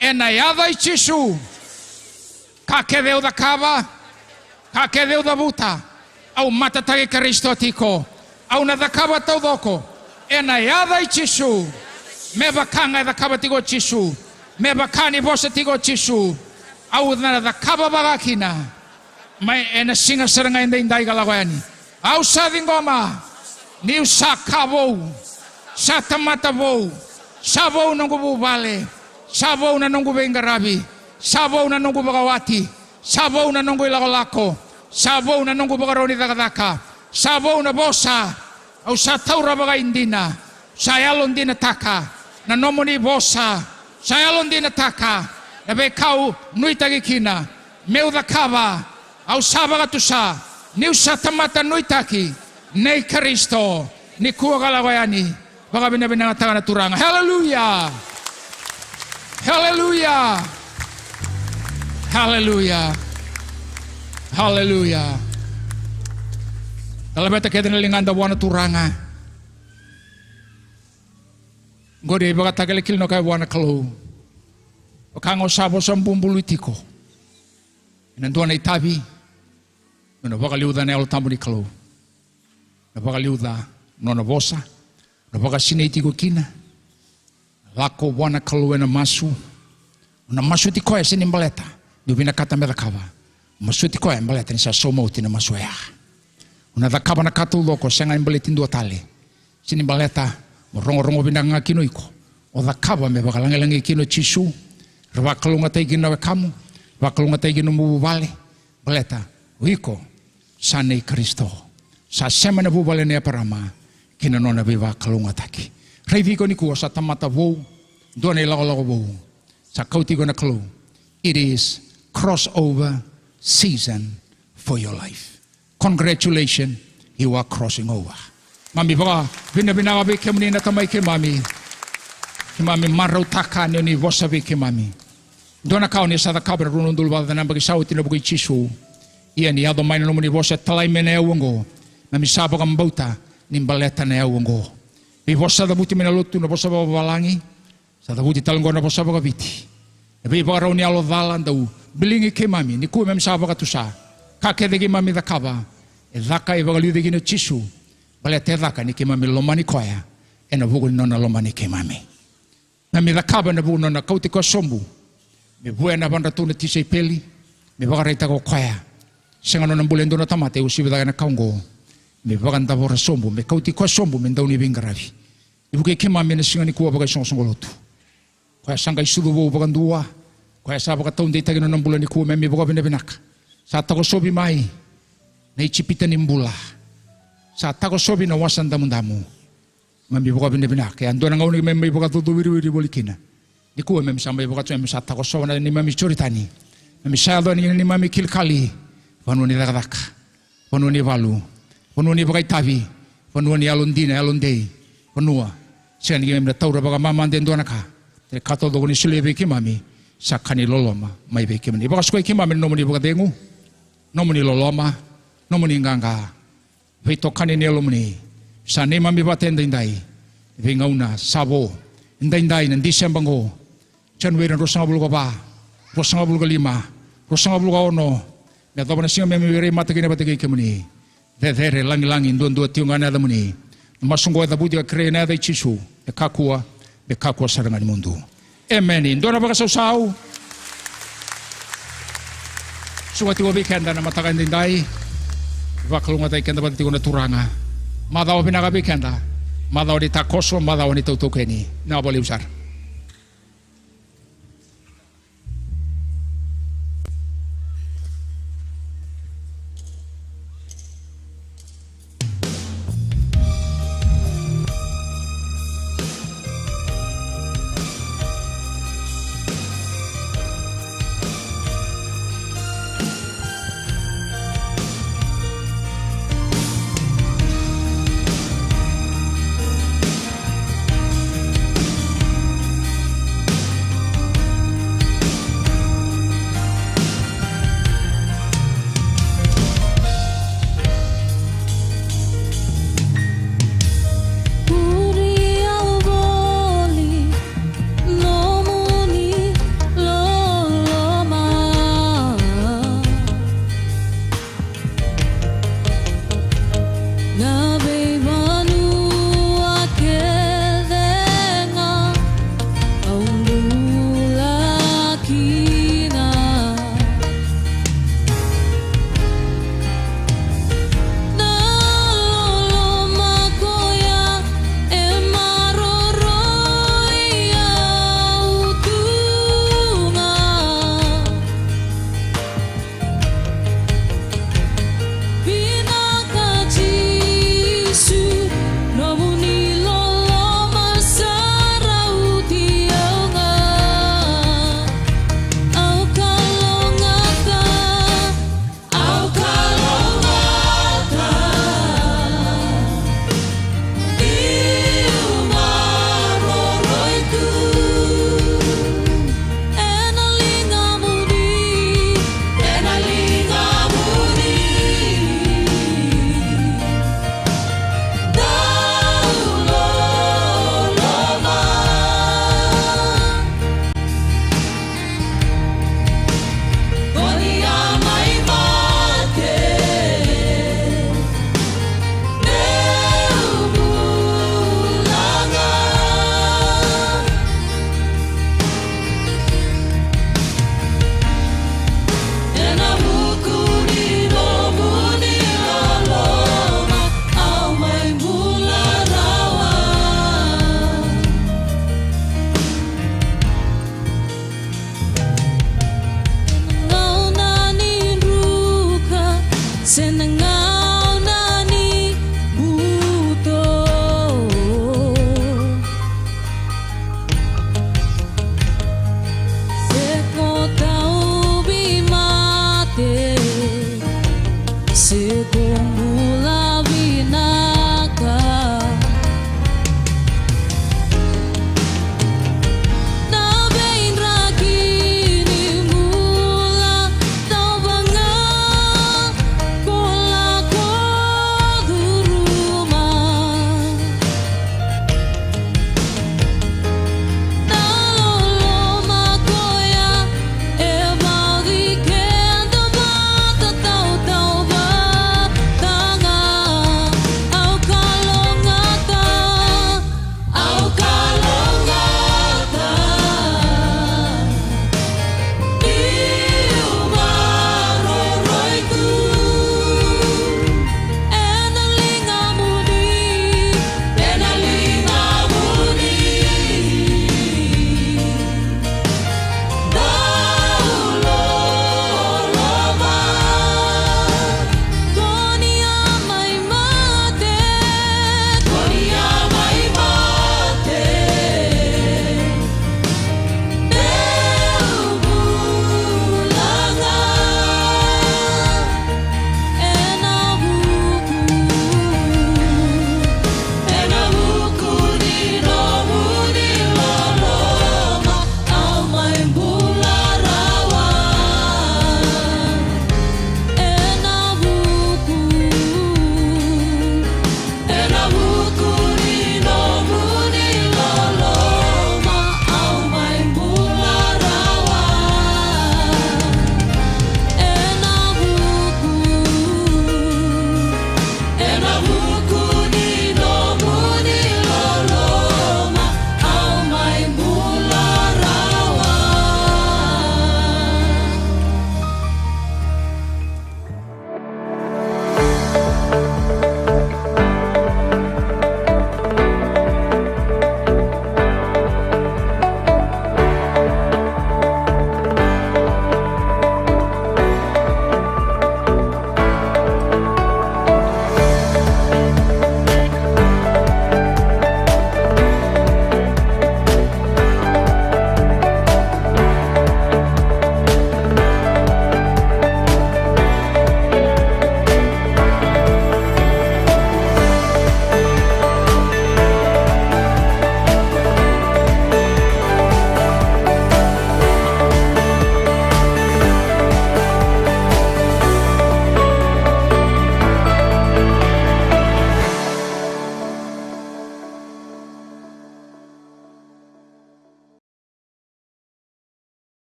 Ena yaca i Jisu. Ka kece au cakava, ka kece au cavuta, au matataki Karisito tiko. Au na cakava taucoko. Ena yaca i Jisu. Me vaka ga e cakava tiko o Jisu, me vaka ni vosa tiko o Jisu, au na cakava vaka kina. Mai ena siga sara ga edaidai ka lako yani, au sa ciqoma niu sa ka vou, sa tamata vou, sa vou noqu vuvale, sa vou na noqu veiqaravi, sa vou na noqu vakawati, sa vou na noqu ilakolako, sa vou na noqu vakarau ni cakacaka, sa vou na vosa. Au sa taura vakaidina, sa yalodinataka na nomuni vosa, sa yalodinataka na veika au nuitaki kina meu cakava. Au sa vakatusa niu sa tamata nuitaki nei Karisito. Nikua ka lako yani, vakavinavinakataka na Turaga. Haleluya. Haleluya. Haleluya. Haleluya. Da laveta kece na ligada vua na Turaga. Qori e ivakatakila kina na ka e vua na Kalou. Vaka ga o sa vosa bubului tiko ena dua na itavi, nona vakaliuca na Yalo Tabu ni Kalou. Na vakaliuca nona vosa, na vakasinaiti iko kina. Lako vua na Kalou ena masu. O na masuti koya sega ni baleta ni o vinakata me cakava. O masuti koya baleta ni sa sauma oti na masu oya. O na cakava na ka taucoko, sega ni baleti dua tale. Sega ni baleta mo rogorogo vinaka ga kina o iko. O cakava me vakalagilagi kina o Jisu. Ra vakalougatataki kina na wekamu, vakalougatataki kina nomu vuvale. Baleta o iko sa nei Karisito. Sa sema na vuvale nei Eparama kei na nona veivakalougatataki. Raici iko nikua sa tamata vou, dua na ilakolako vou. Sa kauti iko na Kalou. It is crossover season for your life. Congratulations, you are crossing over. Keimami vakavinavinaka vei kemuni na Tamai keimami. Keimami marautaka ni o ni vosa vei keimami. Dua na ka o ni sa cakava ena rua na udolu vakacaca na yabaki sa oti ena vuku i Jisu. Ia ni yaco mai na nomuni vosa e talai mai na yau oqo, keimami sa vakabauta ni baleta na yau oqo. Veivosa cavuti mai na lotu, na vosa vakavalagi, sa cavuti tale oqo na vosa vakaviti. Na veivakarau ni yalo cala dau biligi keimami, nikua keimami sa vakatusa. Ka kece keimami cakava, e caka e vakaliuci kina o Jisu. Baleta e caka ni keimami lomani koya ena vuku ni nona lomani keimami. Keimami cakava ena vuku ni nona kauti koya sobu me vuya na yavadra tu na tisaipeli, me vakaraitaka o koya sega nona bula e dua na tamata e uasivi cake ena ka oqo. Me vakadavora sobu, me kauti koya sobu me dau ni veiqaravi. Ni vukei keimami ena siga nikua vakaisoqosoqo lotu. Koya sa qai sucu vou vakadua, koya sa vakataudeitaki na nona bula nikua, keimami vakavinavinaka. Sa takosovi mai na Ijipita ni bula. Sa takosovi na Wasa Damudamu. Keimami vakavinavinaka. E a dua na gauna keimami mai vakacucuwiriwiri voli kina. Nikua keimami sa mai vakatusa, keimami sa takosova na neimami Joritani. Keimami sa yaco yani neimami kilikali. Vanua ni cakacaka, vanua ni valu, vanua ni vakaitavi, vanua ni yalodina, yalodei, vanua sega ni keimami na taura vakamamada e dua na ka. Ia na ka taucoko ni solia vei keimami sa ka ni loloma mai vei kemuni. Vakasukai keimami na nomuni vakacegu, nomuni loloma, nomuni qaqa. Veitokani ni Yalomuni sa neimami vata edaidai. Veigauna sa vo, edaidai na Diseba oqo, January ruasagavulu ka va, ruasagavulu ka lima, ruasagavulu ka ono. Me yacova na siga me mai rai mata kina vata kei kemuni. Cecere, lagilagi, duadua tiko ga na yacamuni. Na masu oqo e cavuti ka kerei ena yaca i Jisu. Me kakua, me kakua sara ga ni mudu. Emeni. Dua na vakasausau. Suka tiko vei keda na mataka edaidai. Vakalougatataki keda vata tiko na Turaga. Macawa vinaka vei keda. Macawa ni takoso, macawa ni tautaukeni. Na vakalevu sara.